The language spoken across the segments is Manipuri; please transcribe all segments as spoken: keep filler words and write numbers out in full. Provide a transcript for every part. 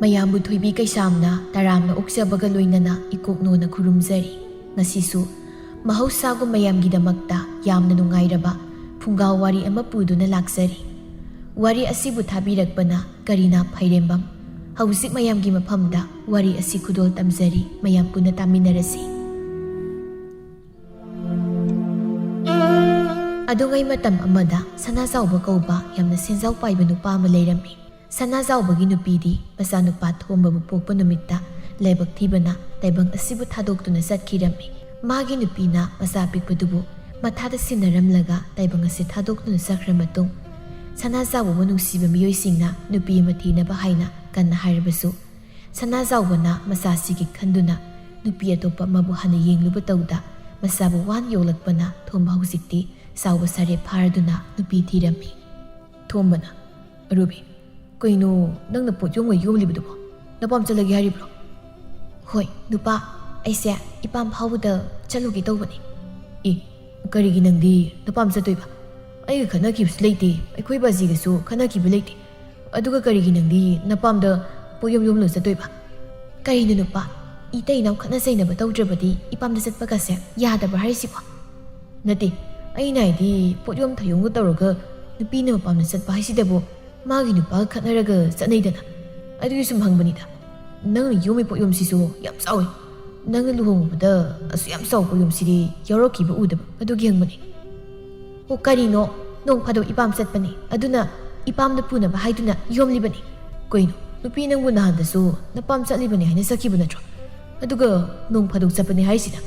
ꯃꯌꯥꯝꯕꯨ ꯊꯣꯏꯕꯤ ꯀꯩꯁꯥꯝꯅ ꯇꯔꯥꯝꯅ ꯑꯣꯛꯆꯕꯒ ꯂꯣꯏꯅꯅ ꯏꯀꯣꯛꯅꯣꯅ ꯈꯨꯔꯨꯝꯖꯔꯤ꯫ ꯉꯁꯤꯁꯨ ꯃꯍꯧꯁꯥꯒꯨꯝ ꯃꯌꯥꯝꯒꯤꯗꯃꯛꯇ ꯌꯥꯝꯅ ꯅꯨꯡꯉꯥꯏꯔꯕ ꯐꯨꯡꯒꯥ ꯋꯥꯔꯤ ꯑꯃ ꯄꯨꯗꯨꯅ ꯂꯥꯛꯆꯔꯤ꯫ ꯋꯥꯔꯤ ꯑꯁꯤꯕꯨ ꯊꯥꯕꯤꯔꯛꯄꯅ ꯀꯔꯤꯅꯥ ꯐꯩꯔꯦꯝꯕꯝ꯫ ꯍꯧꯖꯤꯛ ꯃꯌꯥꯝꯒꯤ ꯃꯐꯝꯗ ꯋꯥꯔꯤ ꯑꯁꯤ ꯈꯨꯗꯣꯜ ꯇꯝꯖꯔꯤ, ꯃꯌꯥꯝ ꯄꯨꯟꯅ ꯇꯥꯃꯤꯟꯅꯔꯁꯤ꯫ ꯑꯗꯨꯉꯩ ꯃꯇꯝ ꯑꯃꯗ ꯁꯅꯥꯖꯥꯎꯕ ꯀꯧꯕ ꯌꯥꯝꯅ ꯁꯦꯟꯖꯥꯎ ꯄꯥꯏꯕ ꯅꯨꯄꯥ ꯑꯃ ꯂꯩꯔꯝꯃꯤ꯫ ꯁꯅꯥꯖꯥꯎꯕꯒꯤ ꯅꯨꯄꯤꯗꯤ ꯃꯆꯥꯅꯨꯄꯥ ꯊꯣꯝꯕꯕꯨ ꯄꯣꯛꯄ ꯅꯨꯃꯤꯠꯇ ꯂꯥꯏꯕꯛ ꯊꯤꯕꯅ ꯇꯥꯏꯕꯪ ꯑꯁꯤꯕꯨ ꯊꯥꯗꯣꯛꯇꯨꯅ ꯆꯠꯈꯤꯔꯝꯃꯤ꯫ ꯃꯥꯒꯤ ꯅꯨꯄꯤꯅ ꯃꯆꯥ ꯑꯄꯤꯛꯄꯗꯨꯕꯨ ꯃꯊꯥꯗ ꯁꯤꯟꯅꯔꯝꯂꯒ ꯇꯥꯏꯕꯪ ꯑꯁꯤ ꯊꯥꯗꯣꯛꯇꯨꯅ ꯆꯠꯈ꯭ꯔ ꯃꯇꯨꯡ, ꯁꯅꯥꯖꯥꯎꯕꯕꯨ ꯅꯨꯡꯁꯤꯕ ꯃꯤꯑꯣꯏꯁꯤꯡꯅ ꯅꯨꯄꯤ ꯑꯃ ꯊꯤꯅꯕ ꯍꯥꯏꯅ ꯀꯟꯅ ꯍꯥꯏꯔꯕꯁꯨ, ꯁꯅꯥꯖꯥꯎꯕꯅ ꯃꯆꯥꯁꯤꯒꯤ ꯈꯟꯗꯨꯅ ꯅꯨꯄꯤ ꯑꯇꯣꯞꯄ ꯑꯃꯕꯨ ꯍꯥꯟꯅ ꯌꯦꯡꯂꯨꯕ ꯇꯧꯗ ꯃꯆꯥꯕꯨ ꯋꯥꯅ ꯌꯣꯛꯂꯛꯄꯅ ꯊꯣꯝꯕ ꯍꯧꯖꯤꯛꯇꯤ ꯆꯥꯎꯕ ꯁꯥꯔꯦ ꯐꯥꯔꯗꯨꯅ ꯅꯨꯄꯤ ꯊꯤꯔꯝꯃꯤ꯫ ꯊꯣꯝꯕꯅ, "ꯑꯔꯨꯕꯤ, ꯀꯩꯅꯣ ꯅꯪꯅ ꯄꯣꯠ ꯌꯣꯝꯒ ꯌꯣꯝꯂꯤꯕꯗꯨꯕꯣ? ꯅꯄꯥꯝ ꯆꯠꯂꯒꯦ ꯍꯥꯏꯔꯤꯕ꯭ꯔꯣ?" "ꯍꯣꯏ ꯅꯨꯄꯥ, ꯑꯩꯁꯦ ꯏꯄꯥꯝ ꯐꯥꯎꯕꯗ ꯆꯠꯂꯨꯒꯦ ꯇꯧꯕꯅꯤ꯫" "ꯑꯦ, ꯀꯔꯤꯒꯤ ꯅꯪꯗꯤ ꯅꯄꯥꯝ ꯆꯠꯇꯣꯏꯕ? ꯑꯩꯒ ꯈꯠꯅꯈꯤꯕꯁꯨ ꯂꯩꯇꯦ, ꯑꯩꯈꯣꯏ ꯕꯥꯖꯤꯒꯁꯨ ꯈꯠꯅꯈꯤꯕ ꯂꯩꯇꯦ꯫ ꯑꯗꯨꯒ ꯀꯔꯤꯒꯤ ꯅꯪꯗꯤ ꯅꯄꯥꯝꯗ ꯄꯣꯠ ꯌꯣꯝ ꯌꯣꯝꯂ ꯆꯠꯇꯣꯏꯕ?" "ꯀꯔꯤꯅꯣ ꯅꯨꯄꯥ, ꯏꯇꯩ ꯏꯅꯥꯎ ꯈꯠꯅ ꯆꯩꯅꯕ ꯇꯧꯗ꯭ꯔꯕꯗꯤ ꯏꯄꯥꯝꯗ ꯆꯠꯄꯒꯁꯦ ꯌꯥꯗꯕ꯭ꯔꯥ ꯍꯥꯏꯁꯤꯕꯣ?" "ꯅꯠꯇꯦ, ꯑꯩꯅ ꯍꯥꯏꯗꯤ ꯄꯣꯠ ꯌꯣꯝ ꯊꯌꯣꯝꯒ ꯇꯧꯔꯒ ꯅꯨꯄꯤꯅ ꯃꯄꯥꯝꯗ ꯆꯠꯄ ꯍꯥꯏꯁꯤꯗꯕꯨ ꯃꯥꯒꯤ ꯅꯨꯄꯥꯒ ꯈꯠꯅꯔꯒ ꯆꯠꯅꯩꯗꯅ, ꯑꯗꯨꯒꯤ ꯁꯨꯝ ꯍꯪꯕꯅꯤꯗ꯫ ꯅꯪꯅ ꯌꯣꯝꯃꯤ ꯄꯣꯠ ꯌꯣꯝꯁꯤꯁꯨ ꯌꯥꯝ ꯆꯥꯎꯋꯤ꯫ ꯅꯪꯅ ꯂꯨꯍꯣꯡꯕꯗ ꯑꯁꯨꯛ ꯌꯥꯝ ꯆꯥꯎꯕ ꯄꯣꯠ ꯌꯣꯝꯁꯤꯗꯤ ꯌꯥꯎꯔꯛꯈꯤꯕ ꯎꯗꯕ, ꯑꯗꯨꯒꯤ ꯍꯪꯕꯅꯤ꯫" "ꯑꯣ ꯀꯔꯤꯅꯣ, ꯅꯣꯡ ꯐꯥꯗꯣꯛ ꯏꯄꯥꯝ ꯆꯠꯄꯅꯤ, ꯑꯗꯨꯅ ꯏꯄꯥꯝꯗ ꯄꯨꯅꯕ ꯍꯥꯏꯗꯨꯅ ꯌꯣꯝꯂꯤꯕꯅꯤ꯫" "ꯀꯩꯅꯣ, ꯅꯨꯄꯤ ꯅꯪꯕꯨ ꯅꯍꯥꯟꯗꯁꯨ ꯅꯄꯥꯝ ꯆꯠꯂꯤꯕꯅꯤ ꯍꯥꯏꯅ ꯆꯠꯈꯤꯕ ꯅꯠꯇ꯭ꯔꯣ? ꯑꯗꯨꯒ ꯅꯣꯡ ꯐꯥꯗꯣꯛ ꯆꯠꯄꯅꯤ ꯍꯥꯏꯁꯤꯅ?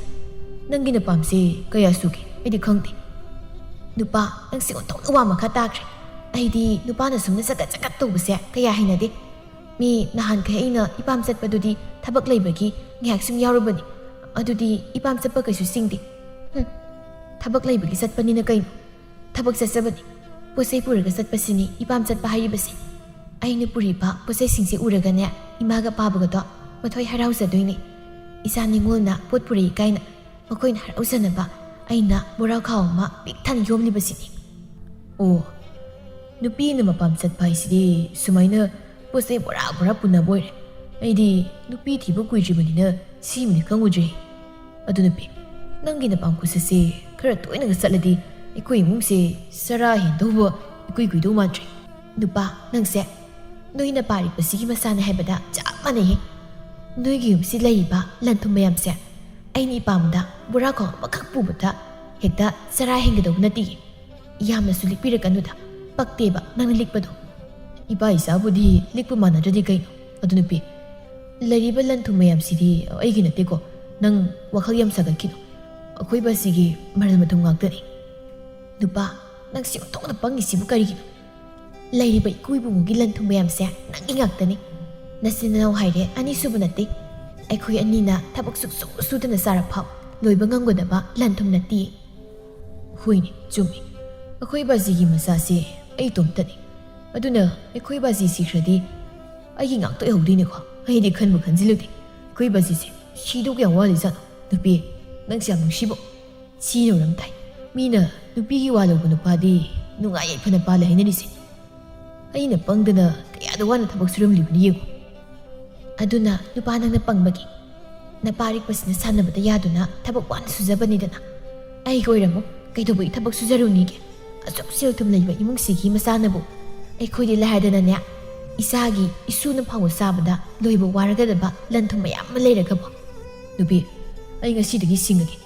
ꯅꯪꯒꯤ ꯅꯄꯥꯝꯁꯦ ꯀꯌꯥ ꯁꯨꯒꯦ? ꯑꯩꯗꯤ ꯈꯪꯗꯦ꯫" "ꯅꯨꯄꯥ, ꯅꯪꯁꯦ ꯑꯣꯟꯊꯣꯛꯅ ꯋꯥ ꯃꯈꯥ ꯇꯥꯈ꯭ꯔꯦ꯫ ꯑꯩꯗꯤ ꯅꯨꯄꯥꯅ ꯁꯨꯝꯅ ꯆꯒꯠ ꯆꯒꯠ ꯇꯧꯕꯁꯦ ꯀꯌꯥ ꯍꯩꯅꯗꯦ꯫ ꯃꯤ ꯅꯍꯥꯟꯈꯩ ꯑꯩꯅ ꯏꯄꯥꯝ ꯆꯠꯄꯗꯨꯗꯤ ꯊꯕꯛ ꯂꯩꯕꯒꯤ ꯉꯥꯏꯍꯥꯛ ꯁꯨꯝ ꯌꯥꯎꯔꯨꯕꯅꯤ꯫ ꯑꯗꯨꯗꯤ ꯏꯄꯥꯝ ꯆꯠꯄ ꯀꯩꯁꯨ ꯆꯤꯡꯗꯦ꯫" "ꯍꯨꯝ, ꯊꯕꯛ ꯂꯩꯕꯒꯤ ꯆꯠꯄꯅꯤꯅ ꯀꯩꯅꯣ? ꯊꯕꯛ ꯆꯠꯆꯕꯅꯤ꯫ ꯄꯣꯠ ꯆꯩ ꯄꯨꯔꯒ ꯆꯠꯄꯁꯤꯅꯤ ꯏꯄꯥꯝ ꯆꯠꯄ ꯍꯥꯏꯔꯤꯕꯁꯦ꯫ ꯑꯩꯅ ꯄꯨꯔꯤꯕ ꯄꯣꯠ ꯆꯩꯁꯤꯡꯁꯦ ꯎꯔꯒꯅꯦ, ꯏꯃꯥꯒ ꯄꯥꯕꯒꯗꯣ ꯃꯊꯣꯏ ꯍꯔꯥꯎꯖꯗꯣꯏꯅꯦ꯫ ꯏꯆꯥ ꯅꯤꯉꯣꯜꯅ ꯄꯣꯠ ꯄꯨꯔꯛꯏ ꯀꯥꯏꯅ ꯃꯈꯣꯏꯅ ꯍꯔꯥꯎꯖꯅꯕ ꯑꯩꯅ ꯕꯣꯔꯥ ꯈꯥꯎ ꯑꯃ ꯄꯤꯛ ꯊꯟꯅ ꯌꯣꯝꯂꯤꯕꯁꯤꯅꯤ꯫" "ꯑꯣ, ꯅꯨꯄꯤ ꯑꯃ ꯃꯄꯥꯝ ꯆꯠꯄ ꯍꯥꯏꯁꯤꯗꯤ ꯁꯨꯃꯥꯏꯅ ꯄꯣꯠ ꯆꯩ ꯕꯣꯔꯥ ꯕꯣꯔꯥ ꯄꯨꯅꯕ ꯑꯣꯏꯔꯦ꯫ ꯑꯩꯗꯤ ꯅꯨꯄꯤ ꯊꯤꯕ ꯀꯨꯏꯗ꯭ꯔꯤꯕꯅꯤꯅ ꯁꯤꯃꯗꯤ ꯈꯪꯉꯨꯗ꯭ꯔꯦ꯫ ꯑꯗꯨ ꯅꯨꯄꯤ, ꯅꯪꯒꯤ ꯅꯄꯥꯝ ꯈꯨꯠꯁꯦꯠꯁꯦ ꯈꯔ ꯇꯣꯏꯅꯒ ꯆꯠꯂꯗꯤ ꯑꯩꯈꯣꯏ ꯏꯃꯨꯡꯁꯦ ꯆꯔꯥ ꯍꯦꯟꯗꯧꯕ ꯏꯀꯨꯏ ꯀꯨꯏꯗꯧ ꯃꯥꯟꯗ꯭ꯔꯦ꯫ ꯅꯨꯄꯥ, ꯅꯪꯁꯦ ꯅꯣꯏ ꯅꯄꯥ ꯑꯔꯤꯛꯄꯁꯤꯒꯤ ꯃꯆꯥꯅꯦ ꯍꯥꯏꯕꯗ ꯆꯞ ꯃꯥꯟꯅꯩꯍꯦ꯫ ꯅꯣꯏꯒꯤ ꯌꯨꯝꯁꯤ ꯂꯩꯔꯤꯕ ꯂꯟ ꯊꯨꯝ ꯃꯌꯥꯝꯁꯦ ꯑꯩꯅ ꯏꯄꯥꯝꯗ ꯕꯣꯔꯥꯈꯣꯡ ꯑꯃꯈꯛ ꯄꯨꯕꯗ ꯍꯦꯛꯇ ꯆꯔꯥ ꯍꯦꯟꯒꯗꯧꯕ ꯅꯠꯇꯦ꯫ ꯌꯥꯝꯅꯁꯨ ꯂꯤꯛꯄꯤꯔꯛꯀꯅꯨꯗ, ꯄꯛꯇꯦꯕ ꯅꯪꯅ ꯂꯤꯛꯄꯗꯣ꯫ ꯏꯄꯥ ꯏꯆꯥꯕꯨꯗꯤ ꯂꯤꯛꯄ ꯃꯥꯟꯅꯗ꯭ꯔꯗꯤ ꯀꯩꯅꯣ? ꯑꯗꯨ ꯅꯨꯄꯤ, ꯂꯩꯔꯤꯕ ꯂꯟ ꯊꯨꯝ ꯃꯌꯥꯝꯁꯤꯗꯤ ꯑꯩꯒꯤ ꯅꯠꯇꯦꯀꯣ, ꯅꯪ ꯋꯥꯈꯜ ꯌꯥꯝ ꯁꯥꯒꯠꯈꯤꯅꯨ꯫ ꯑꯩꯈꯣꯏ ꯕꯥꯁꯤꯒꯤ ꯃꯔꯜ ꯃꯊꯨꯝ ꯉꯥꯛꯇꯅꯤ꯫ ꯅꯨꯄꯥ, ꯅꯪꯁꯤ ꯑꯣꯟꯊꯣꯛꯅ ꯄꯪꯉꯤꯁꯤꯕꯨ ꯀꯔꯤꯒꯤꯅꯣ? ꯂꯩꯔꯤꯕ ꯏꯀꯨ ꯏꯕꯨꯡꯉꯣꯒꯤ ꯂꯟ ꯊꯨꯝ ꯃꯌꯥꯝꯁꯦ ꯅꯪꯒꯤ ꯉꯥꯛꯇꯅꯤ꯫ ꯅꯆꯤꯟ ꯅꯅꯥꯎ ꯍꯥꯏꯔꯦ ꯑꯅꯤꯁꯨꯕ ꯅꯠꯇꯦ꯫ ꯑꯩꯈꯣꯏ ꯑꯅꯤꯅ ꯊꯕꯛ ꯁꯨꯛꯁꯨ ꯁꯨꯗꯅ ꯆꯥꯔ ꯐꯥꯎ ꯂꯣꯏꯕ ꯉꯝꯒꯗꯕ ꯂꯟ ꯊꯨꯝ ꯅꯠꯇꯦ꯫ ꯍꯣꯏꯅꯦ, ꯆꯨꯝꯃꯤ꯫ ꯑꯩꯈꯣꯏ ꯕꯥꯖꯤꯒꯤ ꯃꯆꯥꯁꯦ ꯑꯩ ꯏꯇꯣꯝꯇꯅꯤ꯫ ꯑꯗꯨꯅ ꯑꯩꯈꯣꯏ ꯕꯥꯖꯤ ꯁꯤꯈ꯭ꯔꯗꯤ ꯑꯩꯒꯤ ꯉꯥꯛꯇ ꯑꯣꯏꯍꯧꯗꯣꯏꯅꯦꯀꯣ꯫ ꯑꯩꯗꯤ ꯈꯟꯕꯨ ꯈꯟꯖꯤꯜꯂꯨꯗꯦ꯫ ꯑꯩꯈꯣꯏ ꯕꯥꯖꯤꯁꯦ ꯁꯤꯗꯧ ꯀꯌꯥꯝ ꯋꯥꯠꯂꯤꯖꯥꯠꯅꯣ? ꯅꯨꯄꯤ, ꯅꯪꯁꯦ ꯌꯥꯝ ꯅꯨꯡꯁꯤꯕꯣ꯫ ꯁꯤ ꯌꯧꯔꯝ ꯇꯥꯏ꯫ ꯃꯤꯅ ꯅꯨꯄꯤꯒꯤ ꯋꯥ ꯂꯧꯕ ꯅꯨꯄꯥꯗꯤ ꯅꯨꯡꯉꯥꯏ ꯌꯥꯏꯐꯅ ꯄꯥꯜꯂꯦ ꯍꯥꯏꯅꯔꯤꯁꯦ꯫ ꯑꯩꯅ ꯄꯪꯗꯅ ꯀꯌꯥꯗ ꯋꯥꯅ ꯊꯕꯛ ꯁꯨꯔꯝꯂꯤꯕꯅꯤ ꯌꯦꯡꯉꯨ꯫ ꯑꯗꯨꯅ ꯅꯨꯄꯥ ꯅꯪꯅ ꯄꯪꯕꯒꯤ ꯅꯄꯥ ꯑꯔꯤꯛꯄꯁꯤꯅ ꯁꯥꯟꯅꯕꯗ ꯌꯥꯗꯨꯅ ꯊꯕꯛ ꯋꯥꯅ ꯁꯨꯖꯕꯅꯤꯗꯅ꯫ ꯑꯩꯒ ꯑꯣꯏꯔꯝꯃꯨ, ꯀꯩꯗꯧꯕꯒꯤ ꯊꯕꯛ ꯁꯨꯖꯔꯨꯅꯤꯒꯦ? ꯑꯁꯨꯛ ꯁꯦꯜ ꯊꯨꯝ ꯂꯩꯕ ꯏꯃꯨꯡꯁꯤꯒꯤ ꯃꯆꯥꯅꯕꯨ꯫ ꯑꯩꯈꯣꯏꯗꯤ ꯂꯥꯏꯔꯗꯅꯅꯦ, ꯏꯆꯥꯒꯤ ꯏꯁꯨꯅ ꯐꯥꯎꯕ ꯆꯥꯕꯗ ꯂꯣꯏꯕ ꯋꯥꯔꯒꯗꯕ ꯂꯟ ꯊꯨꯝ ꯃꯌꯥꯝ ꯑꯃ ꯂꯩꯔꯒꯕꯨ꯫ ꯅꯨꯄꯤ, ꯑꯩ ꯉꯁꯤꯗꯒꯤ ꯁꯤꯡꯉꯒꯦ꯫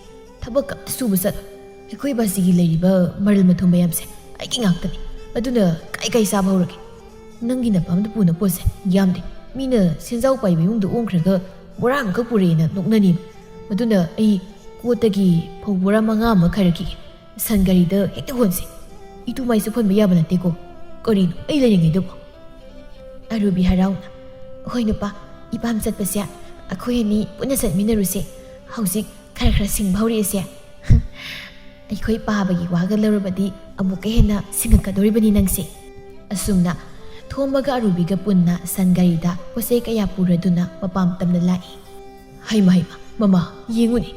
ꯊꯕꯛ ꯑꯝꯇ ꯁꯨꯕ ꯆꯠꯂꯣ꯫ ꯑꯩꯈꯣꯏ ꯕꯥꯖꯤꯒꯤ ꯂꯩꯔꯤꯕ ꯃꯔꯜ ꯃꯊꯨꯝ ꯃꯌꯥꯝꯁꯦ ꯑꯩꯒꯤ ꯉꯥꯛꯇꯅꯤ꯫ ꯑꯗꯨꯅ ꯀꯥꯏ ꯀꯥꯏ ꯆꯥꯕ ꯍꯧꯔꯒꯦ? ꯅꯪꯒꯤ ꯅꯄꯥꯝꯗ ꯄꯨꯅ ꯄꯣꯠꯁꯦ ꯌꯥꯝꯗꯦ꯫ ꯃꯤꯅ ꯁꯦꯟꯖꯥꯎ ꯄꯥꯏꯕ ꯏꯃꯨꯡꯗ ꯑꯣꯟꯈ꯭ꯔꯒ ꯕꯣꯔꯥ ꯑꯃꯈꯛ ꯄꯨꯔꯛꯑꯦꯅ ꯅꯣꯛꯅꯅꯤ꯫ ꯑꯗꯨꯅ ꯑꯩ ꯀꯣꯠꯇꯒꯤ ꯐꯧ ꯕꯣꯔꯥ ꯃꯉꯥ ꯑꯃ ꯈꯥꯏꯔꯛꯈꯤꯒꯦ꯫ ꯁꯟ ꯒꯥꯔꯤꯗ ꯍꯦꯛꯇ ꯍꯣꯟꯁꯤ꯫ ꯏꯇꯨ ꯃꯥꯏꯁꯨ ꯍꯣꯟꯕ ꯌꯥꯕ ꯅꯠꯇꯦꯀꯣ꯫ ꯀꯔꯤꯅꯣ ꯑꯩ ꯂꯩꯔꯤꯉꯩꯗꯕꯨ? ꯑꯔꯨꯕꯤ ꯍꯔꯥꯎꯅ, "ꯍꯣꯏ ꯅꯨꯄꯥ, ꯏꯄꯥꯝ ꯆꯠꯄꯁꯦ ꯑꯩꯈꯣꯏ ꯑꯅꯤ ꯄꯨꯟꯅ ꯆꯠꯃꯤꯟꯅꯔꯨꯁꯦ꯫ ꯍꯧꯖꯤꯛ ꯈꯔ ꯈꯔ ꯁꯤꯡꯕ ꯍꯧꯔꯛꯏꯁꯦ꯫ ꯑꯩꯈꯣꯏ ꯄꯥꯕꯒꯤ ꯋꯥꯒ ꯂꯧꯔꯕꯗꯤ ꯑꯃꯨꯛꯀ ꯍꯦꯟꯅ ꯁꯤꯡꯉꯛꯀꯗꯧꯔꯤꯕꯅꯤ ꯅꯪꯁꯦ"꯫ ꯑꯁꯨꯝꯅ ꯊꯣꯝꯕꯒ ꯑꯔꯨꯕꯤꯒ ꯄꯨꯟꯅ ꯁꯟ ꯒꯥꯔꯤꯗ ꯄꯣꯠꯆꯩ ꯀꯌꯥ ꯄꯨꯔꯗꯨꯅ ꯃꯄꯥꯝ ꯇꯝꯅ ꯂꯥꯛꯏ꯫ ꯍꯩꯃ ꯍꯩꯃ, ꯃꯃꯥ, ꯌꯦꯡꯉꯨꯅꯦ,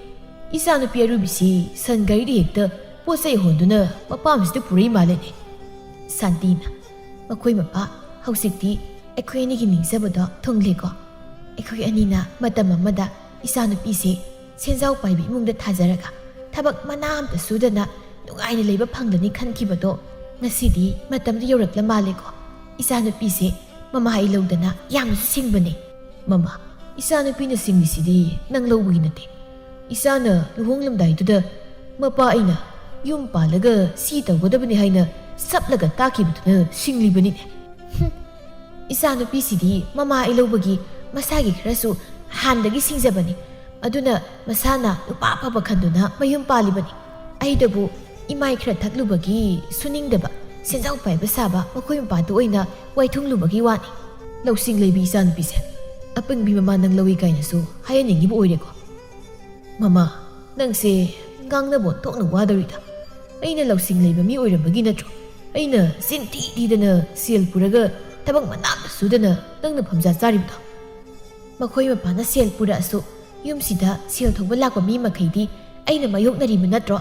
ꯏꯆꯥꯅꯨꯄꯤ ꯑꯔꯨꯕꯤꯁꯤ ꯁꯟ ꯒꯥꯔꯤꯗ ꯍꯦꯛꯇ ꯄꯣꯠꯆꯩ ꯍꯣꯟꯗꯨꯅ ꯃꯄꯥꯝꯁꯤꯗ ꯄꯨꯔꯛꯏ ꯃꯥꯜꯂꯦꯅꯦ꯫ ꯁꯥꯟꯇꯤꯅ, "ꯃꯈꯣꯏ ꯃꯄꯥ, ꯍꯧꯖꯤꯛꯇꯤ ꯑꯩꯈꯣꯏ ꯑꯅꯤꯒꯤ ꯅꯤꯡꯖꯕꯗꯣ ꯊꯨꯡꯂꯦꯀꯣ꯫ ꯑꯩꯈꯣꯏ ꯑꯅꯤꯅ ꯃꯇꯝ ꯑꯃꯗ ꯏꯆꯥꯅꯨꯄꯤꯁꯦ ꯁꯦꯟꯖꯥꯎ ꯄꯥꯏꯕ ꯏꯃꯨꯡꯗ ꯊꯥꯖꯔꯒ ꯊꯕꯛ ꯃꯅꯥ ꯑꯝꯇ ꯁꯨꯗꯅ ꯅꯨꯡꯉꯥꯏꯅ ꯂꯩꯕ ꯐꯪꯒꯅꯤ ꯈꯟꯈꯤꯕꯗꯣ ꯉꯁꯤꯗꯤ ꯃꯇꯝꯗꯨ ꯌꯧꯔꯛꯂ ꯃꯥꯜꯂꯦꯀꯣ꯫ ꯏꯆꯥꯅꯨꯄꯤꯁꯦ ꯃꯃꯥ ꯑꯩ ꯂꯧꯗꯅ ꯌꯥꯝꯅꯁꯨ ꯁꯤꯡꯕꯅꯦ꯫ "ꯃꯃꯥ, ꯏꯆꯥꯅꯨꯄꯤꯅ ꯁꯤꯡꯂꯤꯁꯤꯗꯤ ꯅꯪ ꯂꯧꯕꯒꯤ ꯅꯠꯇꯦ꯫ ꯏꯆꯥꯅ ꯂꯨꯍꯣꯡꯂꯝꯗꯥꯏꯗꯨꯗ ꯃꯄꯥ ꯑꯩꯅ ꯌꯨꯝ ꯄꯥꯜꯂꯒ ꯁꯤ ꯇꯧꯒꯗꯕꯅꯤ ꯍꯥꯏꯅ ꯁꯞꯂꯒ ꯇꯥꯛꯈꯤꯕꯗꯨꯅ ꯁꯤꯡꯂꯤꯕꯅꯤꯅꯦ꯫" "ꯍꯨꯝ, ꯏꯆꯥꯅꯨꯄꯤꯁꯤꯗꯤ ꯃꯃꯥ ꯑꯩ ꯂꯧꯕꯒꯤ ꯃꯁꯥꯒꯤ ꯈꯔꯁꯨ ꯍꯥꯟꯅꯗꯒꯤ ꯁꯤꯡꯖꯕꯅꯤ꯫ ꯑꯗꯨꯅ ꯃꯁꯥꯅ ꯅꯨꯄꯥ ꯑꯐꯕ ꯈꯟꯗꯨꯅ ꯃꯌꯨꯝ ꯄꯥꯜꯂꯤꯕꯅꯤ꯫ ꯑꯩꯗꯕꯨ ꯏꯃꯥꯏ ꯈꯔ ꯊꯛꯂꯨꯕꯒꯤ ꯁꯨꯅꯤꯡꯗꯕ, ꯁꯦꯟꯖꯥꯎ ꯄꯥꯏꯕ ꯁꯥꯕ ꯃꯈꯣꯏ ꯃꯄꯥꯗꯨ ꯑꯣꯏꯅ ꯋꯥꯏꯊꯨꯡꯂꯨꯕꯒꯤ ꯋꯥꯅꯤ꯫" "ꯂꯧꯁꯤꯡ ꯂꯩꯕꯤ ꯏꯆꯥꯅꯨꯄꯤꯁꯦ ꯑꯄꯪꯕꯤ ꯃꯃꯥ ꯅꯪ ꯂꯧꯏ ꯀꯥꯏꯅꯁꯨ ꯍꯥꯏꯍꯟꯅꯤꯡꯉꯤꯕ ꯑꯣꯏꯔꯦꯀꯣ꯫" "ꯃꯃꯥ, ꯅꯪꯁꯦ ꯉꯥꯡꯅꯕ ꯑꯣꯟꯊꯣꯛꯅ ꯋꯥꯗꯧꯔꯤꯗ꯫ ꯑꯩꯅ ꯂꯧꯁꯤꯡ ꯂꯩꯕ ꯃꯤ ꯑꯣꯏꯔꯝꯕꯒꯤ ꯅꯠꯇ꯭ꯔꯣ ꯑꯩꯅ ꯆꯤꯟ ꯊꯤ ꯊꯤꯗꯅ ꯁꯦꯜ ꯄꯨꯔꯒ ꯊꯕꯛ ꯃꯅꯥ ꯑꯃ ꯁꯨꯗꯅ ꯅꯪꯅ ꯐꯝꯖꯥ ꯆꯥꯔꯤꯕꯗꯣ?" "ꯃꯈꯣꯏ ꯃꯄꯥꯅ ꯁꯦꯜ ꯄꯨꯔꯛꯑꯁꯨ ꯌꯨꯝꯁꯤꯗ ꯁꯦꯜ ꯊꯣꯛꯄ ꯂꯥꯛꯄ ꯃꯤ ꯃꯈꯩꯗꯤ ꯑꯩꯅ ꯃꯥꯌꯣꯛꯅꯔꯤꯕ ꯅꯠꯇ꯭ꯔꯣ?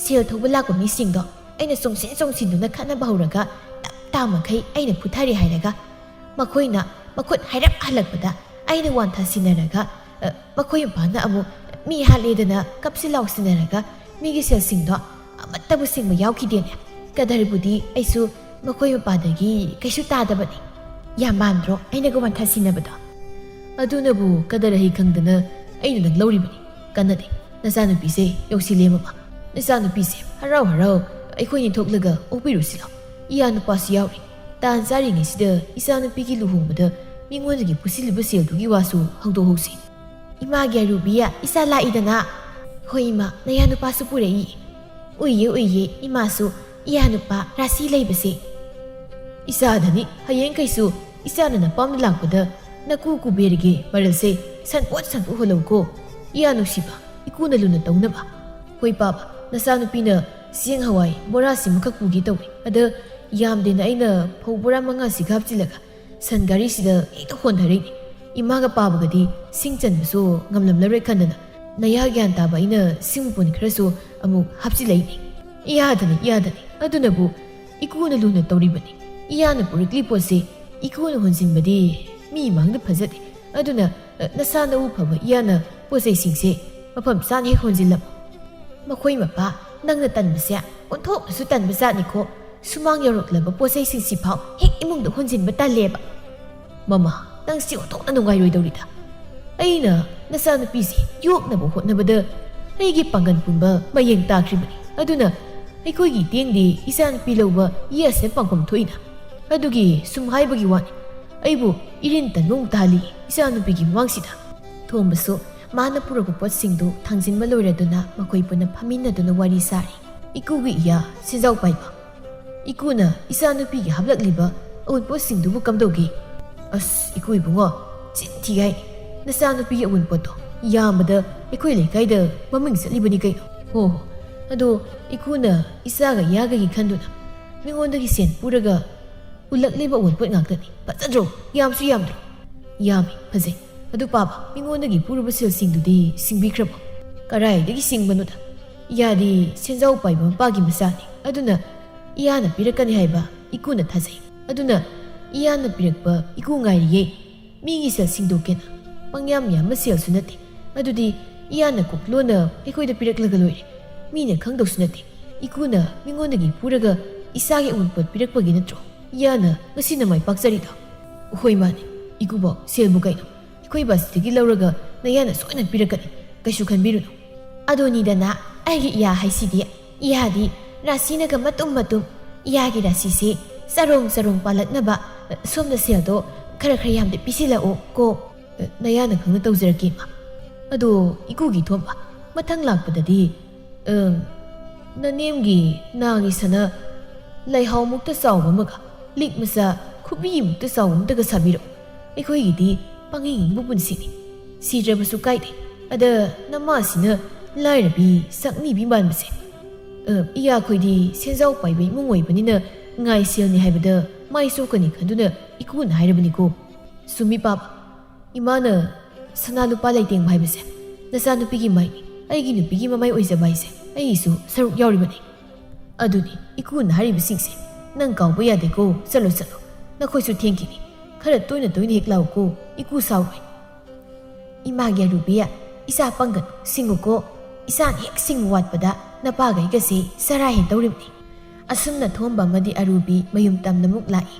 ꯁꯦꯜ ꯊꯣꯛꯄ ꯂꯥꯛꯄ ꯃꯤꯁꯤꯡꯗꯣ ꯑꯩꯅ ꯆꯣꯡꯁꯤꯟ ꯆꯣꯡꯁꯤꯟꯗꯨꯅ ꯈꯠꯅꯕ ꯍꯧꯔꯒ ꯇꯞ ꯇꯥ ꯃꯈꯩ ꯑꯩꯅ ꯐꯨꯊꯔꯦ ꯍꯥꯏꯔꯒ ꯃꯈꯣꯏꯅ ꯃꯈꯨꯠ ꯍꯥꯏꯔꯞ ꯍꯜꯂꯛꯄꯗ ꯑꯩꯅ ꯋꯥꯟꯊ ꯁꯤꯟꯅꯔꯒ, ꯑ, ꯃꯈꯣꯏ ꯃꯄꯥꯅ ꯑꯃꯨꯛ ꯃꯤ ꯍꯥꯠꯂꯦꯗꯅ ꯀꯞꯁꯤ ꯂꯥꯎꯁꯤꯟꯅꯔꯒ ꯃꯤꯒꯤ ꯁꯦꯜꯁꯤꯡꯗꯣ ꯑꯃꯠꯇꯕꯨ ꯁꯤꯡꯕ ꯌꯥꯎꯈꯤꯗꯦꯅꯦ꯫ ꯀꯗꯔꯕꯨꯗꯤ ꯑꯩꯁꯨ ꯃꯈꯣꯏ ꯃꯄꯥꯗꯒꯤ ꯀꯩꯁꯨ ꯇꯥꯗꯕꯅꯤ꯫ ꯌꯥꯝ ꯃꯥꯟꯗ꯭ꯔꯣ ꯑꯩꯅꯒ ꯋꯥꯟꯊ ꯁꯤꯟꯅꯕꯗꯣ?" "ꯑꯗꯨꯅꯕꯨ ꯀꯗꯔ ꯍꯩ ꯈꯪꯗꯅ ꯑꯩꯅ ꯅꯪ ꯂꯧꯔꯤꯕꯅꯤ꯫ ꯀꯥꯟꯅꯗꯦ, ꯅꯆꯥꯅꯨꯄꯤꯁꯦ ꯌꯧꯁꯤꯜꯂꯦ ꯃꯃꯥ꯫ ꯅꯆꯥꯅꯨꯄꯤꯁꯦ ꯍꯔꯥꯎ ꯍꯔꯥꯎ ꯑꯩꯈꯣꯏꯅꯤ ꯊꯣꯛꯂꯒ ꯑꯣꯛꯄꯤꯔꯨꯁꯤ ꯂꯥꯎ꯫ ꯏꯌꯥ ꯅꯨꯄꯥꯁꯨ ꯌꯥꯎꯔꯤ꯫ ꯇꯥꯟ ꯆꯥꯔꯤꯉꯩꯁꯤꯗ ꯏꯆꯥꯅꯨꯄꯤꯒꯤ ꯂꯨꯍꯣꯡꯕꯗ ꯃꯤꯉꯣꯟꯗꯒꯤ ꯄꯨꯁꯤꯜꯂꯤꯕ ꯁꯦꯜꯗꯨꯒꯤ ꯋꯥꯁꯨ ꯍꯧꯗꯣꯛꯍꯧꯁꯤ꯫" "ꯏꯃꯥꯒꯤ ꯑꯔꯨꯕꯤ ꯏꯆꯥ ꯂꯥꯛꯏꯗꯅ꯫" "ꯍꯣꯏ ꯏꯃꯥ, ꯅꯌꯥ ꯅꯨꯄꯥꯁꯨ ꯄꯨꯔꯛꯏ꯫ ꯎꯏꯌꯦ ꯎꯏꯌꯦ ꯏꯃꯥꯁꯨ ꯏꯌꯥ ꯅꯨꯄꯥ ꯔꯥꯁꯤ ꯂꯩꯕꯁꯦ꯫" "ꯏꯆꯥꯗꯅꯤ ꯍꯌꯦꯡꯈꯩꯁꯨ ꯏꯆꯥꯅ ꯅꯄꯥꯝꯗ ꯂꯥꯛꯄꯗ ꯅꯀꯨ ꯀꯨꯕꯦꯔꯒꯤ ꯃꯔꯜꯁꯦ ꯁꯟꯄꯣꯠ ꯁꯟꯄꯣꯠ ꯍꯣꯜꯍꯧꯀꯣ꯫ ꯏꯌꯥ ꯅꯨꯡꯁꯤꯕ, ꯏꯀꯨꯅ ꯂꯨꯅ ꯇꯧꯅꯕ꯫ ꯍꯣꯏ ꯄꯥꯕ, ꯅꯆꯥꯅꯨꯄꯤꯅ ꯆꯦꯡ ꯍꯋꯥꯏ ꯕꯣꯔꯥꯁꯤꯃꯈꯛ ꯄꯨꯒꯦ ꯇꯧꯏ꯫ ꯑꯗ ꯌꯥꯝꯗꯦꯅ ꯑꯩꯅ ꯐꯧ ꯕꯣꯔꯥ ꯃꯉꯥꯁꯤꯒ ꯍꯥꯞꯆꯤꯜꯂꯒ ꯁꯟ ꯒꯥꯔꯤꯁꯤꯗ ꯍꯦꯛꯇ ꯍꯣꯟꯊꯔꯛꯏꯅꯦ꯫ ꯏꯃꯥꯒ ꯄꯥꯕꯒꯗꯤ ꯁꯤꯡ ꯆꯟꯕꯁꯨ ꯉꯝꯂꯝꯂꯔꯣꯏ ꯈꯟꯗꯅ ꯅꯌꯥ ꯒ꯭ꯌꯥꯟ ꯇꯥꯕ ꯑꯩꯅ ꯁꯤꯡ ꯃꯄꯨꯟ ꯈꯔꯁꯨ ꯑꯃꯨꯛ ꯍꯥꯞꯆꯤꯜꯂꯛꯏꯅꯦ꯫ ꯏꯌꯥꯗꯅꯤ, ꯏꯌꯥꯗꯅꯤ꯫ ꯑꯗꯨꯅꯕꯨ ꯏꯀꯨꯅ ꯂꯨꯅ ꯇꯧꯔꯤꯕꯅꯤ꯫ ꯏꯌꯥꯅ ꯄꯨꯔꯛꯂꯤ ꯄꯣꯠꯁꯤ "ꯏꯀꯨꯅ ꯍꯣꯟꯖꯤꯟꯕꯗꯤ ꯃꯤ ꯃꯥꯡꯗ ꯐꯖꯗꯦ꯫ ꯑꯗꯨꯅ, ꯑ, ꯅꯁꯥ ꯅꯎ ꯐꯕ ꯏꯌꯥꯅ ꯄꯣꯠ ꯆꯩꯁꯤꯡꯁꯦ ꯃꯐꯝ ꯆꯥꯅ ꯍꯦꯛ ꯍꯣꯟꯖꯤꯜꯂꯝꯃꯨ꯫ ꯃꯈꯣꯏ ꯃꯄꯥ, ꯅꯪꯅ ꯇꯟꯕꯁꯦ ꯑꯣꯟꯊꯣꯛꯅꯁꯨ ꯇꯟꯕ ꯖꯥꯠꯅꯤꯀꯣ꯫ ꯁꯨꯃꯥꯡ ꯌꯧꯔꯛꯂꯕ ꯄꯣꯠ ꯆꯩꯁꯤꯡꯁꯤꯐꯥꯎ ꯍꯦꯛ ꯏꯃꯨꯡꯗ ꯍꯣꯟꯖꯤꯟꯕ ꯇꯜꯂꯦꯕ꯫ ꯃꯃꯥ, ꯅꯪꯁꯤ ꯑꯣꯟꯊꯣꯛꯅ ꯅꯨꯡꯉꯥꯏꯔꯣꯏꯗꯧꯔꯤꯗ꯫ ꯑꯩꯅ ꯅꯆꯥꯅꯨꯄꯤꯁꯤ ꯌꯣꯛꯅꯕ ꯍꯣꯠꯅꯕꯗ ꯑꯩꯒꯤ ꯄꯥꯡꯒꯜ ꯄꯨꯝꯕ ꯃꯌꯦꯡ ꯇꯥꯈ꯭ꯔꯤꯕꯅꯤ꯫ ꯑꯗꯨꯅ ꯑꯩꯈꯣꯏꯒꯤ ꯏꯇꯦꯡꯗꯤ ꯏꯆꯥꯅꯨꯄꯤ ꯂꯧꯕ ꯌꯦꯁꯅ ꯄꯥꯡꯐꯝ ꯊꯣꯛꯏꯅ꯫ ꯑꯗꯨꯒꯤ ꯁꯨꯝ ꯍꯥꯏꯕꯒꯤ ꯋꯥꯅꯤ꯫ ꯑꯩꯕꯨ ꯏꯔꯤꯟ ꯇꯟꯕ ꯑꯃꯨꯛ ꯇꯥꯍꯜꯂꯤ ꯏꯆꯥꯅꯨꯄꯤꯒꯤ ꯃꯃꯥꯡꯁꯤꯗ꯫" ꯊꯣꯝꯕꯁꯨ ꯃꯥꯅ ꯄꯨꯔꯛꯄ ꯄꯣꯠꯁꯤꯡꯗꯨ ꯊꯥꯡꯖꯤꯟꯕ ꯂꯣꯏꯔꯗꯨꯅ ꯃꯈꯣꯏ ꯄꯨꯟꯅ ꯐꯝꯃꯤꯟꯅꯗꯨꯅ ꯋꯥꯔꯤ ꯁꯥꯔꯤ꯫ "ꯏꯀꯨꯒꯤ ꯏꯌꯥ ꯁꯦꯟꯖꯥꯎ ꯄꯥꯏꯕ, ꯏꯀꯨꯅ ꯏꯆꯥꯅꯨꯄꯤꯒꯤ ꯍꯥꯞꯂꯛꯂꯤꯕ ꯑꯎꯟꯄꯣꯠꯁꯤꯡꯗꯨꯕꯨ ꯀꯝꯗꯧꯒꯦ?" "ꯑꯁ, ꯏꯀꯨ ꯏꯕꯨꯡꯉꯣ, ꯆꯤꯟ ꯊꯤ ꯍꯥꯏꯅꯤ꯫ ꯅꯆꯥꯅꯨꯄꯤꯒꯤ ꯑꯎꯟꯄꯣꯠꯇꯣ ꯌꯥꯝꯕꯗ ꯑꯩꯈꯣꯏ ꯂꯩꯀꯥꯏꯗ ꯃꯃꯤꯡ ꯆꯠꯂꯤꯕꯅꯤ ꯀꯩꯅꯣ꯫ ꯍꯣ ꯍꯣ, ꯑꯗꯣ ꯏꯀꯨꯅ ꯏꯆꯥꯒ ꯏꯌꯥꯒꯒꯤ ꯈꯟꯗꯨꯅ ꯃꯤꯉꯣꯟꯗꯒꯤ ꯁꯦꯟ ꯄꯨꯔꯒ ꯎꯠꯂꯛꯂꯤꯕ ꯑꯑꯣꯟꯄꯣꯠ ꯉꯥꯛꯇꯅꯤ꯫ ꯐꯖꯗ꯭ꯔꯣ? ꯌꯥꯝꯁꯨ ꯌꯥꯝꯗ꯭ꯔꯣ?" "ꯌꯥꯝꯃꯤ, ꯐꯖꯩ꯫ ꯑꯗꯨ ꯄꯥꯕ, ꯃꯤꯉꯣꯟꯗꯒꯤ ꯄꯨꯔꯨꯕ ꯁꯦꯜꯁꯤꯡꯗꯨꯗꯤ ꯁꯤꯡꯕꯤꯈ꯭ꯔꯕꯣ?" "ꯀꯔꯥꯏꯗꯒꯤ ꯁꯤꯡꯕꯅꯣꯗ? ꯏꯌꯥꯗꯤ ꯁꯦꯟꯖꯥꯎ ꯄꯥꯏꯕ ꯃꯄꯥꯒꯤ ꯃꯆꯥꯅꯤ꯫ ꯑꯗꯨꯅ ꯏꯌꯥꯅ ꯄꯤꯔꯛꯀꯅꯤ ꯍꯥꯏꯕ ꯏꯀꯨꯅ ꯊꯥꯖꯩ꯫ ꯑꯗꯨꯅ ꯏꯌꯥꯅ ꯄꯤꯔꯛꯄ ꯏꯀꯨ ꯉꯥꯏꯔꯤꯌꯦ꯫ ꯃꯤꯒꯤ ꯁꯦꯜ ꯁꯤꯡꯗꯣꯛꯀꯦꯅ ꯄꯪꯌꯥꯝ ꯌꯥꯝꯕ ꯁꯦꯜꯁꯨ ꯅꯠꯇꯦ꯫ ꯑꯗꯨꯗꯤ ꯏꯌꯥꯅ ꯀꯣꯛꯂꯣꯟꯅ ꯑꯩꯈꯣꯏꯗ ꯄꯤꯔꯛꯂꯒ ꯂꯣꯏꯔꯦ꯫ ꯃꯤꯅ ꯈꯪꯗꯧꯁꯨ ꯅꯠꯇꯦ꯫ ꯏꯀꯨꯅ ꯃꯤꯉꯣꯟꯗꯒꯤ ꯄꯨꯔꯒ ꯏꯆꯥꯒꯤ ꯑꯎꯟꯄꯣꯠ ꯄꯤꯔꯛꯄꯒꯤ ꯅꯠꯇ꯭ꯔꯣ ꯏꯌꯥꯅ ꯉꯁꯤꯅ ꯃꯥꯏ ꯄꯥꯛꯆꯔꯤꯗꯣ?" "ꯍꯣꯏ, ꯃꯥꯅꯦ꯫ ꯏꯀꯨꯕꯣꯛ, ꯁꯦꯜꯕꯨ ꯀꯩꯅꯣ? ꯑꯩꯈꯣꯏ ꯕꯥꯁꯤꯗꯒꯤ ꯂꯧꯔꯒ ꯅꯌꯥꯅ ꯁꯣꯏꯅ ꯄꯤꯔꯛꯀꯅꯤ꯫ ꯀꯩꯁꯨ ꯈꯟꯕꯤꯔꯨꯅꯨ꯫" "ꯑꯗꯨꯅꯤꯗꯅ, ꯑꯩꯒꯤ ꯏꯌꯥ ꯍꯥꯏꯁꯤꯗꯤ꯫ ꯏꯌꯥꯗꯤ ꯔꯥꯁꯤꯅꯒ ꯃꯇꯨꯝ ꯃꯇꯨꯝ꯫ ꯏꯌꯥꯒꯤ ꯔꯥꯁꯤꯁꯦ ꯆꯔꯣꯡ ꯆꯔꯣꯡ ꯄꯥꯜꯂꯛꯅꯕ ꯁꯣꯝꯗ ꯁꯦꯜꯗꯣ ꯈꯔ ꯈꯔ ꯌꯥꯝꯗꯤ ꯄꯤꯁꯤꯜꯂꯛꯑꯣ ꯀꯣ꯫" "ꯅꯌꯥꯅ ꯈꯪꯅ ꯇꯧꯖꯔꯛꯀꯦ, ꯏꯃꯥ꯫ ꯑꯗꯣ ꯏꯀꯨꯒꯤ ꯊꯣꯝꯕ, ꯃꯊꯪ ꯂꯥꯛꯄꯗꯗꯤ, ꯑꯝ, ꯅꯅꯦꯝꯒꯤ ꯅꯥꯒꯤ ꯁꯅꯥ ꯂꯩꯍꯥꯎꯃꯨꯛꯇ ꯆꯥꯎꯕ ꯑꯃꯒ ꯂꯤꯛ ꯃꯆꯥ ꯈꯨꯕꯤꯃꯨꯛꯇ ꯆꯥꯎꯕ ꯑꯃꯇꯒ ꯁꯥꯕꯤꯔꯛꯎ꯫ ꯑꯩꯈꯣꯏꯒꯤꯗꯤ ꯄꯪꯍꯤꯡ ꯍꯤꯡꯕ ꯄꯨꯟꯁꯤꯅꯤ꯫ ꯁꯤꯗ꯭ꯔꯕꯁꯨ ꯀꯥꯏꯗꯦ꯫ ꯑꯗ ꯅꯃꯥꯁꯤꯅ ꯂꯥꯏꯔꯕꯤ ꯁꯛꯅꯤꯕꯤ ꯃꯥꯟꯕꯁꯦ꯫ ꯑ, ꯏꯌꯥꯈꯣꯏꯗꯤ ꯁꯦꯟꯖꯥꯎ ꯄꯥꯏꯕ ꯏꯃꯨꯡ ꯑꯣꯏꯕꯅꯤꯅ ꯉꯥꯏ ꯁꯦꯜꯅꯤ ꯍꯥꯏꯕꯗ ꯃꯥꯏ ꯆꯣꯛꯀꯅꯤ ꯈꯟꯗꯨꯅ ꯏꯀꯨꯅ ꯍꯥꯏꯔꯕꯅꯤꯀꯣ꯫" "ꯆꯨꯝꯃꯤ, ꯄꯥꯕ꯫ ꯏꯃꯥꯅ ꯁꯅꯥ ꯂꯨꯄꯥ ꯂꯩꯇꯦꯡꯕ ꯍꯥꯏꯕꯁꯦ ꯅꯆꯥꯅꯨꯄꯤꯒꯤ ꯃꯥꯏꯅꯤ꯫ ꯑꯩꯒꯤ ꯅꯨꯄꯤꯒꯤ ꯃꯃꯥꯏ ꯑꯣꯏꯖꯕ ꯍꯥꯏꯁꯦ ꯑꯩꯒꯤꯁꯨ ꯁꯔꯨꯛ ꯌꯥꯎꯔꯤꯕꯅꯤ꯫ ꯑꯗꯨꯅꯤ ꯏꯀꯨꯅ ꯍꯥꯏꯔꯤꯕꯁꯤꯡꯁꯦ ꯅꯪ ꯀꯥꯎꯕ ꯌꯥꯗꯦꯀꯣ꯫ ꯆꯠꯂꯣ, ꯆꯠꯂꯣ꯫ "ꯅꯈꯣꯏꯁꯨ ꯊꯦꯡꯈꯤꯅꯤ꯫ ꯈꯔ ꯇꯣꯏꯅ ꯇꯣꯏꯅ ꯍꯦꯛ ꯂꯥꯛꯎꯀꯣ, ꯏꯀꯨ ꯁꯥꯎꯔꯣꯏ꯫" "ꯏꯃꯥꯒꯤ ꯑꯔꯨꯕꯤ, ꯏꯆꯥ ꯄꯪꯒꯅꯨ, ꯁꯤꯡꯉꯨꯀꯣ꯫ ꯏꯆꯥꯅ ꯍꯦꯛ ꯁꯤꯡꯕ ꯋꯥꯠꯄꯗ ꯅꯄꯥꯒ ꯑꯩꯒꯁꯦ ꯆꯔꯥ ꯍꯦꯟꯗꯧꯔꯤꯕꯅꯤ꯫" ꯑꯁꯨꯝꯅ ꯊꯣꯝꯕ ꯑꯃꯗꯤ ꯑꯔꯨꯕꯤ ꯃꯌꯨꯝ ꯇꯝꯅꯃꯨꯛ ꯂꯥꯛꯏ꯫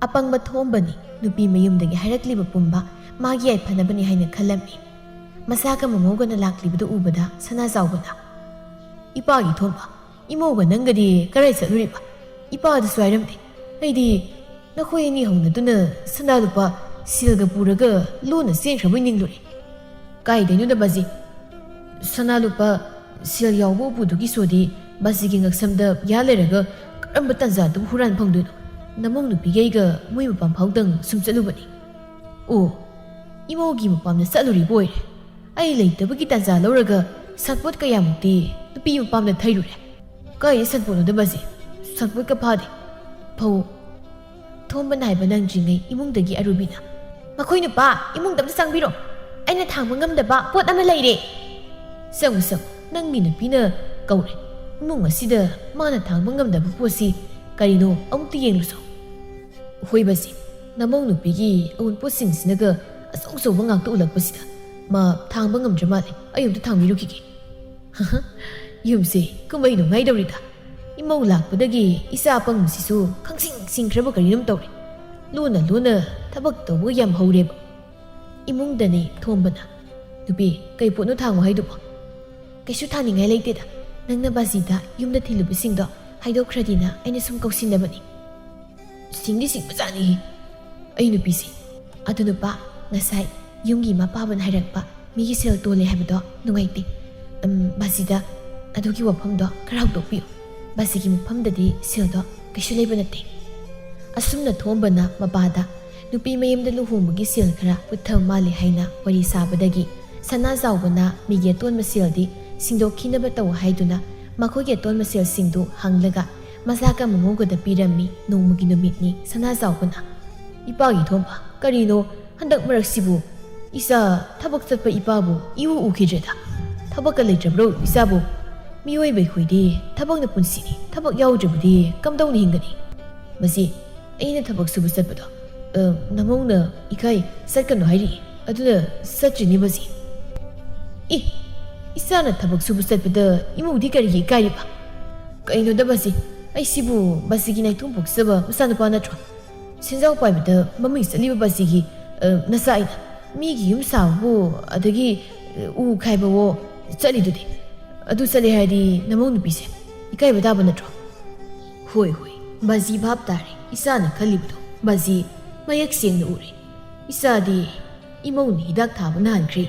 ꯑꯄꯪꯕ ꯊꯣꯝꯕꯅꯤ ꯅꯨꯄꯤ ꯃꯌꯨꯝꯗꯒꯤ ꯍꯥꯏꯔꯛꯂꯤꯕ ꯄꯨꯝꯕ ꯃꯥꯒꯤ ꯌꯥꯏꯐꯅꯕꯅꯤ ꯍꯥꯏꯅ ꯈꯜꯂꯝꯃꯤ꯫ ꯃꯆꯥꯒ ꯃꯃꯧꯒꯅ ꯂꯥꯛꯂꯤꯕꯗꯨ ꯎꯕꯗ ꯁꯅꯥꯖꯥꯎꯕꯅ, "ꯏꯄꯥꯒꯤ ꯊꯣꯝꯕ, ꯏꯃꯧꯒ ꯅꯪꯒꯗꯤ ꯀꯔꯥꯏ ꯆꯠꯂꯨꯔꯤꯕ? ꯏꯄꯥꯗꯁꯨ ꯍꯥꯏꯔꯝꯗꯦ꯫ ꯑꯩꯗꯤ ꯅꯈꯣꯏ ꯑꯅꯤ ꯍꯧꯅꯗꯨꯅ ꯁꯅꯥ ꯂꯨꯄꯥ ꯁꯤꯜꯒ ꯄꯨꯔꯒ ꯂꯣꯟꯅ ꯆꯦꯟꯈ꯭ꯔꯕꯣꯏ ꯅꯤꯡꯂꯨꯔꯦ꯫" "ꯀꯥꯏꯗꯩꯅꯣꯗ ꯕꯥꯖꯤ? ꯁꯅꯥ ꯂꯨꯄꯥ ꯁꯤꯜ ꯌꯥꯎꯕ ꯎꯄꯨꯗꯨꯒꯤ ꯁꯣꯗꯤ ꯕꯥꯖꯤꯒꯤ ꯉꯛꯁꯝꯗ ꯌꯥ ꯂꯩꯔꯒ ꯀꯔꯝꯕ ꯇꯥꯟꯖꯥꯗꯕꯨ ꯍꯨꯔꯥꯟ ꯐꯪꯗꯣꯏꯅꯣ? ꯅꯃꯧ ꯅꯨꯄꯤꯒ ꯑꯩꯒ ꯃꯣꯏ ꯃꯄꯥꯝ ꯐꯥꯎꯗꯪ ꯁꯨꯝ ꯆꯠꯂꯨꯕꯅꯤ꯫" "ꯑꯣ, ꯏꯃꯧꯒꯤ ꯃꯄꯥꯝꯗ ꯆꯠꯂꯨꯔꯤꯕ ꯑꯣꯏꯔꯦ꯫ ꯑꯩ ꯂꯩꯇꯕꯒꯤ ꯇꯥꯟꯖꯥ ꯂꯧꯔꯒ ꯁꯥꯄꯣꯠ ꯀꯌꯥꯃꯨꯛꯇꯤ ꯅꯨꯄꯤ ꯃꯄꯥꯝꯗ ꯊꯩꯔꯨꯔꯦ꯫ ꯀꯥꯏꯗ ꯁꯟꯄꯣꯠꯅꯣꯗ ꯕꯥꯖꯤ? ꯁꯟꯄꯣꯠꯀ ꯐꯥꯗꯦ꯫ ꯐꯧ꯫" ꯊꯣꯝꯕꯅ ꯍꯥꯏꯕ ꯅꯪꯗ꯭ꯔꯤꯉꯩ ꯏꯃꯨꯡꯗꯒꯤ ꯑꯔꯨꯕꯤꯅ, "ꯃꯈꯣꯏ ꯅꯨꯄꯥ, ꯏꯃꯨꯡꯗ ꯑꯝꯇ ꯆꯪꯕꯤꯔꯣ꯫ ꯑꯩꯅ ꯊꯥꯡꯕ ꯉꯝꯗꯕ ꯄꯣꯠ ꯑꯃ ꯂꯩꯔꯦ꯫" "ꯆꯪꯉꯨ, ꯆꯪꯉꯨ, ꯅꯪꯒꯤ ꯅꯨꯄꯤꯅ ꯀꯧꯔꯦ꯫ ꯏꯃꯨꯡ ꯑꯁꯤꯗ ꯃꯥꯅ ꯊꯥꯡꯕ ꯉꯝꯗꯕ ꯄꯣꯠꯁꯤ ꯀꯔꯤꯅꯣ ꯑꯃꯨꯛꯇ ꯌꯦꯡꯂꯨꯆꯣ꯫" "ꯍꯣꯏ ꯕꯥꯖꯤ, ꯅꯃꯧ ꯅꯨꯄꯤꯒꯤ ꯑꯎꯟꯄꯣꯠꯁꯤꯡꯁꯤꯅꯒ ꯑꯆꯧ ꯑꯆꯧꯕ ꯉꯥꯛꯇ ꯎꯠꯂꯛꯄꯁꯤꯗ ꯃꯥ ꯊꯥꯡꯕ ꯉꯝꯗ꯭ꯔ ꯃꯥꯜꯂꯦ꯫ ꯑꯩ ꯑꯝꯇ ꯊꯥꯡꯕꯤꯔꯨꯈꯤꯒꯦ꯫" ꯌꯨꯝꯁꯦ ꯀꯨꯝꯍꯩ ꯅꯨꯡꯉꯥꯏꯗꯧꯔꯤꯗ꯫ ꯏꯃꯧ ꯂꯥꯛꯄꯗꯒꯤ ꯏꯆꯥ ꯑꯄꯪꯕꯁꯤꯁꯨ ꯈꯪꯁꯤꯡ ꯁꯤꯡꯈ꯭ꯔꯕ ꯀꯔꯤꯅꯣꯝ ꯇꯧꯔꯦ꯫ ꯂꯣꯟꯅ ꯂꯣꯟꯅ ꯊꯕꯛ ꯇꯧꯕ ꯌꯥꯝ ꯍꯧꯔꯦꯕ꯫ ꯏꯃꯨꯡꯗꯅꯦ ꯊꯣꯝꯕꯅ, "ꯅꯨꯄꯤ, ꯀꯩ ꯄꯣꯠꯅꯣ ꯊꯥꯡꯉꯣ ꯍꯥꯏꯗꯨꯕꯣ?" "ꯀꯩꯁꯨ ꯊꯥꯅꯤꯡꯉꯥꯏ ꯂꯩꯇꯦꯗ꯫ ꯅꯪꯅ ꯕꯥꯖꯤꯗ ꯌꯨꯝꯗ ꯊꯤꯜꯂꯨꯕꯁꯤꯡꯗꯣ ꯍꯥꯏꯗꯣꯛꯈ꯭ꯔꯗꯤꯅ ꯑꯩꯅ ꯁꯨꯝ ꯀꯧꯁꯤꯟꯅꯕꯅꯤ꯫" "ꯁꯤꯡꯗꯤ ꯁꯤꯡꯕꯖꯥꯠꯅꯤꯍꯦ ꯑꯩ ꯅꯨꯄꯤꯁꯦ꯫ ꯑꯗꯨ ꯅꯨꯄꯥ, ꯉꯁꯥꯏ ꯌꯨꯝꯒꯤ ꯃꯄꯥꯕꯨꯅ ꯍꯥꯏꯔꯛꯄ ꯃꯤꯒꯤ ꯁꯦꯜ ꯇꯣꯜꯂꯦ ꯍꯥꯏꯕꯗꯣ ꯅꯨꯡꯉꯥꯏꯇꯦ꯫ ꯎꯝ, ꯕꯥꯖꯤꯗ ꯑꯗꯨꯒꯤ ꯋꯥꯐꯝꯗꯣ ꯈꯔ ꯍꯧꯗꯣꯛꯄꯤꯌꯨ꯫ ꯕꯥꯖꯤꯒꯤ ꯃꯐꯝꯗꯗꯤ ꯁꯦꯜꯗꯣ ꯀꯩꯁꯨ ꯂꯩꯕ ꯅꯠꯇꯦ꯫" ꯑꯁꯨꯝꯅ ꯊꯣꯝꯕꯅ ꯃꯄꯥꯗ ꯅꯨꯄꯤ ꯃꯌꯨꯝꯗ ꯂꯨꯍꯣꯡꯕꯒꯤ ꯁꯦꯜ ꯈꯔ ꯄꯨꯊꯕ ꯃꯥꯜꯂꯦ ꯍꯥꯏꯅ ꯋꯥꯔꯤ ꯁꯥꯕꯗꯒꯤ ꯁꯅꯥꯖꯥꯎꯕꯅ ꯃꯤꯒꯤ ꯑꯇꯣꯟꯕ ꯁꯦꯜꯗꯤ ꯁꯤꯡꯗꯣꯛꯈꯤꯅꯕ ꯇꯧ ꯍꯥꯏꯗꯨꯅ ꯃꯈꯣꯏꯒꯤ ꯑꯇꯣꯟꯕ ꯁꯦꯜꯁꯤꯡꯗꯨ ꯍꯪꯂꯒ ꯃꯆꯥꯒ ꯃꯃꯧꯒꯗ ꯄꯤꯔꯝꯃꯤ꯫ ꯅꯣꯡꯃꯒꯤ ꯅꯨꯃꯤꯠꯅꯤ꯫ ꯁꯅꯥꯖꯥꯎꯕꯅ, "ꯏꯄꯥꯒꯤ ꯊꯣꯝꯕ, ꯀꯔꯤꯅꯣ ꯍꯟꯗꯛ ꯃꯔꯛꯁꯤꯕꯨ ꯏꯆꯥ ꯊꯕꯛ ꯆꯠꯄ ꯏꯄꯥꯕꯨ ꯏꯎ ꯎꯈꯤꯗ꯭ꯔꯦꯗ꯫ ꯊꯕꯛꯀ ꯂꯩꯇ꯭ꯔꯕ꯭ꯔꯣ ꯏꯆꯥꯕꯨ? ꯃꯤꯑꯣꯏꯕ ꯑꯩꯈꯣꯏꯗꯤ ꯊꯕꯛꯅ ꯄꯨꯟꯁꯤꯅꯤ, ꯊꯕꯛ ꯌꯥꯎꯗ꯭ꯔꯕꯗꯤ ꯀꯝꯗꯧꯅ ꯍꯤꯡꯒꯅꯤ?" "ꯃꯁꯤ ꯑꯩꯅ ꯊꯕꯛ ꯁꯨꯕ ꯆꯠꯄꯗꯣ, ꯑ, ꯅꯃꯧꯅ ꯏꯀꯥꯏ ꯆꯠꯀꯅꯨ ꯍꯥꯏꯔꯛꯏ꯫ ꯑꯗꯨꯅ ꯆꯠꯇ꯭ꯔꯤꯅꯤ ꯕꯥꯖꯤ꯫ ꯏ, ꯏꯆꯥꯅ ꯊꯕꯛ ꯁꯨꯕ ꯆꯠꯄꯗ ꯏꯃꯧꯗꯤ ꯀꯔꯤꯒꯤ ꯏꯀꯥꯏꯔꯤꯕ? ꯀꯩꯅꯣꯗ ꯕꯥꯖꯤ, ꯑꯩꯁꯤꯕꯨ ꯕꯥꯖꯤꯒꯤ ꯅꯥꯏꯇꯣꯝ ꯄꯣꯛꯆꯕ ꯃꯆꯥꯅꯨꯄꯥ ꯅꯠꯇ꯭ꯔꯣ? ꯁꯦꯟꯖꯥꯎ ꯄꯥꯏꯕꯗ ꯃꯃꯤꯡ ꯆꯠꯂꯤꯕ ꯕꯥꯖꯤꯒꯤ, ꯑ, ꯅꯆꯥ ꯑꯩꯅ ꯃꯤꯒꯤ ꯌꯨꯝ ꯁꯥꯕꯕꯨ, ꯑꯗꯒꯤ, ꯑ, ꯎ ꯈꯥꯏꯕꯋꯣ ꯆꯠꯂꯤꯗꯨꯗꯤ꯫ ꯑꯗꯨ ꯆꯠꯂꯦ ꯍꯥꯏꯔꯗꯤ ꯅꯃꯧ ꯅꯨꯄꯤꯁꯦ ꯏꯀꯥꯏꯕ ꯇꯥꯕ ꯅꯠꯇ꯭ꯔꯣ? ꯍꯣꯏ, ꯍꯣꯏ, ꯕꯥꯖꯤ ꯚꯥꯞ ꯇꯥꯔꯦ, ꯏꯆꯥꯅ ꯈꯜꯂꯤꯕꯗꯣ꯫ ꯕꯥꯖꯤ ꯃꯌꯦꯛ ꯁꯦꯡꯅ ꯎꯔꯦ꯫ ꯏꯆꯥꯗꯤ ꯏꯃꯧꯅ ꯍꯤꯗꯥꯛ ꯊꯥꯕ ꯅꯥꯍꯟꯈ꯭ꯔꯦ꯫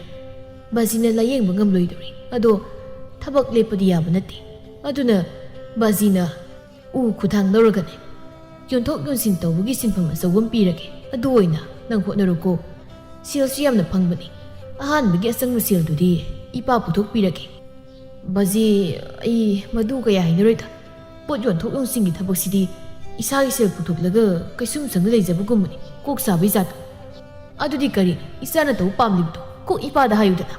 ꯕꯥꯖꯤꯅ ꯂꯥꯌꯦꯡꯕ ꯉꯝꯂꯣꯏꯗꯧꯔꯦ꯫ ꯑꯗꯣ ꯊꯕꯛ ꯂꯦꯞꯄꯗꯤ ꯌꯥꯕ ꯅꯠꯇꯦ꯫ ꯑꯗꯨꯅ ꯕꯥꯖꯤꯅ ꯎ ꯈꯨꯊꯥꯡ ꯂꯧꯔꯒꯅꯦ, ꯌꯣꯟꯊꯣꯛ ꯌꯣꯟꯁꯤꯟ ꯇꯧꯕꯒꯤ ꯁꯤꯟꯐꯝ ꯑꯆꯧꯕ ꯑꯃ ꯄꯤꯔꯒꯦ꯫ ꯑꯗꯨ ꯑꯣꯏꯅ ꯅꯪ ꯍꯣꯠꯅꯔꯣꯀꯣ꯫ ꯁꯦꯜꯁꯨ ꯌꯥꯝꯅ ꯐꯪꯕꯅꯤ꯫ ꯑꯍꯥꯟꯕꯒꯤ ꯑꯆꯪꯕ ꯁꯦꯜꯗꯨꯗꯤ ꯏꯄꯥ ꯄꯨꯊꯣꯛꯄꯤꯔꯒꯦ꯫ ꯕꯥꯖꯤ, ꯑꯩ ꯃꯗꯨ ꯀꯌꯥ ꯍꯥꯏꯅꯔꯣꯏꯗ꯫ ꯄꯣꯠ ꯌꯣꯟꯊꯣꯛ ꯌꯣꯟꯁꯤꯟꯒꯤ ꯊꯕꯛꯁꯤꯗꯤ ꯏꯁꯥꯒꯤ ꯁꯦꯜ ꯄꯨꯊꯣꯛꯂꯒ ꯀꯩꯁꯨꯝ ꯁꯪꯅ ꯂꯩꯖꯕꯒꯨꯝꯕꯅꯤ, ꯀꯣꯛ ꯁꯥꯕꯩ ꯖꯥꯠꯇꯣ꯫ ꯑꯗꯨꯗꯤ ꯀꯔꯤꯅꯣ ꯏꯆꯥꯅ ꯇꯧꯕ ꯄꯥꯝꯂꯤꯕꯗꯣ? ꯀꯣꯛ ꯏꯄꯥꯗ ꯍꯥꯏꯌꯨꯗꯅ꯫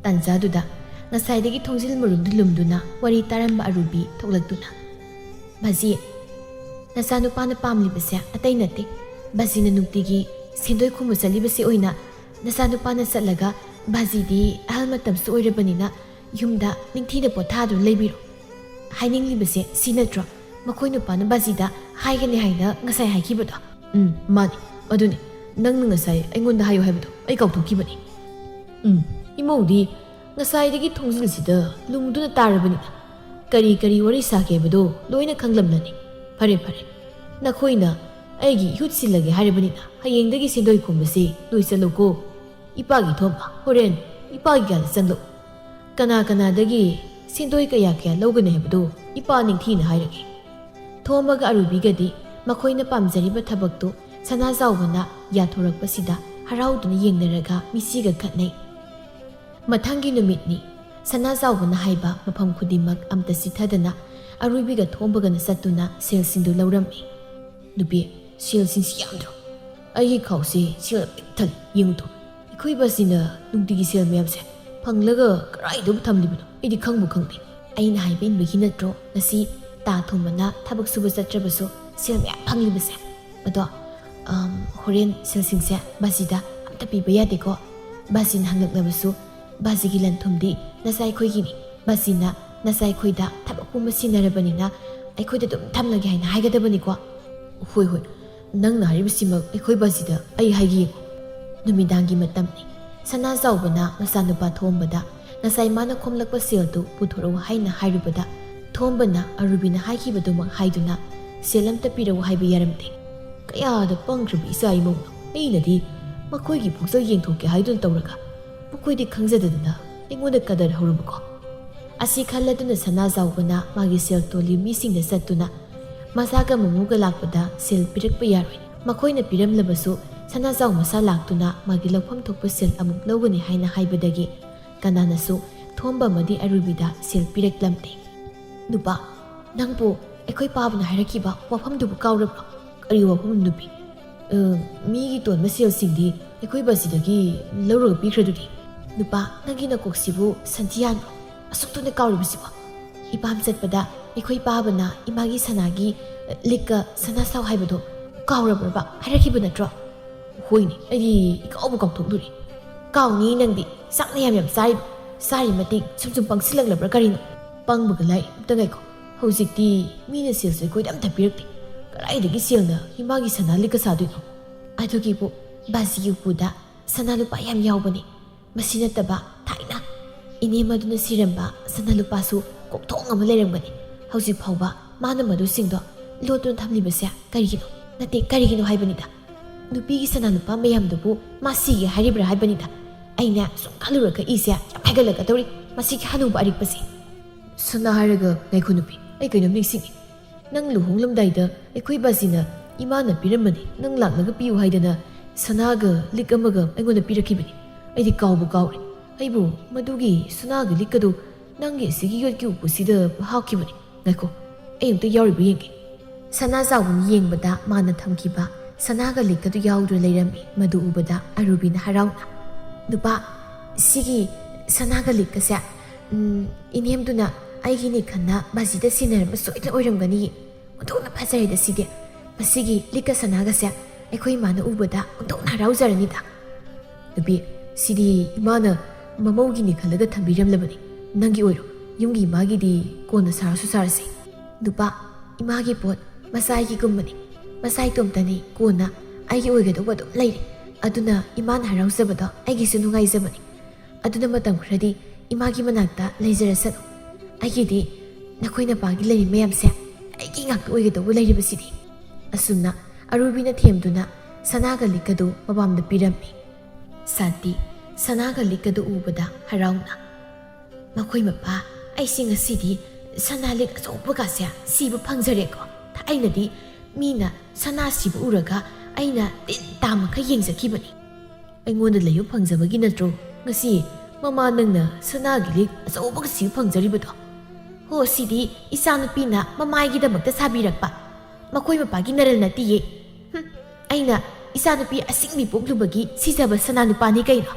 ꯇꯥꯟꯖꯥꯗꯨꯗ ꯉꯁꯥꯏꯗꯒꯤ ꯊꯣꯡꯖꯤꯜ ꯃꯔꯨꯝꯗꯨ ꯂꯨꯝꯗꯨꯅ ꯋꯥꯔꯤ ꯇꯥꯔꯝꯕ ꯑꯔꯨꯕꯤ ꯊꯣꯛꯂꯛꯇꯨꯅ, "ꯕꯥꯖꯤ, ꯅꯆꯥꯅꯨꯄꯥꯅ ꯄꯥꯝꯂꯤꯕꯁꯦ ꯑꯇꯩ ꯅꯠꯇꯦ꯫ ꯕꯥꯖꯤꯅ ꯅꯨꯡꯇꯤꯒꯤ ꯁꯦꯟꯗꯣꯏ ꯈꯨꯝꯕ ꯆꯠꯂꯤꯕꯁꯤ ꯑꯣꯏꯅ ꯅꯆꯥꯅꯨꯄꯥꯅ ꯆꯠꯂꯒ ꯕꯥꯖꯤꯗꯤ ꯑꯍꯜ ꯃꯇꯝꯁꯨ ꯑꯣꯏꯔꯕꯅꯤꯅ ꯌꯨꯝꯗ ꯅꯤꯡꯊꯤꯅ ꯄꯣꯊꯥꯗꯨꯅ ꯂꯩꯕꯤꯔꯣ꯫ ꯍꯥꯏꯅꯤꯡꯂꯤꯕꯁꯦ ꯁꯤ ꯅꯠꯇ꯭ꯔꯣ? ꯃꯈꯣꯏ ꯅꯨꯄꯥꯅ ꯕꯥꯖꯤꯗ ꯍꯥꯏꯒꯅꯤ ꯍꯥꯏꯅ ꯉꯁꯥꯏ ꯍꯥꯏꯈꯤꯕꯗꯣ?" "ꯎꯝ, ꯃꯥꯅꯤ꯫ ꯑꯗꯨꯅꯤ, ꯅꯪꯅ ꯉꯁꯥꯏ ꯑꯩꯉꯣꯟꯗ ꯍꯥꯏꯌꯨ ꯍꯥꯏꯕꯗꯣ ꯑꯩ ꯀꯥꯎꯊꯣꯛꯈꯤꯕꯅꯤ꯫ ꯎꯝ, ꯏꯃꯧꯗꯤ ꯉꯁꯥꯏꯗꯒꯤ ꯊꯣꯡꯖꯤꯜꯁꯤꯗ ꯂꯨꯝꯗꯨꯅ ꯇꯥꯔꯕꯅꯤꯅ ꯀꯔꯤ ꯀꯔꯤ ꯋꯥꯔꯤ ꯁꯥꯒꯦ ꯍꯥꯏꯕꯗꯣ ꯂꯣꯏꯅ ꯈꯪꯂꯝꯂꯅꯤ꯫ ꯐꯔꯦ, ꯐꯔꯦ, ꯅꯈꯣꯏꯅ ꯑꯩꯒꯤ ꯏꯍꯨꯠ ꯁꯤꯜꯂꯒꯦ ꯍꯥꯏꯔꯕꯅꯤꯅ ꯍꯌꯦꯡꯗꯒꯤ ꯁꯦꯟꯗꯣꯏ ꯈꯣꯝꯕꯁꯤ ꯂꯣꯏꯁꯤꯜꯂꯨꯀꯣ꯫ ꯏꯄꯥꯒꯤ ꯊꯣꯝꯕ, ꯍꯣꯔꯦꯟ ꯏꯄꯥꯒꯤ ꯀꯥꯗ ꯆꯪꯂꯛꯎ꯫ ꯀꯅꯥ ꯀꯅꯥꯗꯒꯤ ꯁꯦꯟꯗꯣꯏ ꯀꯌꯥ ꯀꯌꯥ ꯂꯧꯒꯅꯤ ꯍꯥꯏꯕꯗꯨ ꯏꯄꯥ ꯅꯤꯡꯊꯤꯅ ꯍꯥꯏꯔꯒꯦ꯫" ꯊꯣꯝꯕꯒ ꯑꯔꯨꯕꯤꯒꯗꯤ ꯃꯈꯣꯏꯅ ꯄꯥꯝꯖꯔꯤꯕ ꯊꯕꯛꯇꯨ ꯁꯅꯥꯖꯥꯎꯕꯅ ꯌꯥꯊꯣꯔꯛꯄꯁꯤꯗ ꯍꯔꯥꯎꯗꯨꯅ ꯌꯦꯡꯅꯔꯒ ꯃꯤꯠꯁꯤꯒ ꯈꯠꯅꯩ꯫ ꯃꯊꯪꯒꯤ ꯅꯨꯃꯤꯠꯅꯤ꯫ ꯁꯅꯥꯖꯥꯎꯕꯅ ꯍꯥꯏꯕ ꯃꯐꯝ ꯈꯨꯗꯤꯡꯃꯛ ꯑꯝꯇ ꯆꯤꯠꯊꯗꯅ ꯑꯔꯨꯕꯤꯒ ꯊꯣꯝꯕꯒꯅ ꯆꯠꯇꯨꯅ ꯁꯦꯜꯁꯤꯡꯗꯨ ꯂꯧꯔꯝꯃꯤ꯫ "ꯅꯨꯄꯤ, ꯁꯦꯜꯁꯤꯡꯁꯤ ꯌꯥꯝꯗ꯭ꯔꯣ? ꯑꯩꯒꯤ ꯈꯥꯎꯁꯤ ꯁꯦꯜ ꯄꯤꯛ ꯊꯜꯂꯤ, ꯌꯦꯡꯉꯨ ꯇꯣ꯫ ꯑꯩꯈꯣꯏ ꯕꯥꯖꯤꯅ ꯅꯨꯡꯇꯤꯒꯤ ꯁꯦꯜ ꯃꯌꯥꯝꯁꯦ ꯐꯪꯂꯒ ꯀꯗꯥꯏꯗꯕꯨ ꯊꯝꯂꯤꯕꯅꯣ? ꯑꯩꯗꯤ ꯈꯪꯕꯨ ꯈꯪꯗꯦ꯫" "ꯑꯩꯅ ꯍꯥꯏꯕ ꯏꯟꯕꯒꯤ ꯅꯠꯇ꯭ꯔꯣ ꯉꯁꯤ ꯇꯥ ꯊꯣꯝꯕꯅ ꯊꯕꯛ ꯁꯨꯕ ꯆꯠꯇ꯭ꯔꯕꯁꯨ ꯁꯦꯜ ꯃꯌꯥꯝ ꯐꯪꯂꯤꯕꯁꯦ꯫ ꯑꯗꯣ, ꯑꯝ, ꯍꯣꯔꯦꯟ ꯁꯦꯜꯁꯤꯡꯁꯦ ꯕꯥꯖꯤꯗ ꯑꯝꯇ ꯄꯤꯕ ꯌꯥꯗꯦꯀꯣ꯫ ꯕꯥꯖꯤꯅ ꯍꯪꯂꯛꯂꯕꯁꯨ ꯕꯥꯖꯤꯒꯤ ꯂꯟ ꯊꯨꯝꯗꯤ ꯅꯆꯥ ꯑꯩꯈꯣꯏꯒꯤꯅꯤ꯫ ꯕꯥꯖꯤꯅ ꯅꯆꯥ ꯑꯩꯈꯣꯏꯗ ꯊꯕꯛ ꯄꯨꯝꯕ ꯁꯤꯟꯅꯔꯕꯅꯤꯅ ꯑꯩꯈꯣꯏꯗ ꯑꯗꯨꯝ ꯊꯝꯂꯒꯦ ꯍꯥꯏꯅ ꯍꯥꯏꯒꯗꯕꯅꯤꯀꯣ꯫ ꯍꯣꯏ, ꯍꯣꯏ, ꯅꯪꯅ ꯍꯥꯏꯔꯤꯕꯁꯤꯃꯛ ꯑꯩꯈꯣꯏ ꯕꯥꯖꯤꯗ ꯑꯩ ꯍꯥꯏꯒꯦ꯫ ꯅꯨꯃꯤꯗꯥꯡꯒꯤ ꯃꯇꯝꯅꯤ꯫ ꯁꯅꯥ ꯆꯥꯎꯕꯅ ꯃꯆꯥꯅꯨꯄꯥ ꯊꯣꯝꯕꯗ ꯉꯁꯥꯏ ꯃꯥꯅ ꯈꯣꯝꯂꯛꯄ ꯁꯦꯜꯗꯨ ꯄꯨꯊꯣꯔꯛꯎ ꯍꯥꯏꯅ ꯍꯥꯏꯔꯨꯕꯗ, ꯊꯣꯝꯕꯅ ꯑꯔꯨꯕꯤꯅ ꯍꯥꯏꯈꯤꯕꯗꯨꯃꯛ ꯍꯥꯏꯗꯨꯅ ꯁꯦꯜ ꯑꯝꯇ ꯄꯤꯔꯛꯎ ꯍꯥꯏꯕ ꯌꯥꯔꯝꯗꯦ꯫ ꯀꯌꯥꯗ ꯄꯪꯈ꯭ꯔꯕ ꯏꯆꯥ ꯏꯃꯧꯅꯣ! ꯑꯩꯅꯗꯤ ꯃꯈꯣꯏꯒꯤ ꯄꯨꯛꯆꯦꯜ ꯌꯦꯡꯊꯣꯛꯀꯦ ꯍꯥꯏꯗꯨꯅ ꯇꯧꯔꯒ, ꯃꯈꯣꯏꯗꯤ ꯈꯪꯖꯗꯗꯅ ꯑꯩꯉꯣꯟꯗ ꯀꯗꯔ ꯍꯧꯔꯕꯀꯣ꯫ ꯑꯁꯤ ꯈꯜꯂꯗꯨꯅ ꯁꯅꯥ ꯆꯥꯎꯕꯅ ꯃꯥꯒꯤ ꯁꯦꯜ ꯇꯣꯜꯂꯤ ꯃꯤꯁꯤꯡꯗ ꯆꯠꯇꯨꯅ, ꯃꯆꯥꯒ ꯃꯃꯧꯒ ꯂꯥꯛꯄꯗ ꯁꯦꯜ ꯄꯤꯔꯛꯄ ꯌꯥꯔꯣꯏ, ꯃꯈꯣꯏꯅ ꯄꯤꯔꯝꯂꯕꯁꯨ ꯁꯅꯥ ꯆꯥꯎ ꯃꯁꯥ ꯂꯥꯛꯇꯨꯅ ꯃꯥꯒꯤ ꯂꯧꯐꯝ ꯊꯣꯛꯄ ꯁꯦꯜ ꯑꯃꯨꯛ ꯂꯧꯒꯅꯤ ꯍꯥꯏꯅ ꯍꯥꯏꯕꯗꯒꯤ ꯀꯅꯥꯅꯁꯨ ꯊꯣꯝꯕ ꯑꯃꯗꯤ ꯑꯔꯨꯕꯤꯗ ꯁꯦꯜ ꯄꯤꯔꯛꯂꯝꯗꯦ꯫ "ꯅꯨꯄꯥ, ꯅꯪꯕꯨ ꯑꯩꯈꯣꯏ ꯄꯥꯕꯅ ꯍꯥꯏꯔꯛꯈꯤꯕ ꯋꯥꯐꯝꯗꯨꯕꯨ ꯀꯥꯎꯔꯕ꯭ꯔꯣ?" "ꯀꯔꯤ ꯋꯥꯐꯝ, ꯅꯨꯄꯤ?" "ꯑ, ꯃꯤꯒꯤ ꯇꯣꯟꯕ ꯁꯦꯜꯁꯤꯡꯗꯤ ꯑꯩꯈꯣꯏ ꯕꯥꯖꯤꯗꯒꯤ ꯂꯧꯔꯒ ꯄꯤꯈ꯭ꯔꯗꯨꯗꯤ?" "ꯅꯨꯄꯥ, ꯅꯪꯒꯤ ꯅꯀꯣꯛꯁꯤꯕꯨ ꯁꯟꯊꯤ ꯍꯥꯟꯕ꯭ꯔꯣ? ꯑꯁꯨꯛ ꯊꯨꯅ ꯀꯥꯎꯔꯤꯕꯁꯤꯕꯣ? ꯏꯄꯥꯝ ꯆꯠꯄꯗ ꯑꯩꯈꯣꯏ ꯄꯥꯕꯅ ꯏꯃꯥꯒꯤ ꯁꯅꯥꯒꯤ, ꯑ, ꯂꯤꯛꯀ ꯁꯅꯥ ꯁꯥꯎ ꯍꯥꯏꯕꯗꯣ ꯀꯥꯎꯔꯕ꯭ꯔꯕ? ꯍꯥꯏꯔꯛꯈꯤꯕ ꯅꯠꯇ꯭ꯔꯣ?" "ꯍꯣꯏꯅꯦ, ꯑꯩꯗꯤ ꯏꯀꯥꯎꯕꯨ ꯀꯥꯎꯊꯣꯛꯂꯨꯔꯦ꯫" "ꯀꯥꯎꯅꯤ ꯅꯪꯗꯤ, ꯆꯥꯛꯅ ꯌꯥꯝ ꯌꯥꯝ ꯆꯥꯔꯤꯕ, ꯆꯥꯔꯤ ꯃꯇꯤꯛ ꯁꯨꯝ ꯁꯨꯝ ꯄꯪꯁꯤꯜꯂꯛꯂꯕ꯭ꯔꯥ ꯀꯔꯤꯅꯣ? ꯄꯪꯕꯒ ꯂꯥꯏ, ꯑꯝꯇ ꯉꯥꯏꯈꯣ꯫ ꯍꯧꯖꯤꯛꯇꯤ ꯃꯤꯅ ꯁꯦꯜꯁꯨ ꯑꯩꯈꯣꯏꯗ ꯑꯝꯇ ꯄꯤꯔꯛꯇꯦ꯫ ꯀꯗꯥꯏꯗꯒꯤ ꯁꯦꯜꯅ ꯏꯃꯥꯒꯤ ꯁꯅꯥ ꯂꯤꯛꯀ ꯁꯥꯗꯣꯏꯅꯣ? ꯑꯗꯨꯒꯤꯕꯨ ꯕꯥꯖꯤꯒꯤ ꯎꯄꯨꯗ ꯁꯅꯥ ꯂꯨꯄꯥ ꯌꯥꯝ ꯌꯥꯎꯕꯅꯤ꯫ ꯃꯁꯤ ꯅꯠꯇꯕ ꯊꯥꯏꯅ ꯏꯅꯦ ꯃꯗꯨꯅ ꯁꯤꯔꯝꯕ ꯁꯅꯥ ꯂꯨꯄꯥꯁꯨ ꯀꯣꯛꯊꯣꯡ ꯑꯃ ꯂꯩꯔꯝꯒꯅꯤ꯫ ꯍꯧꯖꯤꯛ ꯐꯥꯎꯕ ꯃꯥꯅ ꯃꯗꯨꯁꯤꯡꯗꯣ ꯂꯣꯠꯇꯨꯅ ꯊꯝꯂꯤꯕꯁꯦ ꯀꯔꯤꯒꯤꯅꯣ? ꯅꯠꯇꯦ, ꯀꯔꯤꯒꯤꯅꯣ ꯍꯥꯏꯕꯅꯤꯗ꯫ ꯅꯨꯄꯤꯒꯤ ꯁꯅꯥ ꯂꯨꯄꯥ ꯃꯌꯥꯝꯗꯨꯕꯨ ꯃꯥ ꯁꯤꯒꯦ ꯍꯥꯏꯔꯤꯕ꯭ꯔꯥ ꯍꯥꯏꯕꯅꯤꯗ꯫ ꯑꯩꯅ ꯁꯨꯝ ꯈꯜꯂꯨꯔꯒ ꯏꯁꯦ ꯌꯥꯝ ꯍꯥꯏꯒꯠꯂꯛꯀꯗꯧꯔꯤ꯫ ꯃꯁꯤꯒꯤ ꯍꯅꯨꯕ ꯑꯔꯤꯛꯄꯁꯦ꯫ ꯁꯅꯥ ꯍꯥꯏꯔꯒ ꯉꯥꯏꯈꯣ ꯅꯨꯄꯤ, ꯑꯩ ꯀꯩꯅꯣꯝ ꯅꯤꯡꯁꯤꯡꯉꯤ꯫ ꯅꯪ ꯂꯨꯍꯣꯡꯂꯝꯗꯥꯏꯗ ꯑꯩꯈꯣꯏ ꯕꯥꯖꯤꯅ ꯏꯃꯥꯅ ꯄꯤꯔꯝꯕꯅꯤ, ꯅꯪ ꯂꯥꯛꯂꯒ ꯄꯤꯌꯨ ꯍꯥꯏꯗꯅ ꯁꯅꯥꯒ ꯂꯤꯛ ꯑꯃꯒ ꯑꯩꯉꯣꯟꯗ ꯄꯤꯔꯛꯈꯤꯕꯅꯤ꯫ ꯑꯩꯗꯤ ꯀꯥꯎꯕꯨ ꯀꯥꯎꯔꯦ꯫ ꯑꯩꯕꯨ ꯃꯗꯨꯒꯤ ꯁꯅꯥꯒꯤ ꯂꯤꯛ ꯑꯗꯨ ꯅꯪꯒꯤ ꯑꯁꯤꯒꯤ ꯌꯣꯠꯀꯤ ꯎꯄꯨꯁꯤꯗ ꯍꯥꯞꯈꯤꯕꯅꯤ꯫ ꯉꯥꯏꯈꯣ, ꯑꯩ ꯑꯝꯇ ꯌꯥꯎꯔꯤꯕ꯭ꯔꯥ ꯌꯦꯡꯒꯦ꯫" ꯁꯅꯥ ꯆꯥꯎꯕꯅ ꯌꯦꯡꯕꯗ ꯃꯥꯅ ꯊꯝꯈꯤꯕ ꯁꯅꯥꯒ ꯂꯤꯛꯀꯗꯨ ꯌꯥꯎꯗꯨꯅ ꯂꯩꯔꯝꯃꯤ꯫ ꯃꯗꯨ ꯎꯕꯗ ꯑꯔꯨꯕꯤꯅ ꯍꯔꯥꯎꯅ, "ꯅꯨꯄꯥ, ꯁꯤꯒꯤ ꯁꯅꯥꯒ ꯂꯤꯛꯀꯁꯦ, ꯎꯝ, ꯏꯅꯦꯝꯗꯨꯅ ꯑꯩꯒꯤꯅꯤ ꯈꯟꯅ ꯕꯥꯖꯤꯗ ꯁꯤꯟꯅꯔꯝꯕ ꯁꯣꯏꯗꯅ ꯑꯣꯏꯔꯝꯒꯅꯤ꯫ ꯑꯣꯟꯊꯣꯛꯅ ꯐꯖꯔꯦꯗ ꯁꯤꯗꯤ꯫ ꯃꯁꯤꯒꯤ ꯂꯤꯛꯀ ꯁꯅꯥꯒꯁꯦ ꯑꯩꯈꯣꯏ ꯏꯃꯥꯅ ꯎꯕꯗ ꯑꯣꯟꯊꯣꯛꯅ ꯍꯔꯥꯎꯖꯔꯅꯤꯗ꯫ ꯅꯨꯄꯤ, ꯁꯤꯗꯤ ꯏꯃꯥꯅ ꯃꯃꯧꯒꯤꯅꯤ ꯈꯜꯂꯒ ꯊꯝꯕꯤꯔꯝꯂꯕꯅꯤ꯫ ꯅꯪꯒꯤ ꯑꯣꯏꯔꯣ, ꯌꯨꯝꯒꯤ ꯏꯃꯥꯒꯤꯗꯤ ꯀꯣꯟꯅ ꯁꯥꯔꯁꯨ ꯁꯥꯔꯁꯤ꯫ ꯅꯨꯄꯥ, ꯏꯃꯥꯒꯤ ꯄꯣꯠ ꯃꯆꯥꯒꯤꯒꯨꯝꯕꯅꯤ꯫ ꯃꯆꯥ ꯏꯇꯣꯝꯇꯅꯤ ꯀꯣꯟꯅ ꯑꯩꯒꯤ ꯑꯣꯏꯒꯗꯧꯕ ꯑꯗꯨꯝ ꯂꯩꯔꯦ꯫ ꯑꯗꯨꯅ ꯏꯃꯥꯅ ꯍꯔꯥꯎꯖꯕꯗꯣ ꯑꯩꯒꯤꯁꯨ ꯅꯨꯡꯉꯥꯏꯖꯕꯅꯤ꯫ ꯑꯗꯨꯅ ꯃꯇꯝ ꯈꯔꯗꯤ ꯏꯃꯥꯒꯤ ꯃꯅꯥꯛꯇ ꯂꯩꯖꯔꯁꯅꯨ꯫ ꯑꯩꯒꯤꯗꯤ ꯅꯈꯣꯏ ꯅꯄꯥꯒꯤ ꯂꯩꯔꯤ ꯃꯌꯥꯝꯁꯦ ꯑꯩꯒꯤ ꯉꯥꯛꯇ ꯑꯣꯏꯒꯗꯧꯕ ꯂꯩꯔꯤꯕꯁꯤꯗꯤ꯫ ꯑꯁꯨꯝꯅ ꯑꯔꯨꯕꯤꯅ ꯊꯦꯝꯗꯨꯅ ꯁꯅꯥꯒ ꯂꯤꯛꯀꯗꯨ ꯃꯄꯥꯝꯗ ꯄꯤꯔꯝꯃꯤ꯫ ꯁꯥꯟꯇꯤ ꯁꯅꯥꯒ ꯂꯤꯛꯀꯗꯨ ꯎꯕꯗ ꯍꯔꯥꯎꯅ, "ꯃꯈꯣꯏ ꯃꯄꯥ, ꯑꯩꯁꯦ ꯉꯁꯤꯗꯤ ꯁꯅꯥ ꯂꯤꯛ ꯑꯆꯧꯕꯒꯁꯦ ꯁꯤꯕ ꯐꯪꯖꯔꯦꯀꯣ꯫ ꯊꯥꯏꯅꯗꯤ ꯃꯤꯅ ꯁꯅꯥ ꯁꯤꯕ ꯎꯔꯒ ꯑꯩꯅ ꯇꯤꯟ ꯇꯥꯃꯈꯩ ꯌꯦꯡꯖꯈꯤꯕꯅꯤ꯫ ꯑꯩꯉꯣꯟꯗ ꯂꯩꯕ ꯐꯪꯖꯕꯒꯤ ꯅꯠꯇ꯭ꯔꯣ ꯉꯁꯤ ꯃꯃꯥ ꯅꯪꯅ ꯁꯅꯥꯒꯤ ꯂꯤꯛ ꯑꯆꯧꯕꯒ ꯁꯤꯕ ꯐꯪꯖꯔꯤꯕꯗꯣ? ꯍꯣ, ꯁꯤꯗꯤ ꯏꯆꯥꯅꯨꯄꯤꯅ ꯃꯃꯥꯏꯒꯤꯗꯃꯛꯇ ꯁꯥꯕꯤꯔꯛꯄ꯫ ꯃꯈꯣꯏ ꯃꯄꯥꯒꯤ ꯅꯔꯜ ꯅꯠꯇꯤꯌꯦ꯫ ꯍꯨꯝ, ꯑꯩꯅ ꯏꯆꯥꯅꯨꯄꯤ ꯑꯁꯤꯡꯕꯤ ꯄꯣꯛꯂꯨꯕꯒꯤ ꯁꯤꯖꯕ ꯁꯅꯥ ꯅꯨꯄꯥꯅꯤ ꯀꯩꯅꯣ?"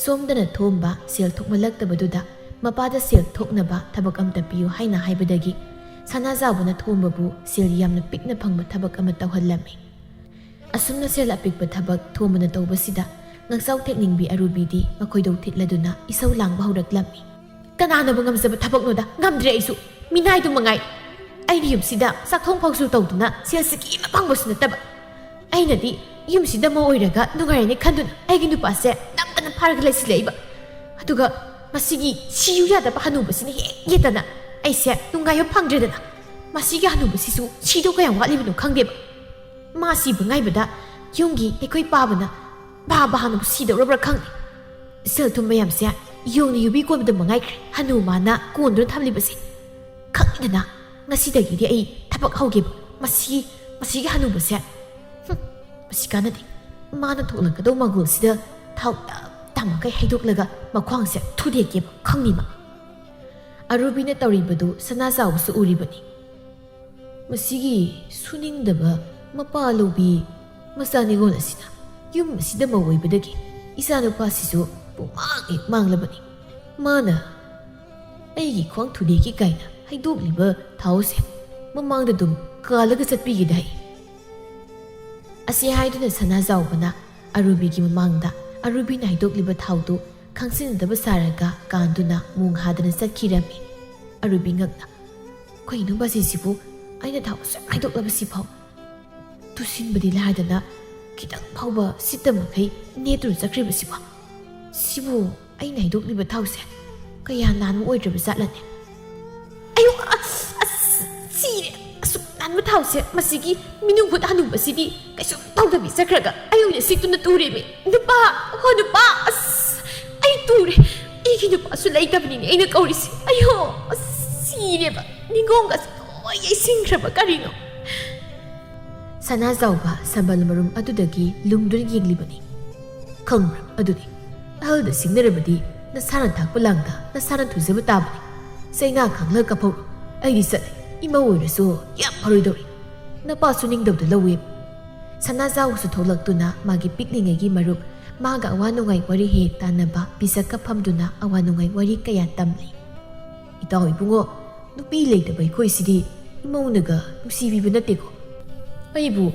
ꯁꯣꯝꯗꯅ ꯊꯣꯝꯕ ꯁꯦꯜ ꯊꯣꯛꯃꯜꯂꯛꯇꯕꯗꯨꯗ ꯃꯄꯥꯗ ꯁꯦꯜ ꯊꯣꯛꯅꯕ ꯊꯕꯛ ꯑꯝꯇ ꯄꯤꯌꯨ ꯍꯥꯏꯅ ꯍꯥꯏꯕꯗꯒꯤ ꯁꯅꯥꯖꯥꯎꯕꯅ ꯊꯣꯝꯕꯕꯨ ꯁꯦꯜ ꯌꯥꯝꯅ ꯄꯤꯛꯅ ꯐꯪꯕ ꯊꯕꯛ ꯑꯃ ꯇꯧꯍꯜꯂꯝꯃꯤ꯫ ꯑꯁꯨꯝꯅ ꯁꯦꯜ ꯑꯄꯤꯛꯄ ꯊꯕꯛ ꯊꯣꯝꯕꯅ ꯇꯧꯕꯁꯤꯗ ꯉꯛꯆꯥꯎ ꯊꯦꯛꯅꯤꯡꯕꯤ ꯑꯔꯨꯕꯤꯗꯤ ꯃꯈꯣꯏꯗꯧ ꯊꯤꯠꯂꯗꯨꯅ ꯏꯁꯧ ꯂꯥꯡꯕ ꯍꯧꯔꯛꯂꯝꯃꯤ꯫ "ꯀꯅꯥꯅꯕꯨ ꯉꯝꯖꯕ ꯊꯕꯛꯅꯣꯗ? ꯉꯝꯗ꯭ꯔꯦ ꯑꯩꯁꯨ꯫ ꯑꯩꯅ ꯌꯨꯝꯁꯤꯗ ꯆꯥꯛꯊꯣꯡ ꯐꯥꯎꯁꯨ ꯇꯧꯗꯨꯅ ꯁꯦꯜ ꯁꯤꯀꯤ ꯑꯃ ꯐꯪꯕꯁꯨ ꯅꯠꯇꯕ꯫ ꯑꯩꯅꯗꯤ ꯌꯨꯝꯁꯤꯗ ꯃꯧ ꯑꯣꯏꯔꯒ ꯅꯨꯡꯉꯥꯏꯔꯅꯤ ꯈꯟꯗꯨꯅ ꯑꯩꯒꯤ ꯅꯨꯄꯥꯁꯦ ꯅꯝꯗꯅ ꯐꯥꯔꯒ ꯂꯩꯁꯤꯜꯂꯛꯏꯕ꯫ ꯑꯗꯨꯒ ꯃꯁꯤꯒꯤ ꯁꯤꯌꯨ ꯌꯥꯗꯕ ꯍꯅꯨꯕꯁꯤꯅ ꯍꯦꯛ ꯌꯦꯠꯇꯅ ꯑꯩꯁꯦ ꯅꯨꯡꯉꯥꯏꯕ ꯐꯪꯗ꯭ꯔꯦꯗꯅ꯫ ꯃꯁꯤꯒꯤ ꯍꯅꯨꯕꯁꯤꯁꯨ ꯁꯤꯗꯧ ꯀꯌꯥꯝ ꯋꯥꯠꯂꯤꯕꯅꯣ ꯈꯪꯗꯦꯕ꯫ ꯃꯥ ꯁꯤꯕ ꯉꯥꯏꯕꯗ ꯌꯨꯝꯒꯤ ꯑꯩꯈꯣꯏ ꯄꯥꯕꯅ ꯕꯥ ꯕꯥꯅꯕꯨ ꯁꯤꯗꯧꯔꯕ꯭ꯔꯥ ꯈꯪꯗꯦ꯫ ꯁꯦꯜ ꯊꯨꯝ ꯃꯌꯥꯝꯁꯦ ꯌꯣꯡꯅ ꯌꯨꯕꯤ ꯀꯣꯟꯕꯗ ꯃꯉꯥꯏꯈ꯭ꯔꯦ ꯍꯅꯨ ꯃꯥꯅ ꯀꯣꯟꯗꯨꯅ ꯊꯝꯂꯤꯕꯁꯦ꯫ ꯈꯪꯉꯤꯗꯅ, ꯉꯁꯤꯗꯒꯤꯗꯤ ꯑꯩ ꯊꯕꯛ ꯍꯧꯒꯦꯕ꯫ ꯃꯁꯤ, ꯃꯁꯤꯒꯤ ꯍꯅꯨꯕꯁꯦ, ꯍꯨꯝ, ꯃꯁꯤ ꯀꯥꯟꯅꯗꯦ꯫ ꯃꯥꯅ ꯊꯣꯛꯂꯛꯀꯗꯧ ꯃꯒꯨꯜꯁꯤꯗ ꯊꯥꯎ ꯇꯞ ꯇꯞꯃꯈꯩ ꯍꯩꯗꯣꯛꯂꯒ ꯃꯈ꯭ꯋꯥꯡꯁꯦ ꯊꯨꯗꯦꯛꯀꯦꯕ ꯈꯪꯅꯤꯃ꯫" ꯑꯔꯨꯕꯤꯅ ꯇꯧꯔꯤꯕꯗꯨ ꯁꯅꯥꯖꯥꯎꯕꯁꯨ ꯎꯔꯤꯕꯅꯤ꯫ "ꯃꯁꯤꯒꯤ ꯁꯨꯅꯤꯡꯗꯕ ꯃꯄꯥ ꯂꯧꯕꯤ ꯃꯆꯥꯅꯤꯉꯣꯜ ꯑꯁꯤꯅ ꯌꯨꯝ ꯑꯁꯤꯗ ꯃꯧ ꯑꯣꯏꯕꯗꯒꯤ ꯏꯆꯥꯅꯨꯄꯥꯁꯤꯁꯨ ꯄꯨꯡꯃꯥꯡ ꯍꯦꯛ ꯃꯥꯡꯂꯕꯅꯤ꯫ ꯃꯥꯅ ꯑꯩꯒꯤ ꯈ꯭ꯋꯥꯡ ꯊꯨꯗꯦꯛꯀꯦ ꯀꯥꯏꯅ ꯍꯩꯗꯣꯛꯂꯤꯕ ꯊꯥꯎꯁꯦ ꯃꯃꯥꯡꯗ ꯑꯗꯨꯝ ꯀꯥꯜꯂꯒ ꯆꯠꯄꯤꯒꯦꯗ ꯑꯩ꯫ ꯑꯁꯤ ꯍꯥꯏꯗꯨꯅ ꯁꯅꯥꯖꯥꯎꯕꯅ ꯑꯔꯨꯕꯤꯒꯤ ꯃꯃꯥꯡꯗ ꯑꯔꯨꯕꯤꯅ ꯍꯩꯗꯣꯛꯂꯤꯕ ꯊꯥꯎꯗꯨ ꯈꯪꯁꯤꯟꯅꯗꯕ ꯁꯥꯔꯒ ꯀꯥꯟꯗꯨꯅ ꯃꯣꯡ ꯍꯥꯗꯅ ꯆꯠꯈꯤꯔꯝꯃꯤ꯫ ꯑꯔꯨꯕꯤ ꯉꯛꯅ, "ꯀꯩꯅꯣ ꯕꯥꯖꯤꯁꯤꯕꯨ? ꯑꯩꯅ ꯊꯥꯎ ꯑꯁꯨꯛ ꯍꯩꯗꯣꯛꯂꯕꯁꯤꯐꯥꯎ ꯇꯨꯁꯤꯟꯕꯗꯤ ꯂꯥꯏꯗꯅ ꯈꯤꯇꯪ ꯐꯥꯎꯕ ꯁꯤꯠꯇ ꯃꯈꯩ ꯅꯦꯠꯇꯨꯅ ꯆꯠꯈ꯭ꯔꯤꯕꯁꯤꯕꯣ? ꯁꯤꯕꯨ ꯑꯩꯅ ꯍꯩꯗꯣꯛꯂꯤꯕ ꯊꯥꯎꯁꯦ ꯀꯌꯥ ꯅꯥꯟꯕ ꯑꯣꯏꯗ꯭ꯔꯕ ꯖꯥꯠꯂꯅꯦ? ꯑꯌꯣ, ꯑꯁ, ꯑꯁ, ꯁꯤꯔꯦ! ꯑꯁꯨꯛ ꯅꯥꯟꯕ ꯊꯥꯎꯁꯦ ꯃꯁꯤꯒꯤ ꯃꯤꯅꯨꯡ ꯍꯨꯠ ꯍꯅꯨꯕꯁꯤꯗꯤ ꯀꯩꯁꯨꯝ ꯇꯧꯗꯕꯤ ꯆꯠꯈ꯭ꯔꯒ ꯑꯩ ꯑꯣꯏꯅ ꯁꯤꯠꯇꯨꯅ ꯇꯨꯔꯦꯃꯤ꯫ ꯅꯨꯄꯥ! ꯍꯣ ꯅꯨꯄꯥ! ꯑꯁ, ꯑꯩ ꯇꯨꯔꯦ! ꯑꯩꯒꯤ ꯅꯨꯄꯥꯁꯨ ꯂꯩꯇꯕꯅꯤꯅꯦ ꯑꯩꯅ ꯀꯧꯔꯤꯁꯦ꯫ ꯑꯌꯣ! ꯑꯁ, ꯁꯤꯔꯦꯕ! ꯅꯤꯡꯒꯣꯡꯒꯁꯦ ꯂꯣꯏ ꯌꯩꯁꯤꯟꯈ꯭ꯔꯕ ꯀꯔꯤꯅꯣ?" ꯁꯅꯥꯖꯥꯎꯕ ꯁꯝꯕꯜ ꯃꯔꯨꯝ ꯑꯗꯨꯗꯒꯤ ꯂꯨꯝꯗꯨꯅ ꯌꯦꯡꯂꯤꯕꯅꯤ꯫ "ꯈꯪꯕ꯭ꯔꯥ ꯑꯗꯨꯗꯤ? ꯑꯍꯜꯗ ꯁꯤꯡꯅꯔꯕꯗꯤ ꯅꯁꯥꯅ ꯊꯥꯛꯄ ꯂꯥꯡꯗ ꯅꯁꯥꯅ ꯊꯨꯖꯕ ꯇꯥꯕꯅꯤ꯫ ꯆꯩꯅꯥ ꯈꯥꯡꯂꯒ ꯀꯥꯞꯍꯧꯔꯣ꯫ ꯑꯩꯗꯤ ꯆꯠꯂꯦ꯫ ꯏꯃꯧ ꯑꯣꯏꯔꯁꯨ ꯌꯥꯝ ꯐꯔꯣꯏꯗꯧꯔꯤ꯫ ꯅꯄꯥꯁꯨ ꯅꯤꯡꯗꯕꯗ ꯂꯧꯋꯦ꯫" ꯁꯅꯥꯖꯥꯎꯁꯨ ꯊꯣꯛꯂꯛꯇꯨꯅ ꯃꯥꯒꯤ ꯄꯤꯛꯂꯤꯉꯩꯒꯤ ꯃꯔꯨꯞ, ꯃꯥꯒ ꯑꯋꯥ ꯅꯨꯡꯉꯥꯏ ꯋꯥꯔꯤ ꯍꯦꯛ ꯇꯥꯟꯅꯕ ꯄꯤꯁꯛꯀ ꯐꯝꯗꯨꯅ ꯑꯋꯥ ꯅꯨꯡꯉꯥꯏ ꯋꯥꯔꯤ ꯀꯌꯥ ꯇꯝꯂꯤ꯫ "ꯏꯇꯥꯎ ꯏꯕꯨꯡꯉꯣ, ꯅꯨꯄꯤ ꯂꯩꯇꯕ ꯑꯩꯈꯣꯏꯁꯤꯗꯤ ꯏꯃꯧꯅꯒ ꯅꯨꯡꯁꯤꯕꯤꯕ ꯅꯠꯇꯦꯀꯣ꯫ ꯑꯩꯕꯨ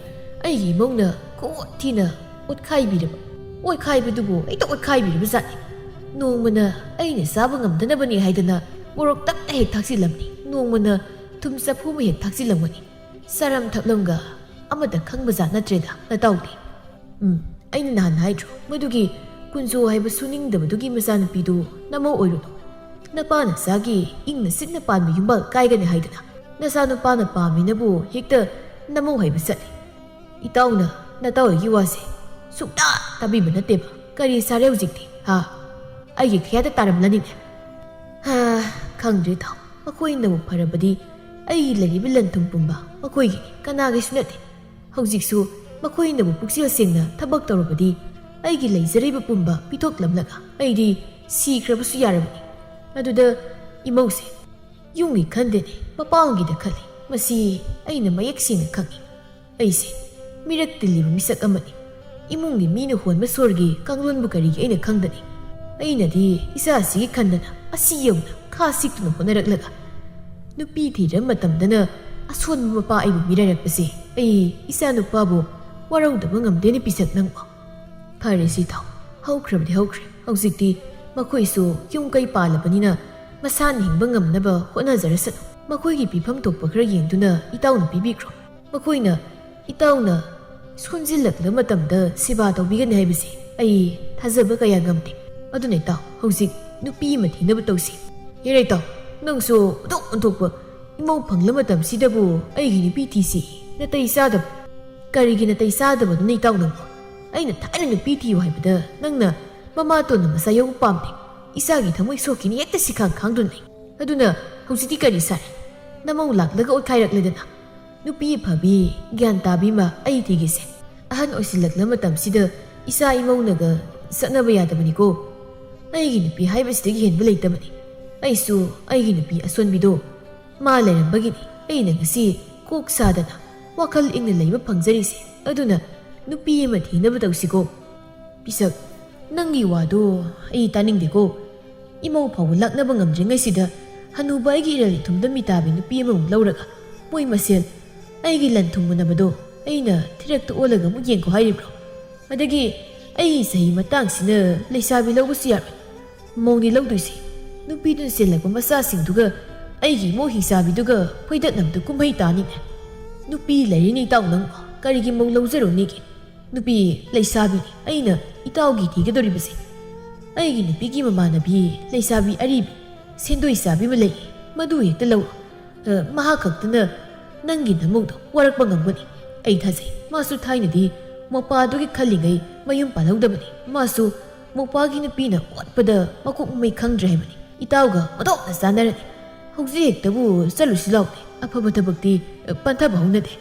ꯑꯩꯒꯤ ꯏꯃꯧꯅ ꯈꯨꯑꯣꯠ ꯊꯤꯅ ꯑꯣꯠꯈꯥꯏꯕꯤꯔꯕ, ꯑꯣꯠꯈꯥꯏꯕꯗꯨꯕꯨ ꯍꯦꯛꯇ ꯑꯣꯠꯈꯥꯏꯕꯤꯔꯕ ꯖꯥꯠꯅꯤ꯫ ꯅꯣꯡꯃꯅ ꯑꯩꯅ ꯆꯥꯕ ꯉꯝꯗꯅꯕꯅꯤ ꯍꯥꯏꯗꯅ ꯃꯣꯔꯣꯛ ꯇꯞꯅ ꯍꯦꯛ ꯊꯥꯛꯆꯤꯜꯂꯝꯃꯤ, ꯅꯣꯡꯃꯅ ꯊꯨꯝ ꯆꯐꯨ ꯑꯃ ꯍꯦꯛ ꯊꯥꯛꯆꯤꯜꯂꯝꯒꯅꯤ꯫ ꯆꯥꯔꯝ ꯊꯛꯂꯝꯒ ꯑꯃꯠꯇ ꯈꯪꯕ ꯖꯥꯠ ꯅꯠꯇ꯭ꯔꯦꯗ ꯅꯇꯥꯎꯗꯤ꯫ ꯎꯝ, ꯑꯩꯅ ꯅꯍꯥꯟ ꯍꯥꯏꯗ꯭ꯔꯣ, ꯃꯗꯨꯒꯤ ꯀꯨꯟꯖꯣ ꯍꯥꯏꯕ ꯁꯨꯅꯤꯡꯗꯕꯗꯨꯒꯤ ꯃꯆꯥꯅꯨꯄꯤꯗꯨ ꯅꯃꯧ ꯑꯣꯏꯔꯨꯅꯨ꯫ ꯅꯄꯥ ꯅꯆꯥꯒꯤ ꯏꯪꯅ ꯆꯤꯛꯅ ꯄꯥꯟꯕ ꯌꯨꯝꯕꯥꯜ ꯀꯥꯏꯒꯅꯤ ꯍꯥꯏꯗꯅ ꯅꯆꯥꯅꯨꯄꯥꯅ ꯄꯥꯝꯃꯤꯅꯕꯨ ꯍꯦꯛꯇ ꯅꯃꯧ ꯍꯥꯏꯕ ꯆꯠꯂꯤ꯫ ꯏꯇꯥꯎꯅ ꯅꯇꯥꯎ ꯑꯩꯒꯤ ꯋꯥꯁꯦ ꯁꯨꯛꯇꯥ ꯇꯥꯕꯤꯕ ꯅꯠꯇꯦꯕ꯫ ꯀꯔꯤ ꯁꯥꯔꯦ ꯍꯧꯖꯤꯛꯇꯤ, ꯍꯥ? ꯑꯩꯒꯤ ꯈꯌꯥꯗ ꯇꯥꯔꯝꯂꯅꯤꯅꯦ꯫ ꯍꯥ, ꯈꯪꯗ꯭ꯔꯦ ꯇꯥꯎ, ꯃꯈꯣꯏꯅꯕꯨ ꯐꯔꯕꯗꯤ ꯑꯩꯒꯤ ꯂꯩꯔꯤꯕ ꯂꯟ ꯊꯨꯝ ꯄꯨꯝꯕ ꯃꯈꯣꯏꯒꯤꯅꯤ, ꯀꯅꯥꯒꯤꯁꯨ ꯅꯠꯇꯦ꯫ ꯍꯧꯖꯤꯛꯁꯨ ꯃꯈꯣꯏꯅꯕꯨ ꯄꯨꯛꯆꯦꯜ ꯁꯦꯡꯅ ꯊꯕꯛ ꯇꯧꯔꯕꯗꯤ ꯑꯩꯒꯤ ꯂꯩꯖꯔꯤꯕ ꯄꯨꯝꯕ ꯄꯤꯊꯣꯛꯂꯝꯂꯒ ꯑꯩꯗꯤ ꯁꯤꯈ꯭ꯔꯕꯁꯨ ꯌꯥꯔꯕꯅꯤ꯫ ꯑꯗꯨꯗ ꯏꯃꯧꯁꯦ ꯌꯨꯝꯒꯤ ꯈꯟꯗꯦꯅꯦ, ꯃꯄꯥꯝꯒꯤꯗ ꯈꯜꯂꯤ꯫ ꯃꯁꯤ ꯑꯩꯅ ꯃꯌꯦꯛ ꯁꯦꯡꯅ ꯈꯪꯏ꯫ ꯑꯩꯁꯦ ꯃꯤꯔꯛ ꯇꯤꯜꯂꯤꯕ ꯃꯤꯁꯛ ꯑꯃꯅꯤ꯫ ꯏꯃꯨꯡꯒꯤ ꯃꯤꯅ ꯍꯣꯟꯕ ꯁꯣꯔꯒꯤ ꯀꯥꯡꯂꯣꯟꯕꯨ ꯀꯔꯤꯒꯤ ꯑꯩꯅ ꯈꯪꯗꯅꯤ? ꯑꯩꯅꯗꯤ ꯏꯆꯥꯁꯤꯒꯤ ꯈꯟꯗꯅ ꯑꯁꯤ ꯌꯧꯅ ꯈꯥ ꯁꯤꯛꯇꯨꯅ ꯍꯣꯠꯅꯔꯛꯂꯒ ꯅꯨꯄꯤ ꯊꯤꯔꯕ ꯃꯇꯝꯗꯅ ꯑꯁꯣꯟꯕ ꯃꯄꯥ ꯑꯩꯕꯨ ꯃꯤꯔꯥꯏꯔꯛꯄꯁꯦ ꯑꯩ ꯏꯆꯥ ꯅꯨꯄꯥꯕꯨ ꯋꯥꯔꯧꯗꯕ ꯉꯝꯗꯦꯅꯦ ꯄꯤꯁꯛ ꯅꯪꯕꯨ꯫ ꯐꯔꯦꯁꯦ ꯏꯇꯥꯎ, ꯍꯧꯈ꯭ꯔꯕꯗꯤ ꯍꯧꯈ꯭ꯔꯦ꯫ ꯍꯧꯖꯤꯛꯇꯤ ꯃꯈꯣꯏꯁꯨ ꯌꯨꯝ ꯀꯩ ꯄꯥꯜꯂꯕꯅꯤꯅ ꯃꯁꯥꯅ ꯍꯤꯡꯕ ꯉꯝꯅꯕ ꯍꯣꯠꯅꯖꯔꯁꯅꯨ꯫ ꯃꯈꯣꯏꯒꯤ ꯄꯤꯐꯝ ꯊꯣꯛꯄ ꯈꯔ ꯌꯦꯡꯗꯨꯅ ꯏꯇꯥꯎꯅ ꯄꯤꯕꯤꯈ꯭ꯔꯣ꯫ ꯃꯈꯣꯏꯅ ꯏꯇꯥꯎꯅ ꯁꯣꯟꯖꯤꯜꯂꯛꯂꯕ ꯃꯇꯝꯗ ꯁꯦꯕꯥ ꯇꯧꯕꯤꯒꯅꯤ ꯍꯥꯏꯕꯁꯦ ꯑꯩ ꯊꯥꯖꯕ ꯀꯌꯥ ꯉꯝꯗꯦ꯫ ꯑꯗꯨꯅ ꯏꯇꯥꯎ, ꯍꯧꯖꯤꯛ ꯅꯨꯄꯤ ꯑꯃ ꯊꯤꯅꯕ ꯇꯧꯁꯤ꯫ ꯌꯥꯔꯦ ꯏꯇꯥꯎ, ꯅꯪꯁꯨ ꯑꯣꯟꯊꯣꯛ ꯑꯣꯟꯊꯣꯛꯄ ꯏꯃꯧ ꯐꯪꯂ ꯃꯇꯝꯁꯤꯗꯕꯨ ꯑꯩꯒꯤ ꯅꯨꯄꯤ ꯊꯤꯁꯤ꯫ ꯅꯇꯩ ꯆꯥꯗꯕ꯫ ꯀꯔꯤꯒꯤ ꯅꯇꯩ ꯆꯥꯗꯕꯅꯣꯅꯦ ꯏꯇꯥꯎ ꯅꯪꯕꯣ? ꯑꯩꯅ ꯊꯥꯏꯅ ꯅꯨꯄꯤ ꯊꯤꯌꯨ ꯍꯥꯏꯕꯗ ꯅꯪꯅ ꯃꯃꯥꯇꯣꯟꯅ ꯃꯆꯥ ꯌꯧꯕ ꯄꯥꯝꯗꯦ, ꯏꯆꯥꯒꯤ ꯊꯃꯣꯏ ꯁꯣꯛꯈꯤꯅꯤ ꯍꯦꯛꯇ ꯁꯤꯈꯥꯡ ꯈꯥꯡꯗꯨꯅ ꯂꯩ꯫ ꯑꯗꯨꯅ ꯍꯧꯖꯤꯛꯇꯤ ꯀꯔꯤ ꯁꯥꯔꯦ? ꯅꯃꯧ ꯂꯥꯛꯂꯒ ꯑꯣꯠꯈꯥꯏꯔꯛꯂꯦꯗꯅ꯫ ꯅꯨꯄꯤ ꯐꯕꯤ, ꯒ꯭ꯌꯥꯟ ꯇꯥꯕꯤ ꯑꯃ ꯑꯩ ꯊꯤꯒꯦꯁꯦ꯫ ꯑꯍꯟ ꯑꯣꯏꯁꯤꯜꯂꯛꯂ ꯃꯇꯝꯁꯤꯗ ꯏꯆꯥ ꯏꯃꯧꯅꯒ ꯆꯠꯅꯕ ꯌꯥꯗꯕꯅꯤꯀꯣ꯫ ꯑꯩꯒꯤ ꯅꯨꯄꯤ ꯍꯥꯏꯕꯁꯤꯗꯒꯤ ꯍꯦꯟꯕ ꯂꯩꯇꯕꯅꯤ꯫ ꯑꯩꯁꯨ ꯑꯩꯒꯤ ꯅꯨꯄꯤ ꯑꯁꯣꯟꯕꯤꯗꯣ ꯃꯥ ꯂꯩꯔꯝꯕꯒꯤꯅꯤ ꯑꯩꯅ ꯉꯁꯤ ꯀꯣꯛ ꯁꯥꯗꯅ ꯋꯥꯈꯜ ꯏꯪꯅ ꯂꯩꯕ ꯐꯪꯖꯔꯤꯁꯦ꯫ ꯑꯗꯨꯅ ꯅꯨꯄꯤ ꯑꯃ ꯊꯤꯅꯕ ꯇꯧꯁꯤꯀꯣ꯫ ꯄꯤꯁꯛ, ꯅꯪꯒꯤ ꯋꯥꯗꯣ ꯑꯩ ꯇꯥꯅꯤꯡꯗꯦꯀꯣ꯫ ꯏꯃꯧ ꯐꯥꯎꯕ ꯂꯥꯛꯅꯕ ꯉꯝꯗ꯭ꯔꯤꯉꯩꯁꯤꯗ ꯍꯅꯨꯕ ꯑꯩꯒꯤ ꯏꯔꯜ ꯏꯊꯨꯝꯗ ꯃꯤꯇꯥꯕꯤ ꯅꯨꯄꯤ ꯑꯃꯃꯨꯛ ꯂꯧꯔꯒ ꯃꯣꯏ ꯃꯁꯦꯜ ꯑꯩꯒꯤ ꯂꯟ ꯊꯨꯝ ꯃꯨꯟꯅꯕꯗꯣ ꯑꯩꯅ ꯊꯤꯔꯛꯇ ꯑꯣꯜꯂꯒ ꯑꯃꯨꯛ ꯌꯦꯡꯈꯣ ꯍꯥꯏꯔꯤꯕ꯭ꯔꯣ? ꯑꯗꯒꯤ ꯑꯩꯒꯤ ꯆꯍꯤ ꯃꯇꯥꯡꯁꯤꯅ ꯂꯩꯁꯥꯕꯤ ꯂꯧꯕꯁꯨ ꯌꯥꯔꯣꯏ꯫ ꯃꯧꯅꯤ ꯂꯧꯗꯣꯏꯁꯦ꯫ ꯅꯨꯄꯤꯗꯨꯅ ꯆꯦꯜꯂꯛꯄ ꯃꯆꯥꯁꯤꯡꯗꯨꯒ ꯑꯩꯒꯤ ꯏꯃꯧ ꯍꯤꯡꯆꯥꯕꯤꯗꯨꯒ ꯐꯣꯏꯗꯠꯅꯕꯗ ꯀꯨꯝꯍꯩ ꯇꯥꯅꯤꯅꯦ꯫ ꯅꯨꯄꯤ ꯂꯩꯔꯤꯅꯤ ꯏꯇꯥꯎ ꯅꯪ ꯀꯔꯤꯒꯤ ꯃꯧ ꯂꯧꯖꯔꯨꯅꯤꯒꯦ? ꯅꯨꯄꯤ ꯂꯩꯁꯥꯕꯤꯅꯤ ꯑꯩꯅ ꯏꯇꯥꯎꯒꯤ ꯊꯤꯒꯗꯧꯔꯤꯕꯁꯦ꯫ ꯑꯩꯒꯤ ꯅꯨꯄꯤꯒꯤ ꯃꯃꯥꯟꯅꯕꯤ ꯂꯩꯁꯥꯕꯤ ꯑꯔꯤꯕꯤ ꯁꯦꯟꯗꯣꯏ ꯆꯥꯕꯤ ꯑꯃ ꯂꯩ, ꯃꯗꯨ ꯍꯦꯛꯇ ꯂꯧꯔꯣ꯫ ꯑ, ꯃꯍꯥꯛ ꯈꯛꯇꯅ ꯅꯪꯒꯤ ꯅꯃꯧꯗꯣ ꯋꯥꯔꯛꯄ ꯉꯝꯒꯅꯤ꯫ ꯑꯩ ꯊꯥꯖꯩ ꯃꯥꯁꯨ ꯊꯥꯏꯅꯗꯤ ꯃꯧꯄꯥꯗꯨꯒꯤ ꯈꯜꯂꯤꯉꯩ ꯃꯌꯨꯝ ꯄꯥꯜꯍꯧꯗꯕꯅꯤ꯫ ꯃꯥꯁꯨ ꯃꯧꯄꯥꯒꯤ ꯅꯨꯄꯤꯅ ꯑꯣꯠꯄꯗ ꯃꯀꯣꯛ ꯃꯃꯩ ꯈꯪꯗ꯭ꯔꯦ ꯍꯥꯏꯕꯅꯤ꯫ ꯏꯇꯥꯎꯒ ꯃꯗꯣꯛꯅ ꯆꯥꯟꯅꯔꯅꯤ꯫ ꯍꯧꯖꯤꯛ ꯍꯦꯛꯇꯕꯨ ꯆꯠꯂꯨꯁꯤ ꯂꯥꯎꯅꯦ꯫ ꯑꯐꯕ ꯊꯕꯛꯇꯤ, ꯑ, ꯄꯟꯊꯕ ꯍꯧꯅꯗꯦ꯫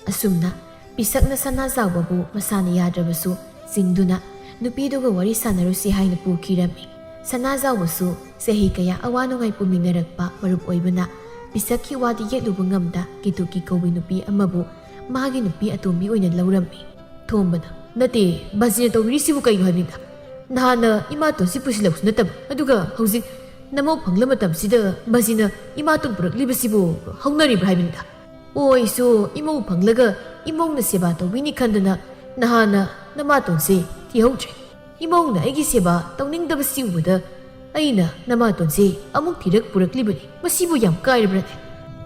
ꯑꯁꯨꯝꯅ ꯄꯤꯁꯛꯅ ꯁꯅꯥꯖꯥꯎꯕꯕꯨ ꯃꯁꯥꯅ ꯌꯥꯗ꯭ꯔꯕꯁꯨ ꯆꯤꯡꯗꯨꯅ ꯅꯨꯄꯤꯗꯨꯒ ꯋꯥꯔꯤ ꯁꯥꯟꯅꯔꯨꯁꯤ ꯍꯥꯏꯅ ꯄꯨꯈꯤꯔꯝꯃꯤ꯫ ꯁꯅꯥꯖꯥꯎꯕꯁꯨ ꯆꯍꯤ ꯀꯌꯥ ꯑꯋꯥ ꯅꯨꯡꯉꯥꯏ ꯄꯨꯃꯤꯟꯅꯔꯛꯄ ꯃꯔꯨꯞ ꯑꯣꯏꯕꯅ ꯄꯤꯁꯛꯀꯤ ꯋꯥꯗꯤ ꯌꯦꯠꯂꯨꯕ ꯉꯝꯗ ꯀꯦꯇꯨꯀꯤ ꯀꯧꯕꯤ ꯅꯨꯄꯤ ꯑꯃꯕꯨ ꯃꯥꯒꯤ ꯅꯨꯄꯤ ꯑꯇꯣꯝꯕꯤ ꯑꯣꯏꯅ ꯂꯧꯔꯝꯃꯤ꯫ ꯊꯣꯝꯕꯅ, "ꯅꯠꯇꯦ, ꯕꯥꯖꯤꯅ ꯇꯧꯕꯤꯔꯤꯁꯤꯕꯨ ꯀꯩꯅꯣ ꯍꯥꯏꯕꯅꯤꯗ? ꯅꯍꯥꯟꯅ ꯏꯃꯥꯇꯣꯟꯁꯤ ꯄꯨꯁꯤꯜꯂꯛꯄꯁꯨ ꯅꯠꯇꯕ, ꯑꯗꯨꯒ ꯍꯧꯖꯤꯛ ꯅꯃꯧ ꯐꯪꯂ ꯃꯇꯝꯁꯤꯗ ꯕꯥꯖꯤꯅ ꯏꯃꯥꯇꯣꯟ ꯄꯨꯔꯛꯂꯤꯕꯁꯤꯕꯨ ꯍꯧꯅꯔꯤꯕ꯭ꯔꯥ ꯍꯥꯏꯕꯅꯤꯗ?" ꯑꯣ, ꯑꯩꯁꯨ ꯏꯃꯧ ꯐꯪꯂꯒ ꯏꯃꯧꯅ ꯁꯦꯕꯥ ꯇꯧꯕꯤꯅꯤ ꯈꯟꯗꯅ ꯅꯍꯥꯟꯅ ꯅꯃꯥꯇꯣꯟꯁꯦ ꯊꯤꯍꯧꯗ꯭ꯔꯦ꯫ ꯏꯃꯧꯅ ꯑꯩꯒꯤ ꯁꯦꯕꯥ ꯇꯧꯅꯤꯡꯗꯕꯁꯤ ꯎꯕꯗ ꯑꯩꯅ ꯅꯃꯥꯇꯣꯟꯁꯦ ꯑꯃꯨꯛ ꯊꯤꯔꯛ ꯄꯨꯔꯛꯂꯤꯕꯅꯤ꯫ ꯃꯁꯤꯕꯨ ꯌꯥꯝ ꯀꯥꯏꯔꯕ꯭ꯔꯅꯦ?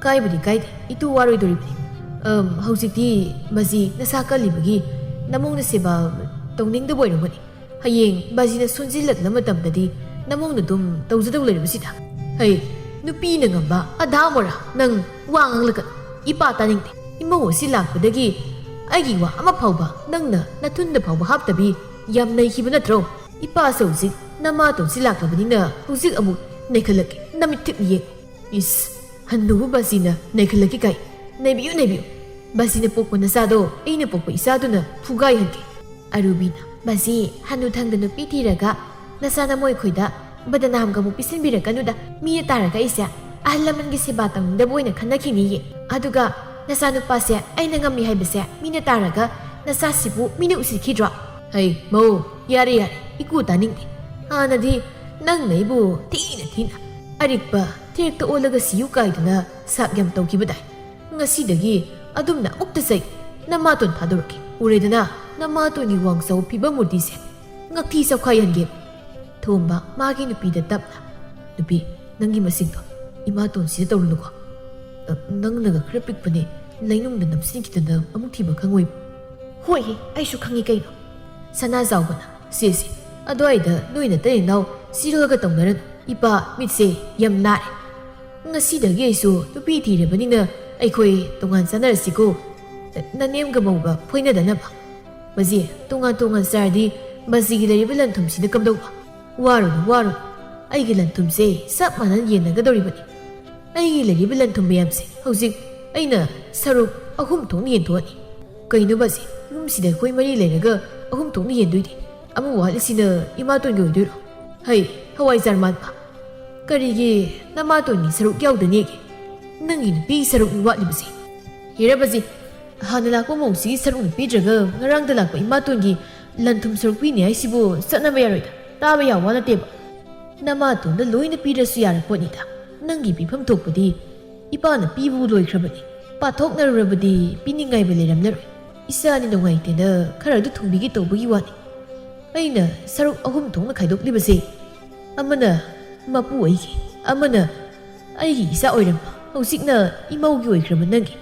ꯀꯥꯏꯕꯗꯤ ꯀꯥꯏꯗꯦ, ꯏꯇꯨ ꯋꯥꯔꯣꯏꯗꯧꯔꯤꯕꯅꯤ꯫ ꯑꯝ, ꯍꯧꯖꯤꯛꯇꯤ ꯕꯥꯖꯤ ꯅꯁꯥ ꯀꯜꯂꯤꯕꯒꯤ ꯅꯃꯧꯅ ꯁꯦꯕꯥ ꯇꯧꯅꯤꯡꯗꯕ ꯑꯣꯏꯔꯝꯒꯅꯤ꯫ ꯍꯌꯦꯡ ꯕꯥꯖꯤꯅ ꯁꯣꯟꯖꯤꯜꯂꯛꯂ ꯃꯇꯝꯗꯗꯤ ꯅꯃꯧꯅ ꯑꯗꯨꯝ ꯇꯧꯖꯗꯧ ꯂꯩꯔꯕꯁꯤꯗ꯫ ꯍꯩ, ꯅꯨꯄꯤꯅ ꯉꯝꯕ ꯑꯙꯥ ꯃꯣꯔꯥ, ꯅꯪ ꯋꯥ ꯉꯥꯡꯂꯛꯀꯅꯨ꯫ ꯏꯄꯥ ꯇꯥꯅꯤꯡꯗꯦ꯫ ꯏꯃꯧ ꯑꯁꯤ ꯂꯥꯛꯄꯗꯒꯤ ꯑꯩꯒꯤ ꯋꯥ ꯑꯃ ꯐꯥꯎꯕ ꯅꯪꯅ ꯅꯊꯨꯟꯗ ꯐꯥꯎꯕ ꯍꯥꯞꯇꯕꯤ ꯌꯥꯝ ꯅꯩꯈꯤꯕ ꯅꯠꯇ꯭ꯔꯣ? ꯏꯄꯥꯁꯨ ꯍꯧꯖꯤꯛ ꯅꯃꯥꯇꯣꯟꯁꯤ ꯂꯥꯛꯂꯕꯅꯤꯅ ꯍꯧꯖꯤꯛ ꯑꯃꯨꯛ ꯅꯩꯈꯠꯂꯛꯀꯦ꯫ ꯅꯃꯤꯠ ꯊꯤꯞ ꯌꯦꯡ꯫ ꯏꯁ, ꯍꯟꯅꯨꯕ ꯕꯥꯖꯤꯅ ꯅꯩꯈꯠꯂꯛꯀꯦ ꯀꯥꯏ꯫ ꯅꯩꯕꯤꯌꯨ, ꯅꯩꯕꯤꯌꯨ꯫ ꯕꯥꯖꯤꯅ ꯄꯣꯛꯄ ꯅꯆꯥꯗꯣ ꯑꯩꯅ ꯄꯣꯛꯄ ꯏꯆꯥꯗꯨꯅ ꯐꯨꯒꯥꯏꯍꯟꯒꯦ꯫ ꯑꯔꯨꯕꯤꯅ, ꯕꯥꯖꯤ, ꯍꯅꯨꯊꯪꯗ ꯅꯨꯄꯤ ꯊꯤꯔꯒ ꯅꯆꯥ ꯅꯃꯣꯏ ꯑꯩꯈꯣꯏꯗ ꯕꯗꯅꯥꯝꯒ ꯑꯃꯨꯛ ꯄꯤꯁꯤꯟꯕꯤꯔꯛꯀꯅꯨꯗ꯫ ꯃꯤꯅ ꯇꯥꯔꯒ ꯑꯩꯁꯦ ꯑꯍꯜ ꯂꯃꯟꯒꯤ ꯁꯦꯕꯥ ꯇꯧꯅꯤꯡꯗꯕ ꯑꯣꯏꯅ ꯈꯟꯅꯈꯤꯅꯤꯌꯦ꯫ ꯑꯗꯨꯒ ꯅꯆꯥꯅꯨꯄꯥꯁꯦ ꯑꯩꯅ ꯉꯝꯃꯤ ꯍꯥꯏꯕꯁꯦ ꯃꯤꯅ ꯇꯥꯔꯒ ꯅꯆꯥꯁꯤꯕꯨ ꯃꯤꯅ ꯎꯁꯤꯠꯈꯤꯗ꯭ꯔꯣ? ꯍꯩ, ꯃꯧ, ꯌꯥꯔꯦ, ꯌꯥꯔꯦ, ꯏꯀꯨ ꯇꯥꯅꯤꯡꯗꯦ꯫ ꯍꯥꯟꯅꯗꯤ ꯅꯪꯅ ꯑꯩꯕꯨ ꯊꯤꯅ ꯊꯤꯅ ꯑꯔꯤꯛꯄ ꯊꯦꯔꯛꯇ ꯑꯣꯜꯂꯒ ꯁꯤꯌꯨ ꯀꯥꯏꯗꯨꯅ ꯁꯥꯞ ꯌꯥꯝ ꯇꯧꯈꯤꯕꯗꯥꯏ꯫ ꯉꯁꯤꯗꯒꯤ ꯑꯗꯨꯝꯅ ꯑꯃꯨꯛꯇ ꯆꯩ꯫ ꯅꯃꯥꯇꯣꯟ ꯐꯥꯗꯣꯔꯛꯀꯦ꯫ ꯎꯔꯦꯗꯅ, ꯅꯃꯥꯇꯣꯟꯒꯤ ꯋꯥꯡ ꯆꯥꯎ ꯐꯤꯕꯝ ꯃꯨꯔꯇꯤꯁꯦ꯫ ꯉꯛꯊꯤ ꯆꯞꯈꯥꯏꯍꯟꯒꯦ꯫ ꯊꯣꯝꯕ ꯃꯥꯒꯤ ꯅꯨꯄꯤꯗ ꯇꯞꯅ, "ꯅꯨꯄꯤ, ꯅꯪꯒꯤ ꯃꯁꯤꯡꯗꯣ ꯏꯃꯥꯇꯣꯟꯁꯤꯗ ꯇꯧꯔꯨꯅꯨꯀꯣ꯫ ꯑ, ꯅꯪꯅꯒ ꯈꯔ ꯄꯤꯛꯄꯅꯦ, ꯂꯩꯅꯨꯡꯗ ꯅꯞꯁꯤꯟꯈꯤꯗꯅ ꯑꯃꯨꯛ ꯊꯤꯕ ꯈꯪꯉꯣꯏꯕ꯫" "ꯍꯣꯏꯍꯦ, ꯑꯩꯁꯨ ꯈꯪꯉꯤ ꯀꯩꯅꯣ꯫" ꯁꯅꯥꯖꯥꯎꯕꯅ, "ꯁꯦ, ꯁꯦ, ꯑꯗꯨꯋꯥꯏꯗ ꯅꯣꯏ ꯅꯇꯩ ꯅꯅꯥꯎ ꯁꯤꯔꯣꯜꯂꯒ ꯇꯧꯅꯔꯅꯨ꯫ ꯏꯄꯥ ꯃꯤꯠꯁꯦ ꯌꯥꯝ ꯅꯥꯔꯦ꯫ ꯉꯁꯤꯗꯒꯤ ꯑꯩꯁꯨ ꯅꯨꯄꯤ ꯊꯤꯔꯕꯅꯤꯅ ꯑꯩꯈꯣꯏ ꯇꯣꯉꯥꯟ ꯆꯥꯅꯔꯁꯤꯀꯣ꯫ ꯅꯅꯦꯝꯒ ꯃꯧꯒ ꯐꯣꯏꯅꯗꯅꯕ꯫ ꯕꯥꯖꯤ, ꯇꯣꯉꯥꯟ ꯇꯣꯉꯥꯟ ꯆꯥꯔꯗꯤ ꯕꯥꯖꯤꯒꯤ ꯂꯩꯔꯤꯕ ꯂꯟ ꯊꯨꯝꯁꯤꯅ ꯀꯝꯗꯧꯕ? ꯋꯥꯔꯨꯅꯨ, ꯋꯥꯔꯨꯅꯨ꯫ ꯑꯩꯒꯤ ꯂꯟ ꯊꯨꯝꯁꯦ ꯆꯞ ꯃꯥꯟꯅꯅ ꯌꯦꯟꯅꯒꯗꯧꯔꯤꯕꯅꯤ꯫ ꯑꯩꯒꯤ ꯂꯩꯔꯤꯕ ꯂꯟ ꯊꯨꯝ ꯃꯌꯥꯝꯁꯦ ꯍꯧꯖꯤꯛ ꯑꯩꯅ ꯁꯔꯨꯛ ꯑꯍꯨꯝ ꯊꯣꯛꯅ ꯌꯦꯟꯊꯣꯛꯑꯅꯤ꯫" "ꯀꯩꯅꯣ ꯕꯥꯖꯤ, ꯌꯨꯝꯁꯤꯗ ꯑꯩꯈꯣꯏ ꯃꯔꯤ ꯂꯩꯔꯒ ꯑꯍꯨꯝ ꯊꯣꯛꯅ ꯌꯦꯟꯗꯣꯏꯗꯤ? ꯑꯃ ꯋꯥꯠꯂꯤꯁꯤꯅ ꯏꯃꯥꯇꯣꯟꯒꯤ ꯑꯣꯏꯗꯣꯏꯔꯣ? ꯍꯩ, ꯍꯋꯥꯏꯖꯥꯔ ꯃꯥꯟꯕ꯫ ꯀꯔꯤꯒꯤ ꯅꯃꯥꯇꯣꯟꯒꯤ ꯁꯔꯨꯛ ꯌꯥꯎꯗꯅꯦꯒꯦ? ꯅꯪꯒꯤ ꯅꯨꯄꯤꯒꯤ ꯁꯔꯨꯛꯅꯤ ꯋꯥꯠꯂꯤꯕꯁꯦ꯫" "ꯍꯦꯔꯥ ꯕꯥꯖꯤ, ꯍꯥꯟꯅ ꯂꯥꯛꯄ ꯃꯧꯁꯤꯒꯤ ꯁꯔꯨꯛꯅ ꯄꯤꯗ꯭ꯔꯒ ꯉꯔꯥꯡꯗ ꯂꯥꯛꯄ ꯏꯃꯥꯇꯣꯟꯒꯤ ꯂꯟ ꯊꯨꯝ ꯁꯔꯨꯛ ꯄꯤꯅꯤ ꯍꯥꯏꯁꯤꯕꯨ ꯆꯠꯅꯕ ꯌꯥꯔꯣꯏꯗ, ꯇꯥꯕ ꯌꯥꯕ ꯋꯥ ꯅꯠꯇꯦꯕ꯫ ꯅꯃꯥꯇꯣꯟꯗ ꯂꯣꯏꯅ ꯄꯤꯔꯁꯨ ꯌꯥꯔ ꯄꯣꯠꯅꯤꯗ꯫ ꯅꯪꯒꯤ ꯄꯤꯐꯝ ꯊꯣꯛꯄꯗꯤ ꯏꯄꯥꯅ ꯄꯤꯕꯕꯨ ꯂꯣꯏꯈ꯭ꯔꯕꯅꯤ꯫ ꯄꯥꯊꯣꯛꯅꯔꯨꯔꯕꯗꯤ ꯄꯤꯅꯤꯡꯉꯥꯏꯕ ꯂꯩꯔꯝꯂꯔꯣꯏ꯫ ꯏꯆꯥꯅꯤ ꯅꯨꯡꯉꯥꯏꯇꯦꯅ ꯈꯔ ꯑꯗꯨ ꯊꯨꯡꯕꯤꯒꯦ ꯇꯧꯕꯒꯤ ꯋꯥꯅꯤ꯫ ꯑꯩꯅ ꯁꯔꯨꯛ ꯑꯍꯨꯝ ꯊꯣꯛꯅ ꯈꯥꯏꯗꯣꯛꯂꯤꯕꯁꯦ, ꯑꯃꯅ ꯃꯄꯨ ꯑꯩꯒꯤ, ꯑꯃꯅ ꯑꯩꯒꯤ ꯏꯆꯥ ꯑꯣꯏꯔꯝꯕ, ꯍꯧꯖꯤꯛꯅ ꯏꯃꯧꯒꯤ ꯑꯣꯏꯈ꯭ꯔꯕ ꯅꯪꯒꯤ,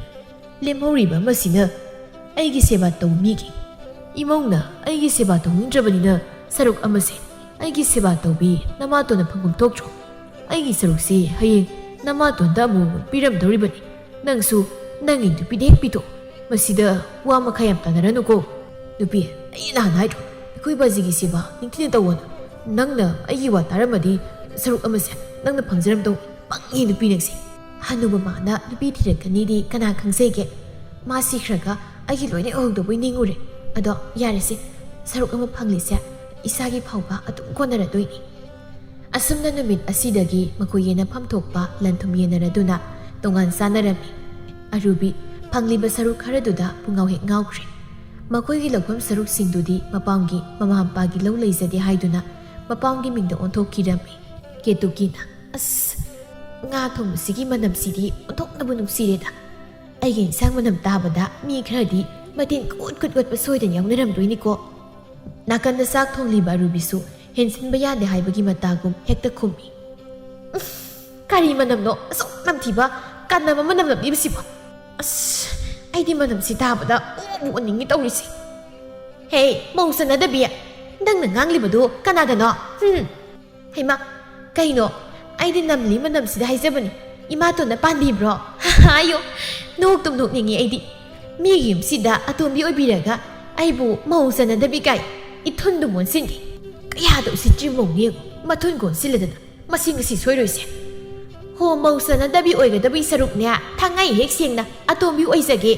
ꯂꯦꯝꯍꯧꯔꯤꯕ ꯑꯃꯁꯤꯅ ꯑꯩꯒꯤ ꯁꯦꯕꯥ ꯇꯧ ꯃꯤꯒꯤ꯫ ꯏꯃꯧꯅ ꯑꯩꯒꯤ ꯁꯦꯕꯥ ꯇꯧꯅꯤꯡꯗ꯭ꯔꯕꯅꯤꯅ ꯁꯔꯨꯛ ꯑꯃꯁꯦ ꯑꯩꯒꯤ ꯁꯦꯕꯥ ꯇꯧꯕꯤ ꯅꯃꯥꯇꯣꯟꯅ ꯐꯪꯐꯝ ꯊꯣꯛꯇ꯭ꯔꯣ? ꯑꯩꯒꯤ ꯁꯔꯨꯛꯁꯤ ꯍꯌꯦꯡ ꯅꯃꯥꯇꯣꯟꯗ ꯑꯃꯨꯛ ꯄꯤꯔꯝꯗꯧꯔꯤꯕꯅꯤ꯫ ꯅꯪꯁꯨ ꯅꯪꯒꯤ ꯅꯨꯄꯤꯗ ꯍꯦꯛ ꯄꯤꯊꯣꯛ꯫ ꯃꯁꯤꯗ ꯋꯥ ꯃꯈꯥ ꯌꯥꯝ ꯇꯥꯅꯔꯅꯨꯀꯣ꯫ ꯅꯨꯄꯤ, ꯑꯩ ꯅꯍꯥꯟ ꯍꯥꯏꯗ꯭ꯔꯣ, ꯑꯩꯈꯣꯏ ꯕꯥꯖꯤꯒꯤ ꯁꯦꯕꯥ ꯅꯤꯡꯊꯤꯅ ꯇꯧꯋꯣꯅ? ꯅꯪꯅ ꯑꯩꯒꯤ ꯋꯥ ꯇꯥꯔꯝꯃꯗꯤ ꯁꯔꯨꯛ ꯑꯃꯁꯦ ꯅꯪꯅ ꯐꯪꯖꯔꯝꯗꯧ꯫ ꯄꯪꯉꯤ ꯅꯨꯄꯤ ꯅꯪꯁꯦ꯫ ꯍꯅꯨꯕ ꯃꯥꯅ ꯅꯨꯄꯤ ꯊꯤꯔꯛꯀꯅꯤꯗꯤ ꯀꯅꯥ ꯈꯪꯖꯩꯒꯦ? ꯃꯥ ꯁꯤꯈ꯭ꯔꯒ ꯑꯩꯒꯤ ꯂꯣꯏꯅ ꯎꯍꯧꯗꯧꯕꯩ ꯅꯤꯡꯉꯨꯔꯦ꯫ ꯑꯗꯣ ꯌꯥꯔꯦꯁꯦ, ꯁꯔꯨꯛ ꯑꯃ ꯐꯪꯂꯤꯁꯦ ꯏꯁꯥꯒꯤ ꯐꯥꯎꯕ ꯑꯗꯨꯝ ꯀꯣꯟꯅꯔꯗꯣꯏꯅꯤ꯫ ꯑꯁꯨꯝꯅ ꯅꯨꯃꯤꯠ ꯑꯁꯤꯗꯒꯤ ꯃꯈꯣꯏ ꯌꯦꯟꯅꯐꯝ ꯊꯣꯛꯄ ꯂꯟ ꯊꯨꯝ ꯌꯦꯟꯅꯔꯗꯨꯅ ꯇꯣꯉꯥꯟ ꯆꯥꯅꯔꯝꯃꯤ꯫ ꯑꯔꯨꯕꯤ ꯐꯪꯂꯤꯕ ꯁꯔꯨꯛ ꯈꯔꯗꯨꯗ ꯄꯨꯡꯉꯥꯎ ꯍꯦꯛ ꯉꯥꯎꯈ꯭ꯔꯦ꯫ ꯃꯈꯣꯏꯒꯤ ꯂꯧꯐꯝ ꯁꯔꯨꯛꯁꯤꯡꯗꯨꯗꯤ ꯃꯄꯥꯝꯒꯤ, ꯃꯃꯥ ꯃꯄꯥꯒꯤ ꯂꯧ ꯂꯩꯖꯗꯦ ꯍꯥꯏꯗꯨꯅ ꯃꯄꯥꯝꯒꯤ ꯃꯤꯡꯗ ꯑꯣꯟꯊꯣꯛꯈꯤꯔꯝꯃꯤ꯫ ꯀꯦꯇꯨꯀꯤꯅ, "ꯑꯁ, ꯉꯥ ꯊꯣꯡꯕꯁꯤꯒꯤ ꯃꯅꯝꯁꯤꯗꯤ ꯑꯣꯟꯊꯣꯛꯅꯕꯨ ꯅꯨꯡꯁꯤꯔꯦꯗ꯫ ꯑꯩꯒꯤ ꯏꯟꯁꯥꯡ ꯃꯅꯝ ꯇꯥꯕꯗ ꯃꯤ ꯈꯔꯗꯤ ꯃꯇꯤꯟ ꯀꯨꯠ ꯀꯨꯠ ꯀꯣꯠꯄ ꯁꯣꯏꯗꯅ ꯌꯥꯎꯅꯔꯝꯗꯣꯏꯅꯤꯀꯣ"꯫ ꯅꯥꯀꯟꯗ ꯆꯥꯛ ꯊꯣꯡꯂꯤꯕ ꯑꯔꯨꯕꯤꯁꯨ ꯍꯦꯟꯖꯤꯟꯕ ꯌꯥꯗꯦ ꯍꯥꯏꯕꯒꯤ ꯃꯇꯥꯒꯨꯝ ꯍꯦꯛꯇ ꯈꯨꯝꯃꯤ꯫ "ꯎꯐ, ꯀꯔꯤ ꯃꯅꯝꯅꯣ ꯑꯁꯨꯛ ꯅꯝꯊꯤꯕ, ꯀꯟꯅꯕ ꯃꯅꯝ ꯅꯝꯂꯤꯕꯁꯤꯕꯣ? ꯑꯁ, ꯑꯩꯗꯤ ꯃꯅꯝꯁꯤ ꯇꯥꯕꯗ ꯑꯣꯕꯨ ꯑꯣꯅꯤꯡꯉꯤ ꯇꯧꯔꯤꯁꯦ꯫ ꯍꯦ, ꯃꯧ ꯆꯟꯅꯗꯕꯤ, ꯅꯪꯅ ꯉꯥꯡꯂꯤꯕꯗꯨ ꯀꯅꯥꯗꯅꯣ? ꯍꯨꯝ꯫ ꯍꯩꯃꯥ, ꯀꯩꯅꯣ? ꯑꯩꯗꯤ ꯅꯝꯂꯤ ꯃꯅꯝꯁꯤꯗ ꯍꯥꯏꯖꯕꯅꯤ꯫ ꯏꯃꯥꯇꯣꯟꯅ ꯄꯥꯟꯕꯤꯕ꯭ꯔꯣ? ꯑꯌꯣ, ꯅꯣꯛꯇꯨꯝ ꯅꯣꯛꯅꯤꯡꯉꯤ ꯑꯩꯗꯤ꯫ ꯃꯤꯒꯤ ꯌꯨꯝꯁꯤꯗ ꯑꯇꯣꯝꯕꯤ ꯑꯣꯏꯕꯤꯔꯒ ꯑꯩꯕꯨ ꯃꯧ ꯆꯟꯅꯗꯕꯤ ꯀꯥꯏ꯫ ꯏꯊꯨꯟꯗꯨ ꯃꯣꯟꯁꯤꯟꯒꯦ꯫ ꯀꯌꯥꯗ ꯎꯁꯤꯠꯇ꯭ꯔꯤ ꯃꯧꯅꯦ ꯌꯦꯡꯉꯨ, ꯃꯊꯨꯟ ꯀꯣꯟꯁꯤꯜꯂꯗꯅ꯫ ꯃꯁꯤ ꯉꯁꯤ ꯁꯣꯏꯔꯣꯏꯁꯦ꯫ ꯍꯣ, ꯃꯧ ꯆꯟꯅꯗꯕꯤ ꯑꯣꯏꯒꯗꯕꯒꯤ ꯁꯔꯨꯛꯅꯦ, ꯊꯥꯡꯉꯩ ꯍꯦꯛ ꯁꯦꯡꯅ ꯑꯇꯣꯝꯕꯤ ꯑꯣꯏꯖꯒꯦ꯫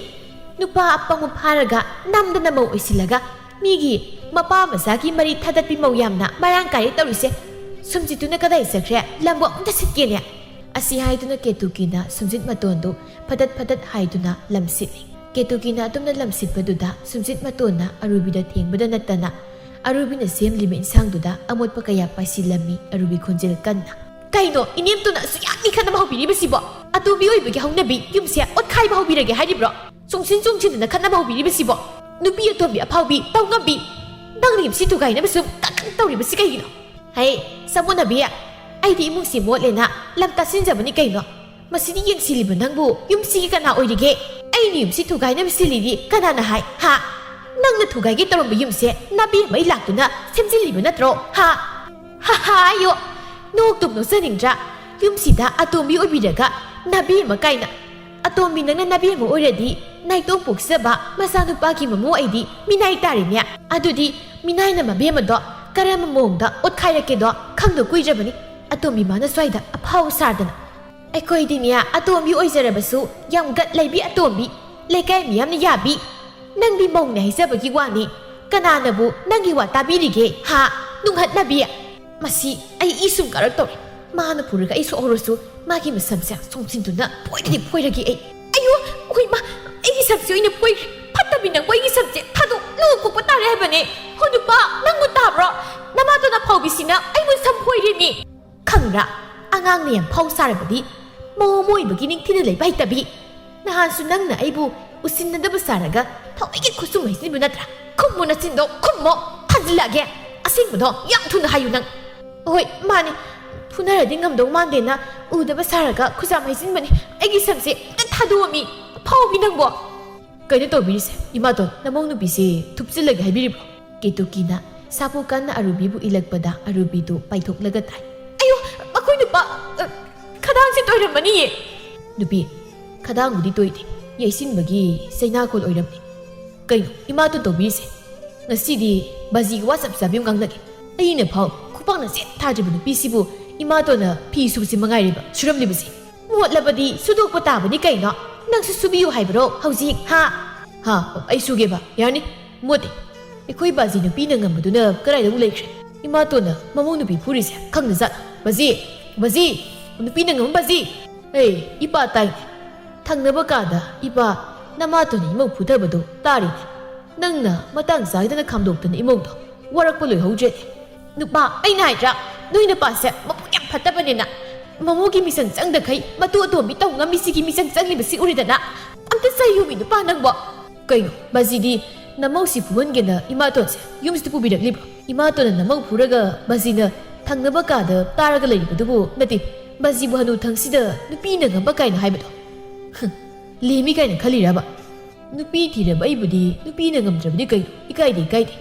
ꯅꯨꯄꯥ ꯑꯄꯪꯕ ꯐꯥꯔꯒ ꯅꯝꯗꯅ ꯃꯧ ꯑꯣꯏꯁꯤꯜꯂꯒ ꯃꯤꯒꯤ ꯃꯄꯥ ꯃꯆꯥꯒꯤ ꯃꯔꯤ ꯊꯥꯗꯠꯄꯤ ꯃꯧ ꯌꯥꯝꯅ ꯃꯔꯥꯡ ꯀꯥꯏꯔꯦ ꯇꯧꯔꯤꯁꯦ꯫ ꯁꯨꯝꯖꯤꯠꯇꯨꯅ ꯀꯗꯥꯏ ꯆꯠꯈ꯭ꯔꯦ? ꯂꯝꯕꯨ ꯑꯃꯨꯛꯇ ꯁꯤꯠꯀꯦꯅꯦ꯫ ꯑꯁꯤ ꯍꯥꯏꯗꯨꯅ ꯀꯦꯇꯨꯀꯤꯅ ꯁꯨꯝꯖꯤꯠ ꯃꯇꯣꯟꯗꯨ ꯐꯗꯠ ꯐꯗꯠ ꯍꯥꯏꯗꯨꯅ ꯂꯝꯁꯤꯠꯂꯤ꯫ ꯀꯦꯇꯨꯀꯤꯅ ꯑꯗꯨꯝꯅ ꯂꯝꯁꯤꯠꯄꯗꯨꯗ ꯁꯨꯝꯖꯤꯠ ꯃꯇꯣꯟꯅ ꯑꯔꯨꯕꯤꯗ ꯊꯦꯡꯕꯗ ꯅꯠꯇꯅ ꯑꯔꯨꯕꯤꯅ ꯁꯦꯝꯂꯤꯕ ꯏꯟꯁꯥꯡꯗꯨꯗ ꯑꯃꯣꯠꯄ ꯀꯌꯥ ꯄꯥꯏꯁꯤꯜꯂꯝꯃꯤ꯫ ꯑꯔꯨꯕꯤ ꯈꯣꯟꯖꯦꯜ ꯀꯟꯅ, "ꯀꯩꯅꯣ ꯏꯅꯦꯝꯇꯨꯅ ꯑꯁꯨꯛ ꯌꯥꯝ ꯃꯤ ꯈꯠꯅꯕ ꯍꯧꯕꯤꯔꯤꯕꯁꯤꯕꯣ? ꯑꯇꯣꯝꯕꯤ ꯑꯣꯏꯕꯒꯤ ꯍꯧꯅꯕꯤ ꯌꯨꯝꯁꯦ ꯑꯣꯠꯈꯥꯏꯕ ꯍꯧꯕꯤꯔꯒꯦ ꯍꯥꯏꯔꯤꯕ꯭ꯔꯣ? ꯆꯣꯡꯁꯤꯟ ꯆꯣꯡꯁꯤꯟꯗꯅ ꯈꯠꯅꯕ ꯍꯧꯕꯤꯔꯤꯕꯁꯤꯕꯣ? ꯅꯨꯄꯤ ꯑꯇꯣꯝꯕꯤ ꯑꯐꯥꯎꯕꯤ ꯇꯧꯉꯝꯕꯤ, ꯅꯪꯅ ꯌꯨꯝꯁꯤ ꯊꯨꯒꯥꯏꯅꯕ ꯁꯨꯝ ꯀꯟ ꯀꯟ ꯇꯧꯔꯤꯕꯁꯤ ꯀꯩꯒꯤꯅꯣ? ꯍꯩ, ꯁꯃꯨꯅꯕꯤ, ꯑꯩꯗꯤ ꯏꯃꯨꯡꯁꯤ ꯃꯣꯠꯂꯦꯅ ꯂꯝ ꯇꯥꯁꯤꯟꯖꯕꯅꯤ ꯀꯩꯅꯣ꯫ ꯃꯁꯤꯗꯤ ꯌꯦꯡꯁꯤꯜꯂꯤꯕ ꯅꯪꯕꯨ ꯌꯨꯝꯁꯤꯒꯤ ꯀꯅꯥ ꯑꯣꯏꯔꯤꯒꯦ? ꯑꯩꯅ ꯌꯨꯝꯁꯤ ꯊꯨꯒꯥꯏꯅꯕ ꯁꯤꯜꯂꯤꯗꯤ ꯀꯅꯥꯅ ꯍꯥꯏ? ꯍꯥ? ꯅꯪꯅ ꯊꯨꯒꯥꯏꯒꯦ ꯇꯧꯔꯝꯕ ꯌꯨꯝꯁꯦ ꯅꯥꯕꯦꯝꯃꯩ ꯂꯥꯛꯇꯨꯅ ꯁꯦꯝꯖꯤꯜꯂꯤꯕ ꯅꯠꯇ꯭ꯔꯣ? ꯍꯥ? ꯍꯥ ꯍꯥ, ꯑꯌꯣ! ꯅꯣꯛꯇꯨꯝ ꯅꯣꯛꯆꯅꯤꯡꯗ꯭ꯔꯥ? ꯌꯨꯝꯁꯤꯗ ꯑꯇꯣꯝꯕꯤ ꯑꯣꯏꯕꯤꯔꯒ ꯅꯥꯕꯦꯝꯃ ꯀꯥꯏꯅ꯫ ꯑꯇꯣꯝꯕꯤ ꯅꯪꯅ ꯅꯥꯕꯦꯝꯃ ꯑꯣꯏꯔꯗꯤ ꯅꯥꯏꯇꯣꯝ ꯄꯣꯛꯆꯕ ꯃꯆꯥꯅꯨꯄꯥꯒꯤ ꯃꯃꯧ ꯑꯩꯗꯤ ꯃꯤꯅꯥꯏ ꯇꯥꯔꯦꯅꯦ꯫ ꯑꯗꯨꯗꯤ ꯃꯤꯅꯥꯏꯅ ꯃꯕꯦꯝꯃꯗꯣ ꯀꯔꯝꯕ ꯃꯑꯣꯡꯗ ꯑꯣꯠꯈꯥꯏꯔꯛꯀꯦꯗꯣ ꯈꯪꯗ ꯀꯨꯏꯗ꯭ꯔꯕꯅꯤ꯫ ꯑꯇꯣꯝꯕꯤ ꯃꯥꯅ ꯁ꯭ꯋꯥꯏꯗ ꯑꯐꯥꯎ ꯁꯥꯗꯅ꯫ ꯑꯩꯈꯣꯏꯗꯤꯅꯦ, ꯑꯇꯣꯝꯕꯤ ꯑꯣꯏꯖꯔꯕꯁꯨ ꯌꯥꯝ ꯒꯠ ꯂꯩꯕꯤ ꯑꯇꯣꯝꯕꯤ, ꯂꯩꯀꯥꯏ ꯃꯤꯌꯥꯝꯅ ꯌꯥꯕꯤ꯫ ꯅꯪꯗꯤ ꯃꯧꯅꯦ ꯍꯥꯏꯖꯕꯒꯤ ꯋꯥꯅꯤ, ꯀꯅꯥꯅꯕꯨ ꯅꯪꯒꯤ ꯋꯥ ꯇꯥꯕꯤꯔꯤꯒꯦ? ꯍꯥ? ꯅꯨꯡꯍꯠꯅꯕꯤ! ꯃꯁꯤ ꯑꯩ ꯏ ꯁꯨꯝ ꯀꯥꯔꯛꯇꯧꯔꯦ꯫ ꯃꯥꯅ ꯐꯨꯔꯒ ꯑꯩ ꯁꯣꯛꯍꯧꯔꯁꯨ ꯃꯥꯒꯤ ꯃꯁꯝꯁꯦ ꯆꯣꯡꯁꯤꯟꯗꯨꯅ ꯐꯣꯏꯗꯗꯤ ꯐꯣꯏꯔꯒꯦ ꯑꯩ꯫ ꯑꯌꯣ! ꯍꯣꯏ ꯃꯥ! ꯑꯩꯒꯤ ꯁꯝꯁꯦ ꯑꯣꯏꯅ ꯐꯣꯏꯈ꯭ꯔꯦ꯫ ꯐꯠꯇꯕꯤ ꯅꯪꯕꯨ ꯑꯩꯒꯤ ꯁꯝꯁꯦ ꯊꯥꯗꯣꯛ ꯂꯨ ꯀꯣꯛꯄ ꯇꯥꯔꯦ ꯍꯥꯏꯕꯅꯦ꯫ ꯍꯣ ꯅꯨꯄꯥ, ꯅꯪꯕꯨ ꯇꯥꯕ꯭ꯔꯣ? ꯅꯃꯥꯇꯣꯟ ꯑꯐꯥꯎꯕꯤꯁꯤꯅ ꯑꯩꯕꯨ ꯁꯝ ꯐꯣꯏꯔꯦꯅꯦ꯫ ꯈꯪꯕ꯭ꯔꯥ? ꯑꯉꯥꯡꯅ ꯌꯥꯝ ꯐꯥꯎ ꯁꯥꯔꯕꯗꯤ ꯃꯑꯣꯡ ꯑꯃ ꯑꯣꯏꯕꯒꯤ ꯅꯤꯡꯊꯤꯅ ꯂꯩꯕ ꯍꯩꯇꯕꯤ꯫ ꯅꯍꯥꯟꯁꯨ ꯅꯪꯅ ꯑꯩꯕꯨ ꯎꯁꯤꯟꯅꯗꯕ ꯁꯥꯔꯒ ꯊꯋꯥꯏꯒꯤ ꯈꯨꯠꯁꯨꯝ ꯍꯩꯖꯤꯟꯕ ꯅꯠꯇ꯭ꯔꯥ? ꯈꯨꯝꯃꯨ ꯅꯆꯤꯟꯗꯣ, ꯈꯨꯝꯃꯣ! ꯊꯥꯖꯤꯜꯂꯛꯑꯒꯦ꯫ ꯑꯁꯦꯡꯕꯗꯣ ꯌꯥꯝ ꯊꯨꯅ ꯍꯥꯏꯌꯨ ꯅꯪ꯫ ꯍꯣꯏ, ꯃꯥꯅꯦ꯫ ꯐꯨꯅꯔꯗꯤ ꯉꯝꯗꯧ ꯃꯥꯟꯗꯦꯅ ꯎꯗꯕ ꯁꯥꯔꯒ ꯈꯨꯖꯥꯝ ꯍꯩꯖꯤꯟꯕꯅꯤ꯫ ꯑꯩꯒꯤ ꯁꯝꯁꯦ ꯑꯝꯇ ꯊꯥꯗꯣꯛꯑꯝꯃꯤ꯫ ꯐꯥꯎꯕꯤ ꯅꯪꯕꯣ! ꯀꯩꯅꯣ ꯇꯧꯕꯤꯔꯤꯁꯦ? ꯏꯃꯥꯇꯣꯟ, ꯅꯃꯧ ꯅꯨꯄꯤꯁꯦ ꯊꯨꯞꯆꯤꯜꯂꯒꯦ ꯍꯥꯏꯕꯤꯔꯤꯕ꯭ꯔꯣ? ꯀꯦꯇꯨꯀꯤꯅ ꯁꯥꯐꯨ ꯀꯟꯅ ꯑꯔꯨꯕꯤꯕꯨ ꯏꯜꯂꯛꯄꯗ ꯑꯔꯨꯕꯤꯗꯨ ꯄꯥꯏꯊꯣꯛꯂꯒ ꯇꯥꯏ꯫ ꯑꯌꯣ, ꯃꯈꯣꯏ ꯅꯨꯄꯥ, ꯑ, ꯈꯗꯥꯡꯁꯦ ꯇꯣꯏꯔꯝꯃꯅꯤꯌꯦ꯫ ꯅꯨꯄꯤ, ꯈꯗꯥꯡꯕꯨꯗꯤ ꯇꯣꯏꯗꯦ, ꯌꯩꯁꯤꯟꯕꯒꯤ ꯆꯩꯅꯥꯈꯣꯜ ꯑꯣꯏꯔꯝꯅꯤ꯫ ꯀꯩꯅꯣ ꯏꯃꯥꯇꯣꯟ ꯇꯧꯕꯤꯔꯤꯁꯦ? ꯉꯁꯤꯗꯤ ꯕꯥꯖꯤꯒ ꯋꯥ ꯆꯞ ꯆꯥꯕꯤ ꯑꯃ ꯉꯥꯡꯅꯒꯦ꯫ ꯑꯩꯅ ꯐꯥꯎ ꯈꯨꯄꯥꯛꯅ ꯁꯦꯠ ꯊꯥꯗ꯭ꯔꯤꯕ ꯅꯨꯄꯤꯁꯤꯕꯨ ꯏꯃꯥꯇꯣꯟꯅ ꯐꯤ ꯁꯨꯕꯁꯤ ꯃꯉꯥꯏꯔꯦꯕ ꯁꯨꯔꯝꯂꯤꯕꯁꯤ꯫ ꯃꯣꯠꯂꯕꯗꯤ ꯁꯨꯗꯣꯛꯄ ꯇꯥꯕꯅꯤ ꯀꯩꯅꯣ꯫ ꯅꯪꯁꯨ ꯁꯨꯕꯤꯌꯨ ꯍꯥꯏꯕ꯭ꯔꯣ ꯍꯧꯖꯤꯛ? ꯍꯥ? ꯍꯥ? ꯑꯩ ꯁꯨꯒꯦꯕ? ꯌꯥꯅꯤ꯫ ꯃꯣꯠꯇꯦ꯫ ꯑꯩꯈꯣꯏ ꯕꯥꯖꯤ ꯅꯨꯄꯤꯅ ꯉꯝꯕꯗꯨꯅ ꯀꯗꯥꯏꯗ ꯑꯃꯨꯛ ꯂꯩꯈ꯭ꯔꯦ? ꯏꯃꯥꯇꯣꯟꯅ ꯃꯃꯧ ꯅꯨꯄꯤ ꯐꯨꯔꯤꯁꯦ ꯈꯪꯗꯖꯥꯠ? ꯕꯥꯖꯤ! ꯕꯥꯖꯤ! ꯅꯨꯄꯤꯅ ꯉꯝꯕ ꯕꯥꯖꯤ! ꯑꯦ, ꯏꯄꯥ ꯇꯥꯏꯅꯦ꯫ ꯊꯪꯅꯕ ꯀꯥꯗ ꯏꯄꯥ ꯅꯃꯥꯇꯣꯟꯅ ꯏꯃꯧ ꯐꯨꯊꯕꯗꯨ ꯇꯥꯔꯤꯅꯦ꯫ ꯅꯪꯅ ꯃꯇꯥꯡ ꯆꯥꯗꯅ ꯈꯥꯝꯗꯣꯛꯇꯅ ꯏꯃꯧꯗꯣ ꯋꯥꯔꯛꯄ ꯂꯣꯏꯍꯧꯗ꯭ꯔꯦꯅꯦ꯫ ꯅꯨꯄꯥ, ꯑꯩꯅ ꯍꯥꯏꯗ꯭ꯔꯥ, ꯅꯣꯏ ꯅꯨꯄꯥꯁꯦ ꯃꯄꯨꯛ ꯌꯥꯝ ꯐꯠꯇꯕꯅꯤꯅ꯫ ꯃꯃꯧꯒꯤ ꯃꯤꯆꯪ ꯆꯪꯗꯈꯩ ꯃꯇꯨ ꯑꯇꯣꯝꯕꯤ ꯇꯧ ꯉꯝꯃꯤꯁꯤꯒꯤ ꯃꯤꯆꯪ ꯆꯪꯂꯤꯕꯁꯤ ꯎꯔꯦꯗꯅ꯫ ꯑꯝꯇ ꯆꯩꯌꯨꯃꯤ ꯅꯨꯄꯥ ꯅꯪꯕꯣ꯫ ꯀꯩꯅꯣ, ꯕꯥꯖꯤꯗꯤ ꯅꯃꯧꯁꯤ ꯐꯨꯍꯟꯒꯦꯅ ꯏꯃꯥꯇꯣꯟꯁꯦ ꯌꯨꯝꯁꯤꯗ ꯄꯨꯕꯤꯔꯛꯂꯤꯕ꯭ꯔꯣ? ꯏꯃꯥꯇꯣꯟꯅ ꯅꯃꯧ ꯐꯨꯔꯒ ꯕꯥꯖꯤꯅ ꯊꯪꯅꯕ ꯀꯥꯗ ꯇꯥꯔꯒ ꯂꯩꯔꯤꯕꯗꯨꯕꯨ ꯅꯠꯇꯦ, ꯕꯥꯖꯤꯕꯨ ꯍꯅꯨ ꯊꯪꯁꯤꯗ ꯅꯨꯄꯤꯅ ꯉꯝꯕ ꯀꯥꯏꯅ ꯍꯥꯏꯕꯗꯣ꯫ ꯍꯨꯝ, ꯂꯦꯝꯃꯤ ꯀꯥꯏꯅ ꯈꯜꯂꯤꯔꯕ? ꯅꯨꯄꯤ ꯊꯤꯔꯕ ꯑꯩꯕꯨꯗꯤ ꯅꯨꯄꯤꯅ ꯉꯝꯗ꯭ꯔꯕꯗꯤ ꯀꯩꯅꯣ? ꯏꯀꯥꯏꯗꯦ, ꯏꯀꯥꯏꯗꯦ꯫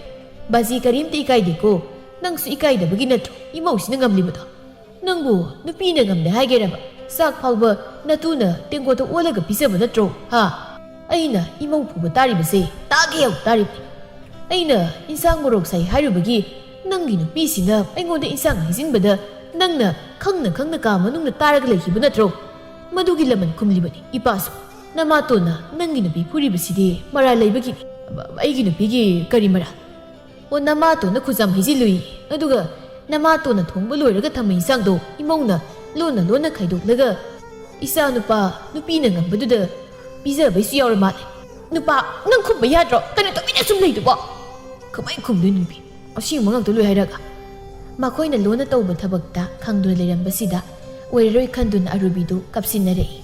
ꯕꯥꯖꯤ ꯀꯔꯤꯝꯇ ꯏꯀꯥꯏꯗꯦꯀꯣ꯫ ꯅꯪꯁꯨ ꯏꯀꯥꯏꯗꯕꯒꯤ ꯅꯠꯇ꯭ꯔꯣ ꯏꯃꯧꯁꯤꯅ ꯉꯝꯂꯤꯕꯗꯣ? ꯅꯪꯕꯨ ꯅꯨꯄꯤꯅ ꯉꯝꯗꯦ ꯍꯥꯏꯒꯦꯔꯕ? ꯆꯥꯛ ꯐꯥꯎꯕ ꯅꯇꯨꯅ ꯇꯦꯡꯀꯣꯠꯇ ꯑꯣꯜꯂꯒ ꯄꯤꯖꯕ ꯅꯠꯇ꯭ꯔꯣ? ꯍꯥ? ꯑꯩꯅ ꯏꯃꯧ ꯐꯨꯕ ꯇꯥꯔꯤꯕꯁꯦ ꯇꯥꯒꯦ ꯌꯥꯎ ꯇꯥꯔꯤꯕꯅꯤ꯫ ꯑꯩꯅ ꯏꯟꯁꯥꯡ ꯃꯣꯔꯣꯛ ꯁꯥꯏ ꯍꯥꯏꯔꯨꯕꯒꯤ ꯅꯪꯒꯤ ꯅꯨꯄꯤꯁꯤꯅ ꯑꯩꯉꯣꯟꯗ ꯏꯟꯁꯥꯡ ꯍꯩꯖꯤꯟꯕꯗ ꯅꯪꯅ ꯈꯪꯅ ꯈꯪꯅ ꯀꯥ ꯃꯅꯨꯡꯗ ꯇꯥꯔꯒ ꯂꯩꯈꯤꯕ ꯅꯠꯇ꯭ꯔꯣ? ꯃꯗꯨꯒꯤ ꯂꯃꯟ ꯈꯨꯝꯂꯤꯕꯅꯤ ꯏꯄꯥꯁꯨ꯫ ꯅꯃꯥꯇꯣꯟꯅ ꯅꯪꯒꯤ ꯅꯨꯄꯤ ꯐꯨꯔꯤꯕꯁꯤꯗꯤ ꯃꯔꯥꯜ ꯂꯩꯕꯒꯤꯅꯤ꯫ ꯑꯩꯒꯤ ꯅꯨꯄꯤꯒꯤ ꯀꯔꯤ ꯃꯔꯥꯜ? ꯑꯣ, ꯅꯃꯥꯇꯣꯟꯅ ꯈꯨꯖꯥꯝ ꯍꯩꯖꯤꯜꯂꯨꯏ꯫ ꯑꯗꯨꯒ ꯅꯃꯥꯇꯣꯟꯅ ꯊꯣꯡꯕ ꯂꯣꯏꯔꯒ ꯊꯝꯕ ꯏꯟꯁꯥꯡꯗꯣ ꯏꯃꯧꯅ ꯂꯣꯟꯅ ꯂꯣꯟꯅ ꯈꯥꯏꯗꯣꯛꯂꯒ ꯏꯆꯥ ꯅꯨꯄꯥ ꯅꯨꯄꯤꯅ ꯉꯝꯕꯗꯨꯗ ꯄꯤꯖꯕꯩꯁꯨ ꯌꯥꯎꯔ ꯃꯥꯜꯂꯦ꯫ ꯅꯨꯄꯥ, ꯅꯪ ꯈꯨꯝꯕ ꯌꯥꯗ꯭ꯔꯣ? ꯀꯩꯅꯣ ꯇꯨꯃꯤꯟꯅ ꯁꯨꯝ ꯂꯩꯗꯨꯕꯣ? ꯀꯃꯥꯏꯅ ꯈꯨꯝꯗꯣꯏꯅꯣ ꯅꯨꯄꯤ? ꯑꯁꯦꯡꯕ ꯉꯥꯛꯇ ꯂꯣꯏ ꯍꯥꯏꯔꯒ꯫ ꯃꯈꯣꯏꯅ ꯂꯣꯟꯅ ꯇꯧꯕ ꯊꯕꯛꯇ ꯈꯪꯗꯨꯅ ꯂꯩꯔꯝꯕꯁꯤꯗ ꯑꯣꯏꯔꯔꯣꯏ ꯈꯟꯗꯨꯅ ꯑꯔꯨꯕꯤꯗꯨ ꯀꯞꯁꯤꯟꯅꯔꯛꯏ꯫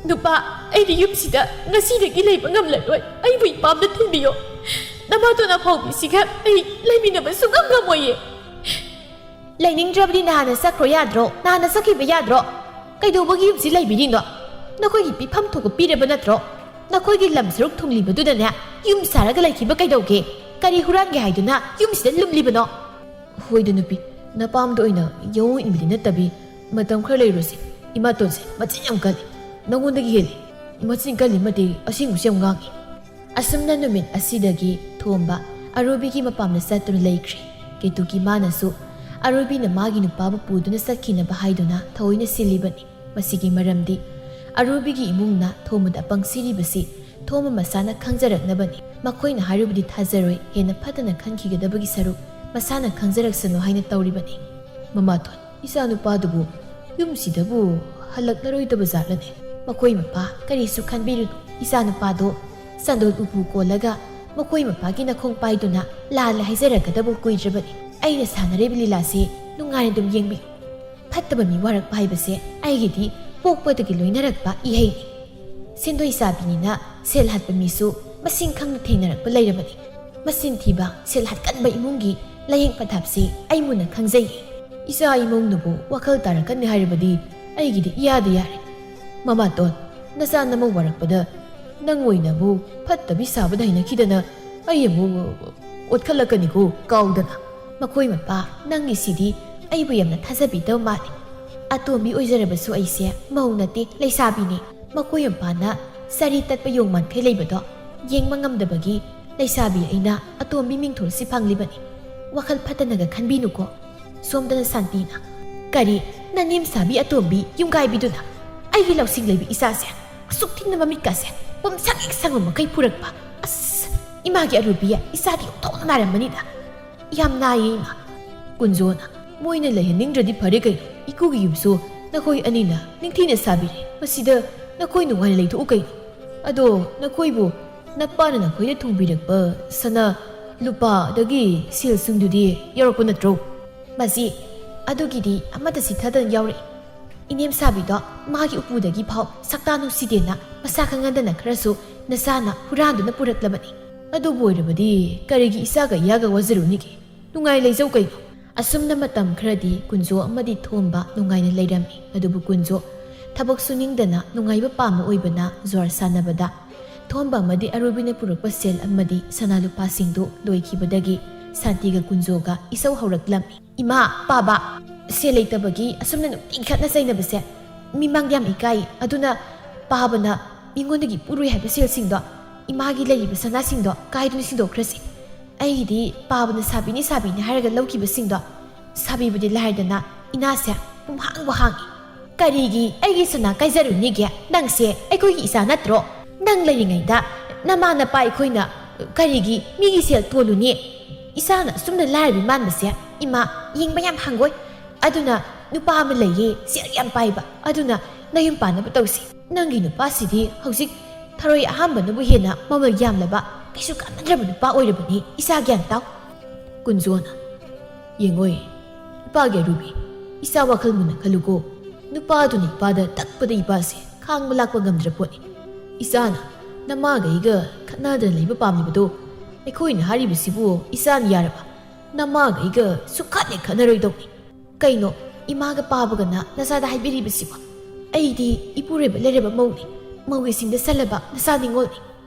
ꯅꯨꯄꯥ, ꯑꯩꯗꯤ ꯌꯨꯝꯁꯤꯗ ꯉꯁꯤꯗꯒꯤ ꯂꯩꯕ ꯉꯝꯂꯔꯣꯏ꯫ ꯑꯩꯕꯨ ꯏꯄꯥꯝꯗ ꯊꯤꯟꯕꯤꯌꯣ꯫ ꯅꯃꯥꯇꯣꯟ ꯑꯐꯥꯎꯕꯤꯁꯤꯒ ꯑꯩ ꯂꯩꯃꯤꯟꯅꯕ ꯁꯨꯡꯉꯝ ꯉꯝꯃꯣꯏꯌꯦ꯫ ꯂꯩꯅꯤꯡꯗ꯭ꯔꯕꯗꯤ ꯅꯍꯥꯟꯅ ꯆꯠꯈ꯭ꯔꯣ ꯌꯥꯗ꯭ꯔꯣ? ꯅꯍꯥꯟꯅ ꯆꯠꯈꯤꯕ ꯌꯥꯗ꯭ꯔꯣ? ꯀꯩꯗꯧꯕꯒꯤ ꯌꯨꯝꯁꯤ ꯂꯩꯕꯤꯔꯤꯅꯣ? ꯅꯈꯣꯏꯒꯤ ꯄꯤꯐꯝ ꯊꯣꯛꯄ ꯄꯤꯔꯕ ꯅꯠꯇ꯭ꯔꯣ? ꯅꯈꯣꯏꯒꯤ ꯂꯝ ꯁꯔꯨꯛ ꯊꯨꯡꯂꯤꯕꯗꯨꯗꯅꯦ ꯌꯨꯝ ꯁꯥꯔꯒ ꯂꯩꯈꯤꯕ ꯀꯩꯗꯧꯒꯦ? ꯀꯔꯤ ꯍꯨꯔꯥꯟꯒꯦ ꯍꯥꯏꯗꯨꯅ ꯌꯨꯝꯁꯤꯗ ꯂꯨꯝꯂꯤꯕꯅꯣ? ꯍꯣꯏꯗ ꯅꯨꯄꯤ, ꯅꯄꯥꯝꯗ ꯑꯣꯏꯅ ꯌꯥꯑꯣꯡ ꯏꯟꯕꯗꯤ ꯅꯠꯇꯕꯤ, ꯃꯇꯝ ꯈꯔ ꯂꯩꯔꯨꯁꯤ꯫ ꯏꯃꯥꯇꯣꯟꯁꯦ ꯃꯆꯤꯟ ꯌꯥꯝ ꯀꯜꯂꯤ, ꯅꯉꯣꯟꯗꯒꯤ ꯍꯦꯜꯂꯤ꯫ ꯃꯆꯤꯟ ꯀꯜꯂꯤ ꯃꯇꯤꯛ ꯑꯁꯦꯡꯕꯁꯨ ꯌꯥꯝ ꯉꯥꯡꯉꯤ꯫ ꯑꯁꯨꯝꯅ ꯅꯨꯃꯤꯠ ꯑꯁꯤꯗꯒꯤ ꯊꯣꯝꯕ ꯑꯔꯨꯕꯤꯒꯤ ꯃꯄꯥꯝꯗ ꯆꯠꯇꯨꯅ ꯂꯩꯈ꯭ꯔꯦ꯫ ꯀꯦꯇꯨꯀꯤ ꯃꯥꯅꯁꯨ ꯑꯔꯨꯕꯤꯅ ꯃꯥꯒꯤ ꯅꯨꯄꯥꯕꯨ ꯄꯨꯗꯨꯅ ꯆꯠꯈꯤꯅꯕ ꯍꯥꯏꯗꯨꯅ ꯊꯑꯣꯏꯅ ꯁꯤꯜꯂꯤꯕꯅꯤ꯫ ꯃꯁꯤꯒꯤ ꯃꯔꯝꯗꯤ ꯑꯔꯨꯕꯤꯒꯤ ꯏꯃꯨꯡꯅ ꯊꯣꯝꯕꯗ ꯑꯄꯪ ꯁꯤꯔꯤꯕꯁꯤ ꯊꯣꯝꯕ ꯃꯁꯥꯅ ꯈꯪꯖꯔꯛꯅꯕꯅꯤ꯫ ꯃꯈꯣꯏꯅ ꯍꯥꯏꯔꯨꯕꯗꯤ ꯊꯥꯖꯔꯣꯏ, ꯍꯦꯟꯅ ꯐꯠꯇꯅ ꯈꯟꯈꯤꯒꯗꯕꯒꯤ ꯁꯔꯨꯛ ꯃꯁꯥꯅ ꯈꯪꯖꯔꯛꯁꯅꯨ ꯍꯥꯏꯅ ꯇꯧꯔꯤꯕꯅꯤ꯫ ꯃꯃꯥꯇꯣꯟ, ꯏꯆꯥꯅꯨꯄꯥꯗꯨꯕꯨ ꯌꯨꯝꯁꯤꯗꯕꯨ ꯍꯜꯂꯛꯂꯔꯣꯏꯗꯕ ꯖꯥꯠꯂꯅꯦ? ꯃꯈꯣꯏ ꯃꯄꯥ ꯀꯔꯤꯁꯨ ꯈꯟꯕꯤꯔꯨꯅꯨ꯫ ꯏꯆꯥꯅꯨꯄꯥꯗꯣ ꯆꯟꯗꯣꯜ ꯎꯄꯨ ꯀꯣꯜꯂꯒ ꯃꯈꯣꯏ ꯃꯄꯥꯒꯤ ꯅꯈꯣꯡ ꯄꯥꯏꯗꯨꯅ ꯂꯥꯜꯂꯦ ꯍꯥꯏꯖꯔꯛꯀꯗꯕ ꯀꯨꯏꯗ꯭ꯔꯕꯅꯤ꯫ ꯑꯩꯅ ꯁꯥꯟꯅꯔꯤꯕ ꯂꯤꯂꯥꯁꯤ ꯅꯨꯡꯉꯥꯏꯅ ꯑꯗꯨꯝ ꯌꯦꯡꯕꯤꯌꯨ꯫ ꯐꯠꯇꯕ ꯃꯤ ꯋꯥꯔꯛꯄ ꯍꯥꯏꯕꯁꯦ ꯑꯩꯒꯤꯗꯤ ꯄꯣꯛꯄꯗꯒꯤ ꯂꯣꯏꯅꯔꯛꯄ ꯏꯍꯩꯅꯤ꯫ ꯁꯦꯟꯗꯣꯏ ꯆꯥꯕꯤꯅꯤꯅ ꯁꯦꯜ ꯍꯥꯠꯄ ꯃꯤꯁꯨ ꯃꯁꯤꯡ ꯈꯪꯅ ꯊꯦꯡꯅꯔꯛꯄ ꯂꯩꯔꯕꯅꯤ꯫ ꯃꯆꯤꯟ ꯊꯤꯕ, ꯁꯦꯜ ꯍꯥꯠꯀꯟꯕ ꯏꯃꯨꯡꯒꯤ ꯂꯥꯏꯌꯦꯡ ꯄꯊꯥꯞꯁꯤ ꯑꯩ ꯃꯨꯟꯅ ꯈꯪꯖꯩꯌꯦ꯫ ꯏꯆꯥ ꯏꯃꯧꯅꯕꯨ ꯋꯥꯈꯜ ꯇꯥꯔꯛꯀꯅꯤ ꯍꯥꯏꯔꯕꯗꯤ ꯑꯩꯒꯤꯗꯤ ꯏꯌꯥꯗ ꯌꯥꯔꯦ꯫ ꯃꯃꯥꯇꯣꯟ, ꯅꯆꯥ ꯅꯃꯧ ꯋꯥꯔꯛꯄꯗ ꯅꯪ ꯑꯣꯏꯅꯕꯨ ꯐꯠꯇꯕꯤ ꯁꯥꯕꯗ ꯍꯩꯅꯈꯤꯗꯅ ꯑꯩ ꯑꯃꯨꯛ ꯑꯣꯠꯈꯠꯂꯛꯀꯅꯤꯀꯣ ꯀꯥꯎꯗꯅ꯫ ꯃꯈꯣꯏ ꯃꯄꯥ, ꯅꯪꯒꯤꯁꯤꯗꯤ ꯑꯩꯕꯨ ꯌꯥꯝꯅ ꯊꯥꯖꯕꯤꯗꯕ ꯃꯥꯜꯂꯤ꯫ ꯑꯇꯣꯝꯕꯤ ꯑꯣꯏꯖꯔꯕꯁꯨ ꯑꯩꯁꯦ ꯃꯧ ꯅꯠꯇꯦ, ꯂꯩꯁꯥꯕꯤꯅꯤ꯫ ꯃꯈꯣꯏ ꯃꯄꯥꯅ ꯆꯔꯤ ꯇꯠꯄ ꯌꯣꯡ ꯃꯥꯟꯈꯩ ꯂꯩꯕꯗꯣ ꯌꯦꯡꯕ ꯉꯝꯗꯕꯒꯤ ꯂꯩꯁꯥꯕꯤ ꯑꯩꯅ ꯑꯇꯣꯝꯕꯤ ꯃꯤꯡꯊꯣꯜꯁꯤ ꯐꯪꯂꯤꯕꯅꯤ꯫ ꯋꯥꯈꯜ ꯐꯠꯇꯅꯒ ꯈꯟꯕꯤꯅꯨꯀꯣ꯫ ꯁꯣꯝꯗꯅ ꯁꯥꯟꯇꯤꯅ, "ꯀꯔꯤ, ꯅꯅꯦꯝ ꯁꯥꯕꯤ ꯑꯇꯣꯝꯕꯤ ꯌꯨꯝꯒꯥꯏꯕꯤꯗꯨꯅ ꯑꯩꯒꯤ ꯂꯧꯁꯤꯡ ꯂꯩꯕꯤ ꯏꯆꯥꯁꯦ ꯑꯁꯨꯛ ꯊꯤꯅ ꯃꯃꯤꯠꯀꯥꯁꯦ ꯄꯨꯝꯁꯪ ꯍꯦꯛ ꯁꯪꯕ ꯃꯈꯩ ꯐꯨꯔꯛꯄ? ꯑꯁ, ꯏꯃꯥꯒꯤ ꯑꯔꯨꯕꯤ, ꯏꯆꯥꯗꯤ ꯑꯣꯟꯊꯣꯛꯅ ꯅꯥꯔꯝꯃꯅꯤꯗ꯫ ꯌꯥꯝ ꯅꯥꯏꯌꯦ ꯏꯃꯥ꯫" ꯀꯨꯟꯖꯣꯅ, "ꯃꯣꯏꯅ ꯂꯩꯍꯟꯅꯤꯡꯗ꯭ꯔꯗꯤ ꯐꯔꯦ ꯀꯩꯅꯣ, ꯏꯀꯨꯒꯤ ꯌꯨꯝꯁꯨ ꯅꯈꯣꯏ ꯑꯅꯤꯅ ꯅꯤꯡꯊꯤꯅ ꯁꯥꯕꯤꯔꯦ, ꯃꯁꯤꯗ ꯅꯈꯣꯏ ꯅꯨꯡꯉꯥꯏꯅ ꯂꯩꯊꯣꯛꯎ ꯀꯩꯅꯣ꯫ ꯑꯗꯣ ꯅꯈꯣꯏꯕꯨ ꯅꯄꯥꯅ ꯅꯈꯣꯏꯗ ꯊꯣꯡꯕꯤꯔꯛꯄ ꯁꯅꯥ ꯂꯨꯄꯥꯗꯒꯤ ꯁꯦꯜꯁꯤꯡꯗꯨꯗꯤ ꯌꯥꯎꯔꯛꯄ ꯅꯠꯇ꯭ꯔꯣ?" "ꯃꯁꯤ ꯑꯗꯨꯒꯤꯗꯤ ꯑꯃꯠꯇ ꯆꯤꯠꯊꯗꯅ ꯌꯥꯎꯔꯛꯏ꯫ ꯏꯅꯦꯝ ꯁꯥꯕꯤꯗꯣ ꯃꯥꯒꯤ ꯎꯄꯨꯗꯒꯤ ꯐꯥꯎ ꯁꯛꯇꯥ ꯅꯨꯡꯁꯤꯗꯦꯅ ꯃꯁꯥ ꯈꯪꯍꯟꯗꯅ ꯈꯔꯁꯨ ꯅꯆꯥꯅ ꯍꯨꯔꯥꯟꯗꯨꯅ ꯄꯨꯔꯛꯂꯕꯅꯤ꯫ ꯑꯗꯨꯕꯨ ꯑꯣꯏꯔꯕꯗꯤ ꯀꯔꯤꯒꯤ ꯏꯆꯥꯒ ꯏꯌꯥꯒ ꯋꯥꯖꯔꯨꯅꯤꯒꯦ? ꯅꯨꯡꯉꯥꯏ ꯂꯩꯖꯧ ꯀꯩꯅꯣ꯫" ꯑꯁꯨꯝꯅ ꯃꯇꯝ ꯈꯔꯗꯤ ꯀꯨꯟꯖꯣ ꯑꯃꯗꯤ ꯊꯣꯝꯕ ꯅꯨꯡꯉꯥꯏꯅ ꯂꯩꯔꯝꯃꯤ꯫ ꯑꯗꯨꯕꯨ ꯀꯨꯟꯖꯣ ꯊꯕꯛ ꯁꯨꯅꯤꯡꯗꯅ ꯅꯨꯡꯉꯥꯏꯕ ꯄꯥꯝꯕ ꯑꯣꯏꯕꯅ ꯖ꯭ꯋꯥꯔ ꯁꯥꯟꯅꯕꯗ ꯊꯣꯝꯕ ꯑꯃꯗꯤ ꯑꯔꯨꯕꯤꯅ ꯄꯨꯔꯛꯄ ꯁꯦꯜ ꯑꯃꯗꯤ ꯁꯅꯥ ꯂꯨꯄꯥꯁꯤꯡꯗꯨ ꯂꯣꯏꯈꯤꯕꯗꯒꯤ ꯁꯥꯟꯇꯤꯒ ꯀꯨꯟꯖꯣꯒ ꯏꯁꯧ ꯍꯧꯔꯛꯂꯝꯃꯤ꯫ "ꯏꯃꯥ, ꯄꯥꯕ, ꯁꯦꯜ ꯂꯩꯇꯕꯒꯤ ꯑꯁꯨꯝꯅ ꯅꯨꯡꯇꯤ ꯈꯠꯅ ꯆꯩꯅꯕꯁꯦ ꯃꯤꯃꯥꯡꯗ ꯌꯥꯝ ꯏꯀꯥꯏ꯫ ꯑꯗꯨꯅ ꯄꯥꯕꯅ ꯃꯤꯉꯣꯟꯗꯒꯤ ꯄꯨꯔꯨꯏ ꯍꯥꯏꯕ ꯁꯦꯜꯁꯤꯡꯗꯣ ꯏꯃꯥꯒꯤ ꯂꯩꯔꯤꯕ ꯁꯅꯥꯁꯤꯡꯗꯣ ꯀꯥꯏꯗꯨꯅ ꯁꯤꯟꯗꯣꯛꯈ꯭ꯔꯁꯤ꯫ ꯑꯩꯒꯤꯗꯤ ꯄꯥꯕꯅ ꯁꯥꯕꯤꯅꯤ ꯁꯥꯕꯤꯅꯤ ꯍꯥꯏꯔꯒ ꯂꯧꯈꯤꯕꯁꯤꯡꯗꯣ ꯁꯥꯕꯤꯕꯗꯤ ꯂꯥꯏꯔꯗꯅ ꯏꯅꯥꯁꯦ ꯄꯨꯝꯍꯥꯡꯕꯨ ꯍꯥꯡꯉꯤ꯫" "ꯀꯔꯤꯒꯤ ꯑꯩꯒꯤ ꯁꯅꯥ ꯀꯥꯏꯖꯔꯨꯅꯤꯒꯦ? ꯅꯪꯁꯦ ꯑꯩꯈꯣꯏꯒꯤ ꯏꯆꯥ ꯅꯠꯇ꯭ꯔꯣ? ꯅꯪ ꯂꯩꯔꯤꯉꯩꯗ ꯅꯃꯥ ꯅꯄꯥ ꯑꯩꯈꯣꯏꯅ ꯀꯔꯤꯒꯤ ꯃꯤꯒꯤ ꯁꯦꯜ ꯇꯣꯜꯂꯨꯅꯤ? ꯏꯆꯥꯅ ꯑꯁꯨꯝꯅ ꯂꯥꯏꯔꯕꯤ ꯃꯥꯟꯕꯁꯦ ꯏꯃꯥ ꯌꯦꯡꯕ ꯌꯥꯝ ꯍꯪꯒꯣꯏ꯫ ꯑꯗꯨꯅ ꯅꯨꯄꯥ ꯑꯃ ꯂꯩꯌꯦ, ꯁꯦꯜ ꯌꯥꯝ ꯄꯥꯏꯕ, ꯑꯗꯨꯅ ꯅꯌꯨꯝ ꯄꯥꯟꯅꯕ ꯇꯧꯁꯤ꯫ ꯅꯪꯒꯤ ꯅꯨꯄꯥꯁꯤꯗꯤ ꯍꯧꯖꯤꯛ ꯊꯔꯣꯏ ꯑꯍꯥꯝꯕꯅꯕꯨ ꯍꯦꯟꯅ ꯃꯃꯜ ꯌꯥꯝꯂꯕ, ꯀꯩꯁꯨ ꯀꯥꯟꯅꯗ꯭ꯔꯕ ꯅꯨꯄꯥ ꯑꯣꯏꯔꯕꯅꯤ, ꯏꯆꯥ ꯒ꯭ꯌꯥꯟ ꯇꯥꯎ꯫" ꯀꯨꯟꯖꯣꯅ, "ꯌꯦꯡꯉꯣꯏ, ꯏꯄꯥꯒꯤ ꯑꯔꯨꯕꯤ, ꯏꯆꯥ ꯋꯥꯈꯜ ꯃꯨꯟꯅ ꯈꯜꯂꯨꯀꯣ꯫ ꯅꯨꯄꯥꯗꯨꯅ ꯏꯄꯥꯗ ꯇꯛꯄꯗ ꯏꯄꯥꯁꯦ ꯈꯥꯡꯕ ꯂꯥꯛꯄ ꯉꯝꯗ꯭ꯔ ꯄꯣꯠꯅꯤ꯫ ꯏꯆꯥꯅ ꯅꯃꯥꯒ ꯑꯩꯒ ꯈꯠꯅꯗꯅ ꯂꯩꯕ ꯄꯥꯝꯂꯤꯕꯗꯣ ꯑꯩꯈꯣꯏꯅ ꯍꯥꯏꯔꯤꯕꯁꯤꯕꯨ ꯏꯆꯥꯅ ꯌꯥꯔꯕ? ꯅꯃꯥꯒ ꯑꯩꯒ ꯁꯨꯛꯈꯠ ꯍꯦꯛ ꯈꯠꯅꯔꯣꯏꯗꯧꯅꯤ꯫ ꯀꯩꯅꯣ ꯏꯃꯥꯒ ꯄꯥꯕꯒꯅ ꯅꯆꯥꯗ ꯍꯥꯏꯕꯤꯔꯤꯕꯁꯤꯕꯣ? ꯑꯩꯗꯤ ꯏꯄꯨꯔꯣꯏꯕ ꯂꯩꯔꯕ ꯃꯧꯅꯤ꯫ ꯃꯧꯒꯤ ꯁꯤꯡꯗ ꯁꯜꯂꯕ ꯅꯆꯥ ꯅꯤꯉꯣꯜꯅꯤ꯫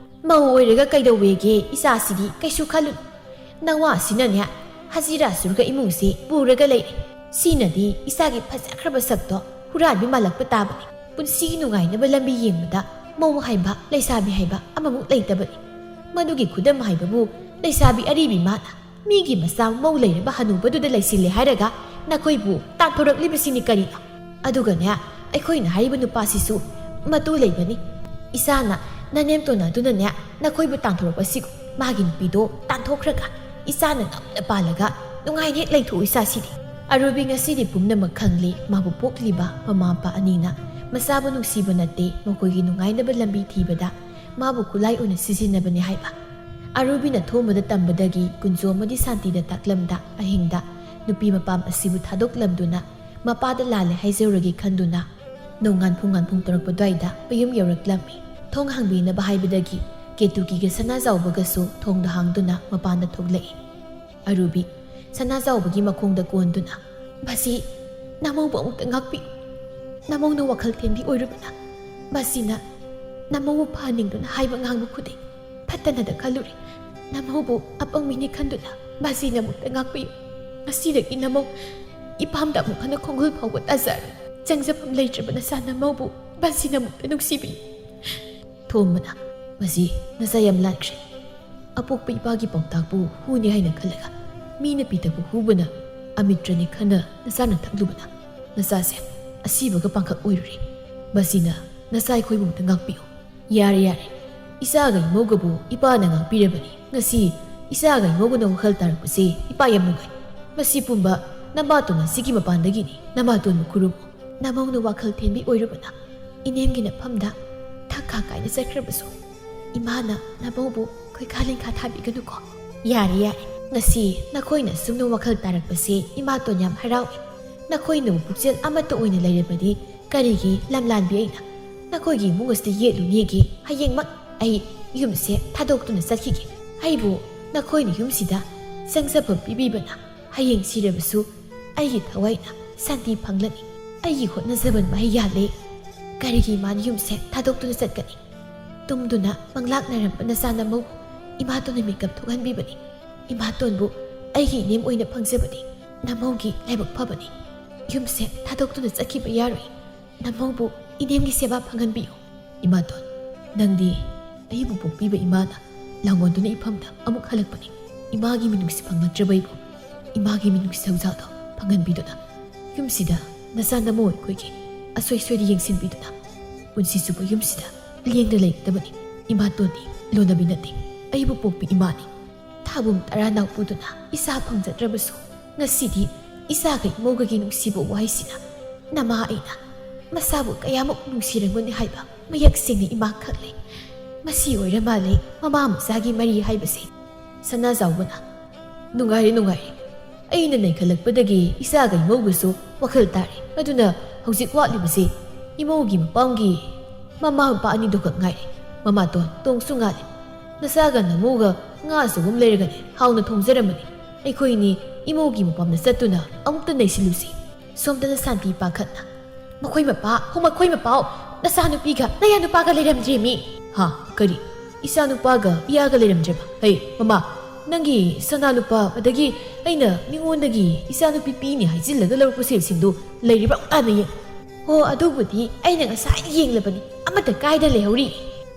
ꯃꯧ ꯑꯣꯏꯔꯒ ꯀꯩꯗꯧꯋꯦꯒꯦ? ꯏꯆꯥꯁꯤꯗꯤ ꯀꯩꯁꯨ ꯈꯜꯂꯨꯅꯨ꯫ ꯅꯋꯥꯁꯤꯅꯅꯦ ꯍꯖꯤꯔꯥ ꯁꯨꯔꯒ ꯏꯃꯨꯡꯁꯦ ꯄꯨꯔꯒ ꯂꯩꯔꯦ꯫ ꯁꯤꯅꯗꯤ ꯏꯆꯥꯒꯤ ꯐꯖꯈ꯭ꯔꯕ ꯁꯛꯇꯣ ꯍꯨꯔꯥꯟꯕꯤ ꯃꯥꯜꯂꯛꯄ ꯇꯥꯕꯅꯤ꯫ ꯄꯨꯟꯁꯤꯒꯤ ꯅꯨꯡꯉꯥꯏꯅꯕ ꯂꯝꯕꯤ ꯌꯦꯡꯕꯗ ꯃꯧ ꯍꯥꯏꯕ ꯂꯩꯁꯥꯕꯤ ꯍꯥꯏꯕ ꯑꯃꯃꯨꯛ ꯂꯩꯇꯕꯅꯤ꯫ ꯃꯗꯨꯒꯤ ꯈꯨꯗꯝ ꯍꯥꯏꯕꯕꯨ ꯂꯩꯁꯥꯕꯤ ꯑꯔꯤꯕꯤ ꯃꯥꯅ ꯃꯤꯒꯤ ꯃꯆꯥ ꯃꯧ ꯂꯩꯔꯕ ꯍꯅꯨꯕꯗꯨꯗ ꯂꯩꯁꯤꯜꯂꯦ ꯍꯥꯏꯔꯒ ꯅꯈꯣꯏꯕꯨ ꯇꯥꯟꯊꯣꯔꯛꯂꯤꯕꯁꯤꯅꯤ ꯀꯔꯤꯅꯣ? ꯑꯗꯨꯒꯅꯦ ꯑꯩꯈꯣꯏꯅ ꯍꯥꯏꯔꯤꯕ ꯅꯨꯄꯥꯁꯤꯁꯨ ꯃꯇꯨ ꯂꯩꯕꯅꯤ꯫ ꯏꯆꯥꯅ ꯅꯅꯦꯝꯇꯣꯟ ꯑꯗꯨꯅꯅꯦ ꯅꯈꯣꯏꯕꯨ ꯇꯥꯟꯊꯣꯔꯛꯄꯁꯤꯒꯨꯝ ꯃꯥꯒꯤ ꯅꯨꯄꯤꯗꯣ ꯇꯥꯟꯊꯣꯛꯈ꯭ꯔꯒ ꯏꯆꯥꯅ ꯉꯝꯅ ꯄꯥꯜꯂꯒ ꯅꯨꯡꯉꯥꯏꯅ ꯍꯦꯛ ꯂꯩꯊꯣꯛꯎ ꯏꯆꯥꯁꯤꯗꯤ꯫ ꯑꯔꯨꯕꯤ ꯉꯁꯤꯗꯤ ꯄꯨꯝꯅꯃꯛ ꯈꯪꯂꯦ꯫ ꯃꯥꯕꯨ ꯄꯣꯛꯂꯤꯕ ꯃꯃꯥ ꯃꯄꯥ ꯑꯅꯤꯅ ꯃꯆꯥꯕꯨ ꯅꯨꯡꯁꯤꯕ ꯅꯠꯇꯦ, ꯃꯈꯣꯏꯒꯤ ꯅꯨꯡꯉꯥꯏꯅꯕ ꯂꯝꯕꯤ ꯊꯤꯕꯗ ꯃꯥꯕꯨ ꯈꯨꯠꯂꯥꯏ ꯑꯣꯏꯅ ꯁꯤꯖꯤꯟꯅꯕꯅꯤ ꯍꯥꯏꯕ꯫ ꯑꯔꯨꯕꯤꯅ ꯊꯣꯝꯕꯗ ꯇꯝꯕꯗꯒꯤ ꯀꯨꯟꯖꯣ ꯑꯃꯗꯤ ꯁꯥꯟꯇꯤꯗ ꯇꯥꯛꯂꯝꯗ ꯑꯍꯤꯡꯗ ꯅꯨꯄꯤ ꯃꯄꯥꯝ ꯑꯁꯤꯕꯨ ꯊꯥꯗꯣꯛꯂꯝꯗꯨꯅ ꯃꯄꯥꯗ ꯂꯥꯜꯂꯦ ꯍꯥꯏꯖꯔꯨꯔꯒꯦ ꯈꯟꯗꯨꯅ ꯅꯣꯡꯉꯥꯟ ꯄꯨꯡ ꯉꯥꯟ ꯄꯨꯡ ꯇꯔꯨꯛ ꯑꯗꯨꯋꯥꯏꯗ ꯃꯌꯨꯝ ꯌꯧꯔꯛꯂꯝꯃꯤ꯫ ꯊꯣꯡ ꯍꯥꯡꯕꯤꯅꯕ ꯍꯥꯏꯕꯗꯒꯤ ꯀꯦꯇꯨꯀꯤꯒ ꯁꯅꯥꯖꯥꯎꯕꯒꯁꯨ ꯊꯣꯡꯗ ꯍꯥꯡꯗꯨꯅ ꯃꯄꯥꯟꯗ ꯊꯣꯛꯂꯛꯏ꯫ ꯑꯔꯨꯕꯤ ꯁꯅꯥꯖꯥꯎꯕꯒꯤ ꯃꯈꯣꯡꯗ ꯀꯣꯟꯗꯨꯅ, "ꯕꯥꯖꯤ, ꯅꯃꯧꯕꯨ ꯑꯃꯨꯛꯇ ꯉꯥꯛꯄꯤꯌꯨ꯫ ꯅꯃꯧꯅ ꯋꯥꯈꯜ ꯊꯦꯟꯕꯤ ꯑꯣꯏꯔꯨꯕꯅ ꯕꯥꯖꯤꯅ ꯅꯃꯧꯕꯨ ꯐꯍꯟꯅꯤꯡꯗꯨꯅ ꯍꯥꯏꯕ ꯉꯥꯡꯕ ꯈꯨꯗꯤꯡ ꯐꯠꯇꯅꯗ ꯈꯜꯂꯨꯔꯦ꯫ ꯅꯃꯧꯕꯨ ꯑꯄꯪꯕꯤꯅꯤ ꯈꯟꯗꯨꯅ ꯕꯥꯖꯤꯅ ꯑꯃꯨꯛꯇ ꯉꯥꯛꯄꯤꯌꯨ꯫ ꯉꯁꯤꯗꯒꯤ ꯅꯃꯧ ꯏꯄꯥꯝꯗ ꯑꯃꯨꯛ ꯍꯟꯅ ꯈꯣꯡꯒꯨꯜ ꯐꯥꯎꯕ ꯇꯥꯖꯔꯣꯏ꯫ ꯆꯪꯖꯐꯝ ꯂꯩꯇ꯭ꯔꯕ ꯅꯆꯥ ꯅꯃꯧꯕꯨ ꯕꯥꯖꯤꯅ ꯑꯃꯨꯛꯇ ꯅꯨꯡꯁꯤꯕꯤꯌꯨ꯫" ꯊꯣꯝꯕꯅ, "ꯕꯥꯖꯤ, ꯅꯆꯥ ꯌꯥꯝ ꯂꯥꯟꯈ꯭ꯔꯦ꯫ ꯑꯄꯣꯛꯄ ꯏꯄꯥꯒꯤ ꯄꯥꯎꯇꯥꯛꯄꯨ ꯍꯨꯅꯤ ꯍꯥꯏꯅ ꯈꯜꯂꯒ ꯃꯤꯅ ꯄꯤꯊꯛꯄ ꯍꯨꯕꯅ ꯑꯃꯤꯇ꯭ꯔꯅꯤ ꯈꯟꯅ ꯅꯆꯥꯅ ꯊꯛꯂꯨꯕꯅ ꯅꯆꯥꯁꯦ ꯑꯁꯤꯕꯒ ꯄꯥꯡꯈꯛ ꯑꯣꯏꯔꯨꯔꯦ꯫ ꯕꯥꯖꯤꯅ ꯅꯆꯥ ꯑꯩꯈꯣꯏꯕꯨ ꯑꯃꯨꯛꯇ ꯉꯥꯛꯄꯤꯌꯨ꯫" "ꯌꯥꯔꯦ, ꯌꯥꯔꯦ꯫ ꯏꯆꯥꯒ ꯏꯃꯧꯒꯕꯨ ꯏꯄꯥꯅ ꯉꯥꯛꯄꯤꯔꯕꯅꯤ꯫ ꯉꯁꯤ ꯏꯆꯥꯒ ꯏꯃꯧꯒꯅ ꯋꯥꯈꯜ ꯇꯥꯔꯛꯄꯁꯦ ꯏꯄꯥ ꯌꯥꯝ ꯅꯨꯡꯉꯥꯏ꯫ ꯃꯁꯤ ꯄꯨꯝꯕ ꯅꯃꯥꯇꯣꯟ ꯑꯁꯤꯒꯤ ꯃꯄꯥꯟꯗꯒꯤꯅꯤ꯫ ꯅꯃꯥꯇꯣꯟꯕꯨ ꯈꯨꯔꯨꯝꯃꯨ꯫ ꯅꯃꯧꯅ ꯋꯥꯈꯜ ꯊꯦꯟꯕꯤ ꯑꯣꯏꯔꯨꯕꯅ ꯏꯅꯦꯝꯒꯤ ꯅꯐꯝꯗ ꯊꯛ ꯈꯥ ꯀꯥꯏꯅ ꯆꯠꯈ꯭ꯔꯕꯁꯨ ꯏꯃꯥꯅ ꯅꯃꯧꯕꯨ ꯈꯣꯏꯈꯥ ꯂꯤꯡꯈꯥ ꯊꯥꯕꯤꯒꯅꯨꯀꯣ꯫" "ꯌꯥꯔꯦ, ꯌꯥꯔꯦ꯫ ꯉꯁꯤ ꯅꯈꯣꯏꯅ ꯁꯨꯝꯅ ꯋꯥꯈꯜ ꯇꯥꯔꯛꯄꯁꯦ ꯏꯃꯥꯇꯣꯟ ꯌꯥꯝ ꯍꯔꯥꯎꯏ꯫ ꯅꯈꯣꯏꯅꯕꯨ ꯄꯨꯛꯆꯦꯜ ꯑꯃꯠꯇ ꯑꯣꯏꯅ ꯂꯩꯔꯕꯗꯤ ꯀꯔꯤꯒꯤ ꯂꯝꯂꯥꯟꯕꯤ ꯑꯩꯅ ꯅꯈꯣꯏꯒꯤ ꯏꯃꯨꯡ ꯑꯁꯤꯗ ꯌꯦꯠꯂꯨꯅꯦꯒꯦ? ꯍꯌꯦꯡꯃꯛ ꯑꯩ ꯌꯨꯝꯁꯦ ꯊꯥꯗꯣꯛꯇꯨꯅ ꯆꯠꯈꯤꯒꯦ꯫ ꯑꯩꯕꯨ ꯅꯈꯣꯏꯅ ꯌꯨꯝꯁꯤꯗ ꯆꯪꯖꯐꯝ ꯄꯤꯕꯤꯕꯅ ꯍꯌꯦꯡ ꯁꯤꯔꯕꯁꯨ ꯑꯩꯒꯤ ꯊꯋꯥꯏꯅ ꯁꯥꯟꯇꯤ ꯐꯪꯂꯅꯤ꯫ ꯑꯩꯒꯤ ꯍꯣꯠꯅꯖꯃꯟ ꯃꯍꯩ ꯌꯥꯜꯂꯦ꯫ ꯀꯔꯤꯒꯤ ꯏꯃꯥꯅ ꯌꯨꯝꯁꯦ ꯊꯥꯗꯣꯛꯇꯨꯅ ꯆꯠꯀꯅꯤ? ꯇꯨꯝꯗꯨꯅ ꯃꯪꯂꯥꯛꯅꯔꯝꯕ ꯅꯆꯥ ꯅꯃꯧꯕꯨ ꯏꯃꯥꯇꯣꯟꯅ ꯃꯤꯀꯞ ꯊꯣꯛꯍꯟꯕꯤꯕꯅꯤ꯫ ꯏꯃꯥꯇꯣꯟꯕꯨ ꯑꯩꯒꯤ ꯏꯅꯦꯝ ꯑꯣꯏꯅ ꯐꯪꯖꯕꯅꯤ꯫ ꯅꯃꯧꯒꯤ ꯂꯥꯏꯕꯛ ꯐꯕꯅꯤ꯫ ꯌꯨꯝꯁꯦ ꯊꯥꯗꯣꯛꯇꯨꯅ ꯆꯠꯈꯤꯕ ꯌꯥꯔꯣꯏ꯫ ꯅꯃꯧꯕꯨ ꯏꯅꯦꯝꯒꯤ ꯁꯦꯕꯥ ꯐꯪꯍꯟꯕꯤꯌꯨ꯫ ꯏꯃꯥꯇꯣꯟ, ꯅꯪꯗꯤ ꯑꯩꯕꯨ ꯄꯣꯛꯄꯤꯕ ꯏꯃꯥꯅ ꯂꯥꯡꯑꯣꯟꯗꯨꯅ ꯏꯐꯝꯗ ꯑꯃꯨꯛ ꯍꯜꯂꯛꯄꯅꯤ꯫ ꯏꯃꯥꯒꯤ ꯃꯤꯅꯨꯡꯁꯤ ꯐꯪꯂꯛꯇ꯭ꯔꯕ ꯑꯩꯕꯨ ꯏꯃꯥꯒꯤ ꯃꯤꯅꯨꯡꯁꯤ ꯊꯧꯖꯥꯜꯗꯣ ꯐꯪꯍꯟꯕꯤꯗꯨꯅ ꯌꯨꯝꯁꯤꯗ ꯅꯆꯥ ꯅꯃꯧ ꯑꯩꯈꯣꯏꯒꯤ ꯑꯁꯣꯏ ꯁꯣꯏꯗ ꯌꯦꯡꯁꯤꯟꯕꯤꯗꯨꯅ ꯄꯨꯟꯁꯤ ꯆꯨꯞꯄ ꯌꯨꯝꯁꯤꯗ ꯂꯦꯡꯗ ꯂꯩꯒꯗꯕꯅꯤ꯫ ꯏꯃꯥꯇꯣꯟꯗꯤ ꯂꯣꯟꯅꯕꯤ ꯅꯠꯇꯦ, ꯑꯩꯕꯨ ꯄꯣꯛꯄꯤ ꯏꯃꯥꯅꯤ꯫ ꯊꯥꯕꯨꯝ ꯇꯔꯥ ꯅꯥꯎꯄꯨꯗꯨꯅ ꯏꯆꯥ ꯐꯪꯖꯗ꯭ꯔꯕꯁꯨ ꯉꯁꯤꯗꯤ ꯏꯆꯥꯒ ꯏꯃꯧꯒꯒꯤ ꯅꯨꯡꯁꯤꯕ ꯋꯥꯍꯩꯁꯤꯅ ꯅꯃꯥ ꯑꯩꯅ ꯃꯆꯥꯕꯨ ꯀꯌꯥꯃꯨꯛ ꯅꯨꯡꯁꯤꯔꯝꯒꯅꯤ ꯍꯥꯏꯕ ꯃꯌꯦꯛ ꯁꯦꯡꯅ ꯏꯃꯥ ꯈꯪꯂꯦ꯫ ꯃꯁꯤ ꯑꯣꯏꯔ ꯃꯥꯜꯂꯦ ꯃꯃꯥ ꯃꯆꯥꯒꯤ ꯃꯔꯤ ꯍꯥꯏꯕꯁꯦ꯫ ꯁꯅꯥꯖꯥꯎꯕꯅ, "ꯅꯨꯡꯉꯥꯏꯔꯦ, ꯅꯨꯡꯉꯥꯏꯔꯦ꯫ ꯑꯩꯅ ꯅꯩꯈꯠꯂꯛꯄꯗꯒꯤ ꯏꯆꯥꯒ ꯏꯃꯧꯒꯁꯨ ꯋꯥꯈꯜ ꯇꯥꯔꯦ꯫ ꯑꯗꯨꯅ ꯍꯧꯖꯤꯛ ꯋꯥꯠꯂꯤꯕꯁꯤ ꯏꯃꯧꯒꯤ ꯃꯄꯥꯝꯒꯤ ꯃꯃꯥ ꯃꯄꯥ ꯑꯅꯤꯗꯨꯈꯛ ꯉꯥꯏꯔꯦ꯫ ꯃꯃꯥꯇꯣꯟ, ꯇꯣꯡꯁꯨ ꯉꯥꯜꯂꯦ꯫ ꯅꯆꯥꯒ ꯅꯃꯧꯒ ꯉꯥ ꯑꯆꯧꯕ ꯑꯃ ꯂꯩꯔꯒꯅꯦ ꯍꯥꯎꯅ ꯊꯣꯡꯖꯔꯝꯕꯅꯤ꯫ ꯑꯩꯈꯣꯏꯅꯤ ꯏꯃꯧꯒꯤ ꯃꯄꯥꯝꯗ ꯆꯠꯇꯨꯅ ꯑꯃꯨꯛꯇ ꯅꯩꯁꯤꯜꯂꯨꯁꯤ꯫" ꯁꯣꯝꯗꯅ ꯁꯥꯟꯇꯤ ꯄꯥꯈꯠꯅ, "ꯃꯈꯣꯏ ꯃꯄꯥ, ꯍꯣ, ꯃꯈꯣꯏ ꯃꯄꯥꯎ, ꯅꯆꯥꯅꯨꯄꯤꯒ ꯅꯌꯥꯅꯨꯄꯥꯒ ꯂꯩꯔꯝꯗ꯭ꯔꯦꯃꯤ!" "ꯍꯥ? ꯀꯔꯤ? ꯏꯆꯥꯅꯨꯄꯥꯒ ꯏꯌꯥꯒ ꯂꯩꯔꯝꯗ꯭ꯔꯦꯕ? ꯍꯩ, ꯃꯃꯥ, ꯅꯪꯒꯤ ꯁꯅꯥ ꯂꯨꯄꯥ, ꯑꯗꯒꯤ ꯑꯩꯅ ꯃꯤꯉꯣꯟꯗꯒꯤ ꯏꯆꯥꯅꯨꯄꯤ ꯄꯤꯅꯤ ꯍꯥꯏꯖꯤꯜꯂꯒ ꯂꯧꯔꯛꯄ ꯁꯦꯜꯁꯤꯡꯗꯨ ꯂꯩꯔꯤꯕ꯭ꯔꯥ ꯑꯝꯇ ꯌꯦꯡ꯫" "ꯍꯣ, ꯑꯗꯨꯕꯨꯗꯤ ꯑꯩꯅ ꯉꯁꯥꯏꯅ ꯌꯦꯡꯂꯕꯅꯤ, ꯑꯃꯠꯇ ꯀꯥꯏꯗ ꯂꯩꯍꯧꯔꯤ꯫"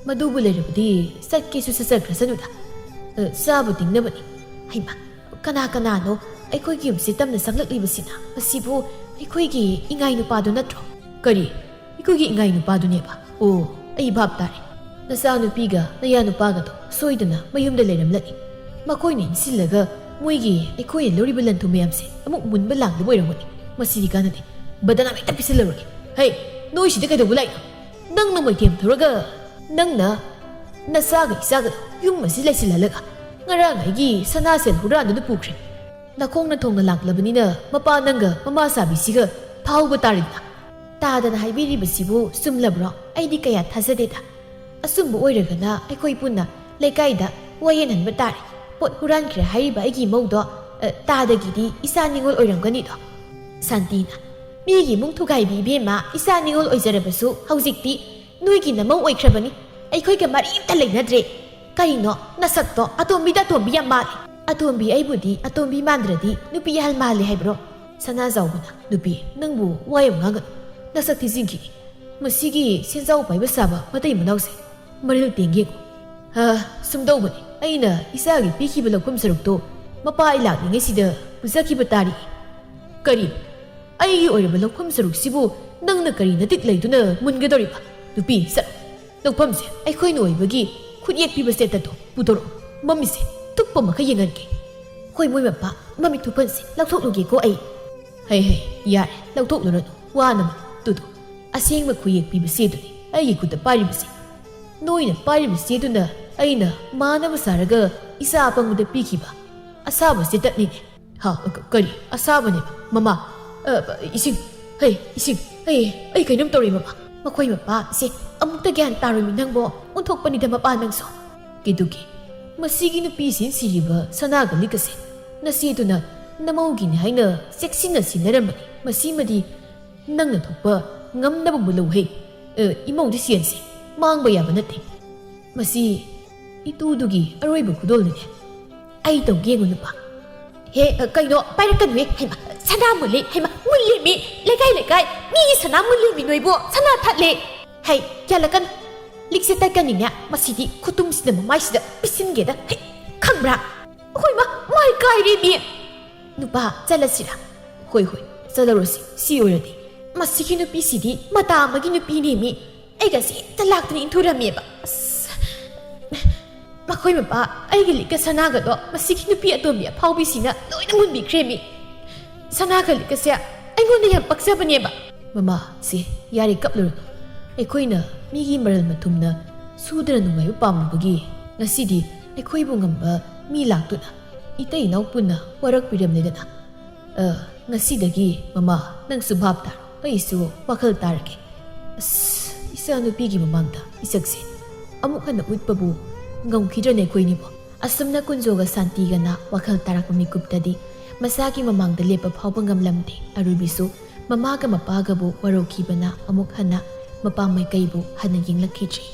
"ꯃꯗꯨꯕꯨ ꯂꯩꯔꯕꯗꯤ ꯆꯠꯀꯦꯁꯨ ꯆꯠꯆꯈ꯭ꯔꯁꯅꯨꯗ, ꯑ, ꯆꯥꯕ ꯇꯤꯡꯅꯕꯅꯤ꯫" "ꯍꯩꯃꯥ, ꯀꯅꯥ ꯀꯅꯥꯅꯣ ꯑꯩꯈꯣꯏꯒꯤ ꯌꯨꯝꯁꯤ ꯇꯝꯅ ꯆꯪꯂꯛꯂꯤꯕꯁꯤꯅ? ꯃꯁꯤꯕꯨ ꯑꯩꯈꯣꯏꯒꯤ ꯏꯉꯥꯏ ꯅꯨꯄꯥꯗꯨ ꯅꯠꯇ꯭ꯔꯣ?" "ꯀꯔꯤ? ꯑꯩꯈꯣꯏꯒꯤ ꯏꯉꯥꯏ ꯅꯨꯄꯥꯗꯨꯅꯦꯕ? ꯑꯣ, ꯑꯩ ꯚꯥꯞ ꯇꯥꯔꯦ꯫ ꯅꯆꯥꯅꯨꯄꯤꯒ ꯅꯌꯥꯅꯨꯄꯥꯒꯗꯣ ꯁꯣꯏꯗꯅ ꯃꯌꯨꯝꯗ ꯂꯩꯔꯝꯂꯅꯤ꯫ ꯃꯈꯣꯏꯅ ꯏꯟꯁꯤꯜꯂꯒ ꯃꯣꯏꯒꯤ ꯑꯩꯈꯣꯏꯅ ꯂꯧꯔꯤꯕ ꯂꯟ ꯊꯨꯝ ꯃꯌꯥꯝꯁꯦ ꯑꯃꯨꯛ ꯃꯨꯟꯕ ꯂꯥꯡꯗꯕ ꯑꯣꯏꯔꯝꯒꯅꯤ꯫ ꯃꯁꯤꯗꯤ ꯀꯥꯟꯅꯗꯦ꯫ ꯕꯗꯅꯥꯝ ꯍꯦꯛꯇ ꯄꯤꯁꯤꯜꯂꯧꯔꯒꯦ꯫ ꯍꯩ, ꯅꯣꯏ ꯁꯤꯗ ꯀꯩꯗꯧꯕ ꯂꯥꯛꯏꯅꯣ? ꯅꯪꯅ ꯃꯣꯏꯊꯦꯝ ꯊꯧꯔꯒ ꯅꯪꯅ ꯅꯆꯥꯒ ꯏꯆꯥꯒꯗꯣ ꯌꯨꯝ ꯑꯁꯤ ꯂꯩꯁꯤꯜꯍꯜꯂꯒ ꯉꯔꯥꯡ ꯑꯩꯒꯤ ꯁꯅꯥ ꯁꯦꯜ ꯍꯨꯔꯥꯟꯗꯨꯅ ꯄꯨꯈ꯭ꯔꯦ꯫ ꯅꯈꯣꯡꯅ ꯊꯣꯡꯅ ꯂꯥꯛꯂꯕꯅꯤꯅ ꯃꯄꯥ ꯅꯪꯒ ꯃꯃꯥ ꯁꯥꯕꯤꯁꯤꯒ ꯐꯥꯎꯕ ꯇꯥꯔꯦꯗꯅ꯫ ꯇꯥꯗꯅ ꯍꯥꯏꯕꯤꯔꯤꯕꯁꯤꯕꯨ ꯆꯨꯝꯂꯕ꯭ꯔꯣ? ꯑꯩꯗꯤ ꯀꯌꯥ ꯊꯥꯖꯗꯦꯗ꯫ ꯑꯆꯨꯝꯕ ꯑꯣꯏꯔꯒꯅ ꯑꯩꯈꯣꯏ ꯄꯨꯟꯅ ꯂꯩꯀꯥꯏꯗ ꯋꯥꯌꯦꯟꯍꯟꯕ ꯇꯥꯔꯦ꯫ ꯄꯣꯠ ꯍꯨꯔꯥꯟꯈ꯭ꯔꯦ ꯍꯥꯏꯔꯤꯕ ꯑꯩꯒꯤ ꯏꯃꯧꯗꯣ, ꯑ, ꯇꯥꯗꯒꯤꯗꯤ ꯏꯆꯥ ꯅꯤꯉꯣꯜ ꯑꯣꯏꯔꯝꯒꯅꯤꯗꯣ꯫ ꯁꯥꯟꯇꯤꯅ, "ꯃꯤꯒꯤ ꯏꯃꯨꯡ ꯊꯨꯒꯥꯏꯕꯤ ꯏꯕꯦꯝꯃ, ꯏꯆꯥ ꯅꯤꯉꯣꯜ ꯑꯣꯏꯖꯔꯕꯁꯨ ꯍꯧꯖꯤꯛꯇꯤ ꯅꯣꯏꯒꯤ ꯅꯃꯧ ꯑꯣꯏꯈ꯭ꯔꯕꯅꯤ꯫ ꯑꯩꯈꯣꯏꯒ ꯃꯔꯤ ꯑꯝꯇ ꯂꯩꯅꯗ꯭ꯔꯦ꯫ ꯀꯔꯤꯅꯣ ꯅꯁꯛꯇꯣ ꯑꯇꯣꯝꯕꯤꯗ ꯑꯇꯣꯝꯕꯤ ꯌꯥꯝ ꯃꯥꯜꯂꯦ꯫ ꯑꯇꯣꯝꯕꯤ ꯑꯩꯕꯨꯗꯤ ꯑꯇꯣꯝꯕꯤ ꯃꯥꯟꯗ꯭ꯔꯗꯤ ꯅꯨꯄꯤ ꯑꯍꯜ ꯃꯥꯜꯂꯦ ꯍꯥꯏꯕ꯭ꯔꯣ?" ꯁꯅꯥꯖꯥꯎꯕꯅ, "ꯅꯨꯄꯤ, ꯅꯪꯕꯨ ꯋꯥ ꯌꯥꯝ ꯉꯥꯡꯒꯅꯨ꯫ ꯅꯁꯛ ꯊꯤꯖꯤꯟꯈꯤꯅꯤ꯫ ꯃꯁꯤꯒꯤ ꯁꯦꯟꯖꯥꯎ ꯄꯥꯏꯕ ꯁꯥꯕ ꯃꯇꯩ ꯃꯅꯥꯎꯁꯦ ꯃꯔꯤꯜ ꯇꯦꯡꯒꯦ ꯌꯦꯡꯉꯨ꯫ ꯍ, ꯁꯨꯝꯗꯧꯕꯅꯤ꯫ ꯑꯩꯅ ꯏꯆꯥꯒꯤ ꯄꯤꯈꯤꯕ ꯂꯧꯐꯝ ꯁꯔꯨꯛꯇꯣ ꯃꯄꯥ ꯑꯩ ꯂꯥꯛꯂꯤꯉꯩꯁꯤꯗ ꯄꯨꯖꯈꯤꯕ ꯇꯥꯔꯤ꯫ ꯀꯔꯤ? ꯑꯩꯒꯤ ꯑꯣꯏꯔꯕ ꯂꯧꯐꯝ ꯁꯔꯨꯛꯁꯤꯕꯨ ꯅꯪꯅ ꯀꯔꯤ ꯅꯇꯤꯛ ꯂꯩꯗꯨꯅ ꯃꯨꯟꯒꯗꯧꯔꯤꯕ? ꯅꯨꯄꯤ, ꯆꯠꯂꯣ꯫ ꯂꯧꯐꯝꯁꯦ ꯑꯩꯈꯣꯏꯅ ꯑꯣꯏꯕꯒꯤ ꯈꯨꯠꯌꯦꯛ ꯄꯤꯕ ꯁꯦꯠꯇꯗꯣ ꯄꯨꯊꯣꯔꯛꯑꯣ꯫ ꯃꯃꯤꯠꯁꯦ ꯇꯨꯞꯄ ꯑꯃꯈꯛ ꯌꯦꯡꯍꯟꯒꯦ꯫ ꯍꯣꯏ, ꯃꯣꯏ ꯃꯄꯥ, ꯃꯃꯤꯠ ꯊꯨꯞꯐꯟꯁꯦ ꯂꯧꯊꯣꯛꯂꯨꯒꯦꯀꯣ ꯑꯩ꯫ ꯍꯩ ꯍꯩ, ꯌꯥꯔꯦ, ꯂꯧꯊꯣꯛꯂꯨꯔꯅꯨ, ꯋꯥꯅꯕ꯫ ꯇꯨꯗꯣ, ꯑꯁꯦꯡꯕ ꯈꯨꯠꯌꯦꯛ ꯄꯤꯕ ꯆꯦꯗꯨꯅꯤ ꯑꯩꯒꯤ ꯈꯨꯠꯇ ꯄꯥꯏꯔꯤꯕꯁꯦ꯫ ꯅꯣꯏꯅ ꯄꯥꯏꯔꯤꯕ ꯆꯦꯗꯨꯅ ꯑꯩꯅ ꯃꯥꯟꯅꯕ ꯁꯥꯔꯒ ꯏꯆꯥ ꯑꯄꯪꯕꯗ ꯄꯤꯈꯤꯕ ꯑꯁꯥꯕ ꯆꯦꯇꯠꯅꯤꯅꯦ꯫ ꯍꯥ, ꯀ-, ꯀꯔꯤ? ꯑꯁꯥꯕꯅꯦ, ꯃꯃꯥ꯫ ꯑ, ꯏꯁꯤꯡ, ꯍꯩ, ꯏꯁꯤꯡ, ꯍꯩ, ꯑꯩ ꯀꯩꯅꯣꯝ ꯇꯧꯔꯦ, ꯃꯃꯥ꯫ ꯃꯈꯣꯏ ꯃꯄꯥ, ꯏꯆꯦ, ꯑꯃꯨꯛꯇ ꯒ꯭ꯌꯥꯟ ꯇꯥꯔꯣꯏꯃꯤ ꯅꯪꯕꯣ꯫ ꯑꯣꯟꯊꯣꯛꯄꯅꯤꯗ ꯃꯄꯥ ꯅꯪꯁꯨ꯫ ꯀꯦꯗꯨꯀꯤ, ꯃꯁꯤꯒꯤ ꯅꯨꯄꯤꯁꯤ ꯁꯤꯔꯤꯕ ꯁꯅꯥꯒ ꯂꯤꯛꯀꯁꯦ ꯅꯆꯦꯗꯨꯅ ꯅꯃꯧꯒꯤꯅꯤ ꯍꯥꯏꯅ ꯆꯦꯛꯁꯤꯟꯅ ꯁꯤꯟꯅꯔꯝꯕꯅꯤ꯫ ꯃꯁꯤꯃꯗꯤ ꯅꯪꯅ ꯊꯣꯛꯄ ꯉꯝꯅꯕ ꯃꯨꯜꯂꯧꯍꯦ꯫ ꯑ, ꯏꯃꯧꯗꯤ ꯁꯦꯟꯁꯦ ꯃꯥꯡꯕ ꯌꯥꯕ ꯅꯠꯇꯦ꯫ ꯃꯁꯤ ꯏꯇꯨꯗꯨꯒꯤ ꯑꯔꯣꯏꯕ ꯈꯨꯗꯣꯜꯅꯤꯅꯦ꯫ ꯑꯩ ꯇꯧꯒꯦ ꯌꯦꯡꯉꯨ ꯅꯨꯄꯥ꯫ ꯍꯦ, ꯑ, ꯀꯩꯅꯣ? ꯄꯥꯏꯔꯛꯀꯅꯨꯍꯦ꯫ ꯍꯩꯃ, ꯁꯅꯥ ꯃꯨꯜꯂꯦ꯫ ꯍꯩꯃ, ꯃꯨꯜꯂꯦꯃꯤ꯫ ꯂꯩꯀꯥꯏ ꯂꯩꯀꯥꯏ ꯃꯤꯒꯤ ꯁꯅꯥ ꯃꯨꯜꯂꯦꯃꯤ ꯅꯣꯏꯕꯨ꯫ ꯁꯅꯥ ꯊꯠꯂꯦ꯫ ꯍꯩ, ꯌꯥꯜꯂꯛꯀꯅꯨ꯫ ꯂꯤꯛꯁꯦ ꯇꯠꯀꯅꯤꯅꯦ꯫ ꯃꯁꯤꯗꯤ ꯈꯨꯇꯨꯝꯁꯤꯗ ꯃꯃꯥꯏꯁꯤꯗ ꯄꯤꯁꯤꯟꯒꯦꯗ꯫ ꯍꯩ, ꯈꯪꯕ꯭ꯔꯥ? ꯑꯩꯈꯣꯏ ꯃꯥ, ꯃꯥꯏ ꯀꯥꯏꯔꯦꯃꯤ꯫ ꯅꯨꯄꯥ, ꯆꯠꯂꯁꯤꯔꯥ? ꯍꯣꯏ, ꯍꯣꯏ, ꯆꯠꯂꯔꯣꯁꯤ꯫ ꯁꯤ ꯑꯣꯏꯔꯗꯤ꯫ ꯃꯁꯤꯒꯤ ꯅꯨꯄꯤꯁꯤꯗꯤ ꯃꯇꯥ ꯑꯃꯒꯤ ꯅꯨꯄꯤꯅꯦꯃꯤ꯫ ꯑꯩꯒꯁꯦ ꯍꯦꯛꯇ ꯂꯥꯛꯇꯅ ꯏꯟꯊꯨꯔꯝꯃꯦꯕ꯫ ꯑꯁ, ꯃꯈꯣꯏ ꯃꯄꯥ, ꯑꯩꯒꯤ ꯂꯤꯛꯀ ꯁꯅꯥꯒꯗꯣ ꯃꯁꯤꯒꯤ ꯅꯨꯄꯤ ꯑꯇꯣꯝꯕꯤ ꯑꯐꯥꯎꯕꯤꯁꯤꯅ ꯂꯣꯏꯅ ꯃꯨꯟꯕꯤꯈ꯭ꯔꯦꯃꯤ꯫ ꯁꯅꯥꯒ ꯂꯤꯛꯀꯁꯦ ꯑꯩꯉꯣꯟꯗ ꯌꯥꯝ ꯄꯛꯆꯕꯅꯦꯕ꯫ ꯃꯃꯥ, ꯁꯦ, ꯌꯥꯔꯦ, ꯀꯞꯂꯨꯔꯅꯨ꯫ ꯑꯩꯈꯣꯏꯅ ꯃꯤꯒꯤ ꯃꯔꯜ ꯃꯊꯨꯝꯅ ꯁꯨꯗꯅ ꯅꯨꯡꯉꯥꯏꯕ ꯄꯥꯝꯂꯨꯕꯒꯤ ꯉꯁꯤꯗꯤ ꯑꯩꯈꯣꯏꯕꯨ ꯉꯝꯕ ꯃꯤ ꯂꯥꯛꯇꯨꯅ ꯏꯇꯩ ꯏꯅꯥꯎ ꯄꯨꯟꯅ ꯋꯥꯔꯛꯄꯤꯔꯝꯂꯦꯗꯅ꯫ ꯑ, ꯉꯁꯤꯗꯒꯤ ꯃꯃꯥ, ꯅꯪꯁꯨ ꯚꯥꯞ ꯇꯥꯔꯣ, ꯑꯩꯁꯨ ꯋꯥꯈꯜ ꯇꯥꯔꯒꯦ꯫ ꯑꯁ, ꯏꯆꯥꯅꯨꯄꯤꯒꯤ ꯃꯃꯥꯡꯗ ꯏꯁꯛꯁꯦ ꯑꯃꯨꯛ ꯍꯟꯅ ꯎꯠꯄꯕꯨ ꯉꯝꯈꯤꯗ꯭ꯔꯅꯦ ꯑꯩꯈꯣꯏꯅꯤꯕꯣ? ꯑꯁꯨꯝꯅ ꯀꯨꯟꯖꯣꯒ ꯁꯥꯟꯇꯤꯒꯅ ꯋꯥꯈꯜ ꯇꯥꯔꯛꯄ ꯃꯤꯀꯨꯞꯇꯗꯤ ꯃꯆꯥꯒꯤ ꯃꯃꯥꯡꯗ ꯂꯦꯞꯄ ꯐꯥꯎꯕ ꯉꯝꯂꯝꯗꯦ꯫ ꯑꯔꯨꯕꯤꯁꯨ ꯃꯃꯥꯒ ꯃꯄꯥꯒꯕꯨ ꯋꯥꯔꯧꯈꯤꯕꯅ ꯑꯃꯨꯛ ꯍꯟꯅ ꯃꯄꯥ ꯃꯥꯏꯀꯩꯕꯨ ꯍꯟꯅ ꯌꯦꯡꯂꯛꯈꯤꯗ꯭ꯔꯤ꯫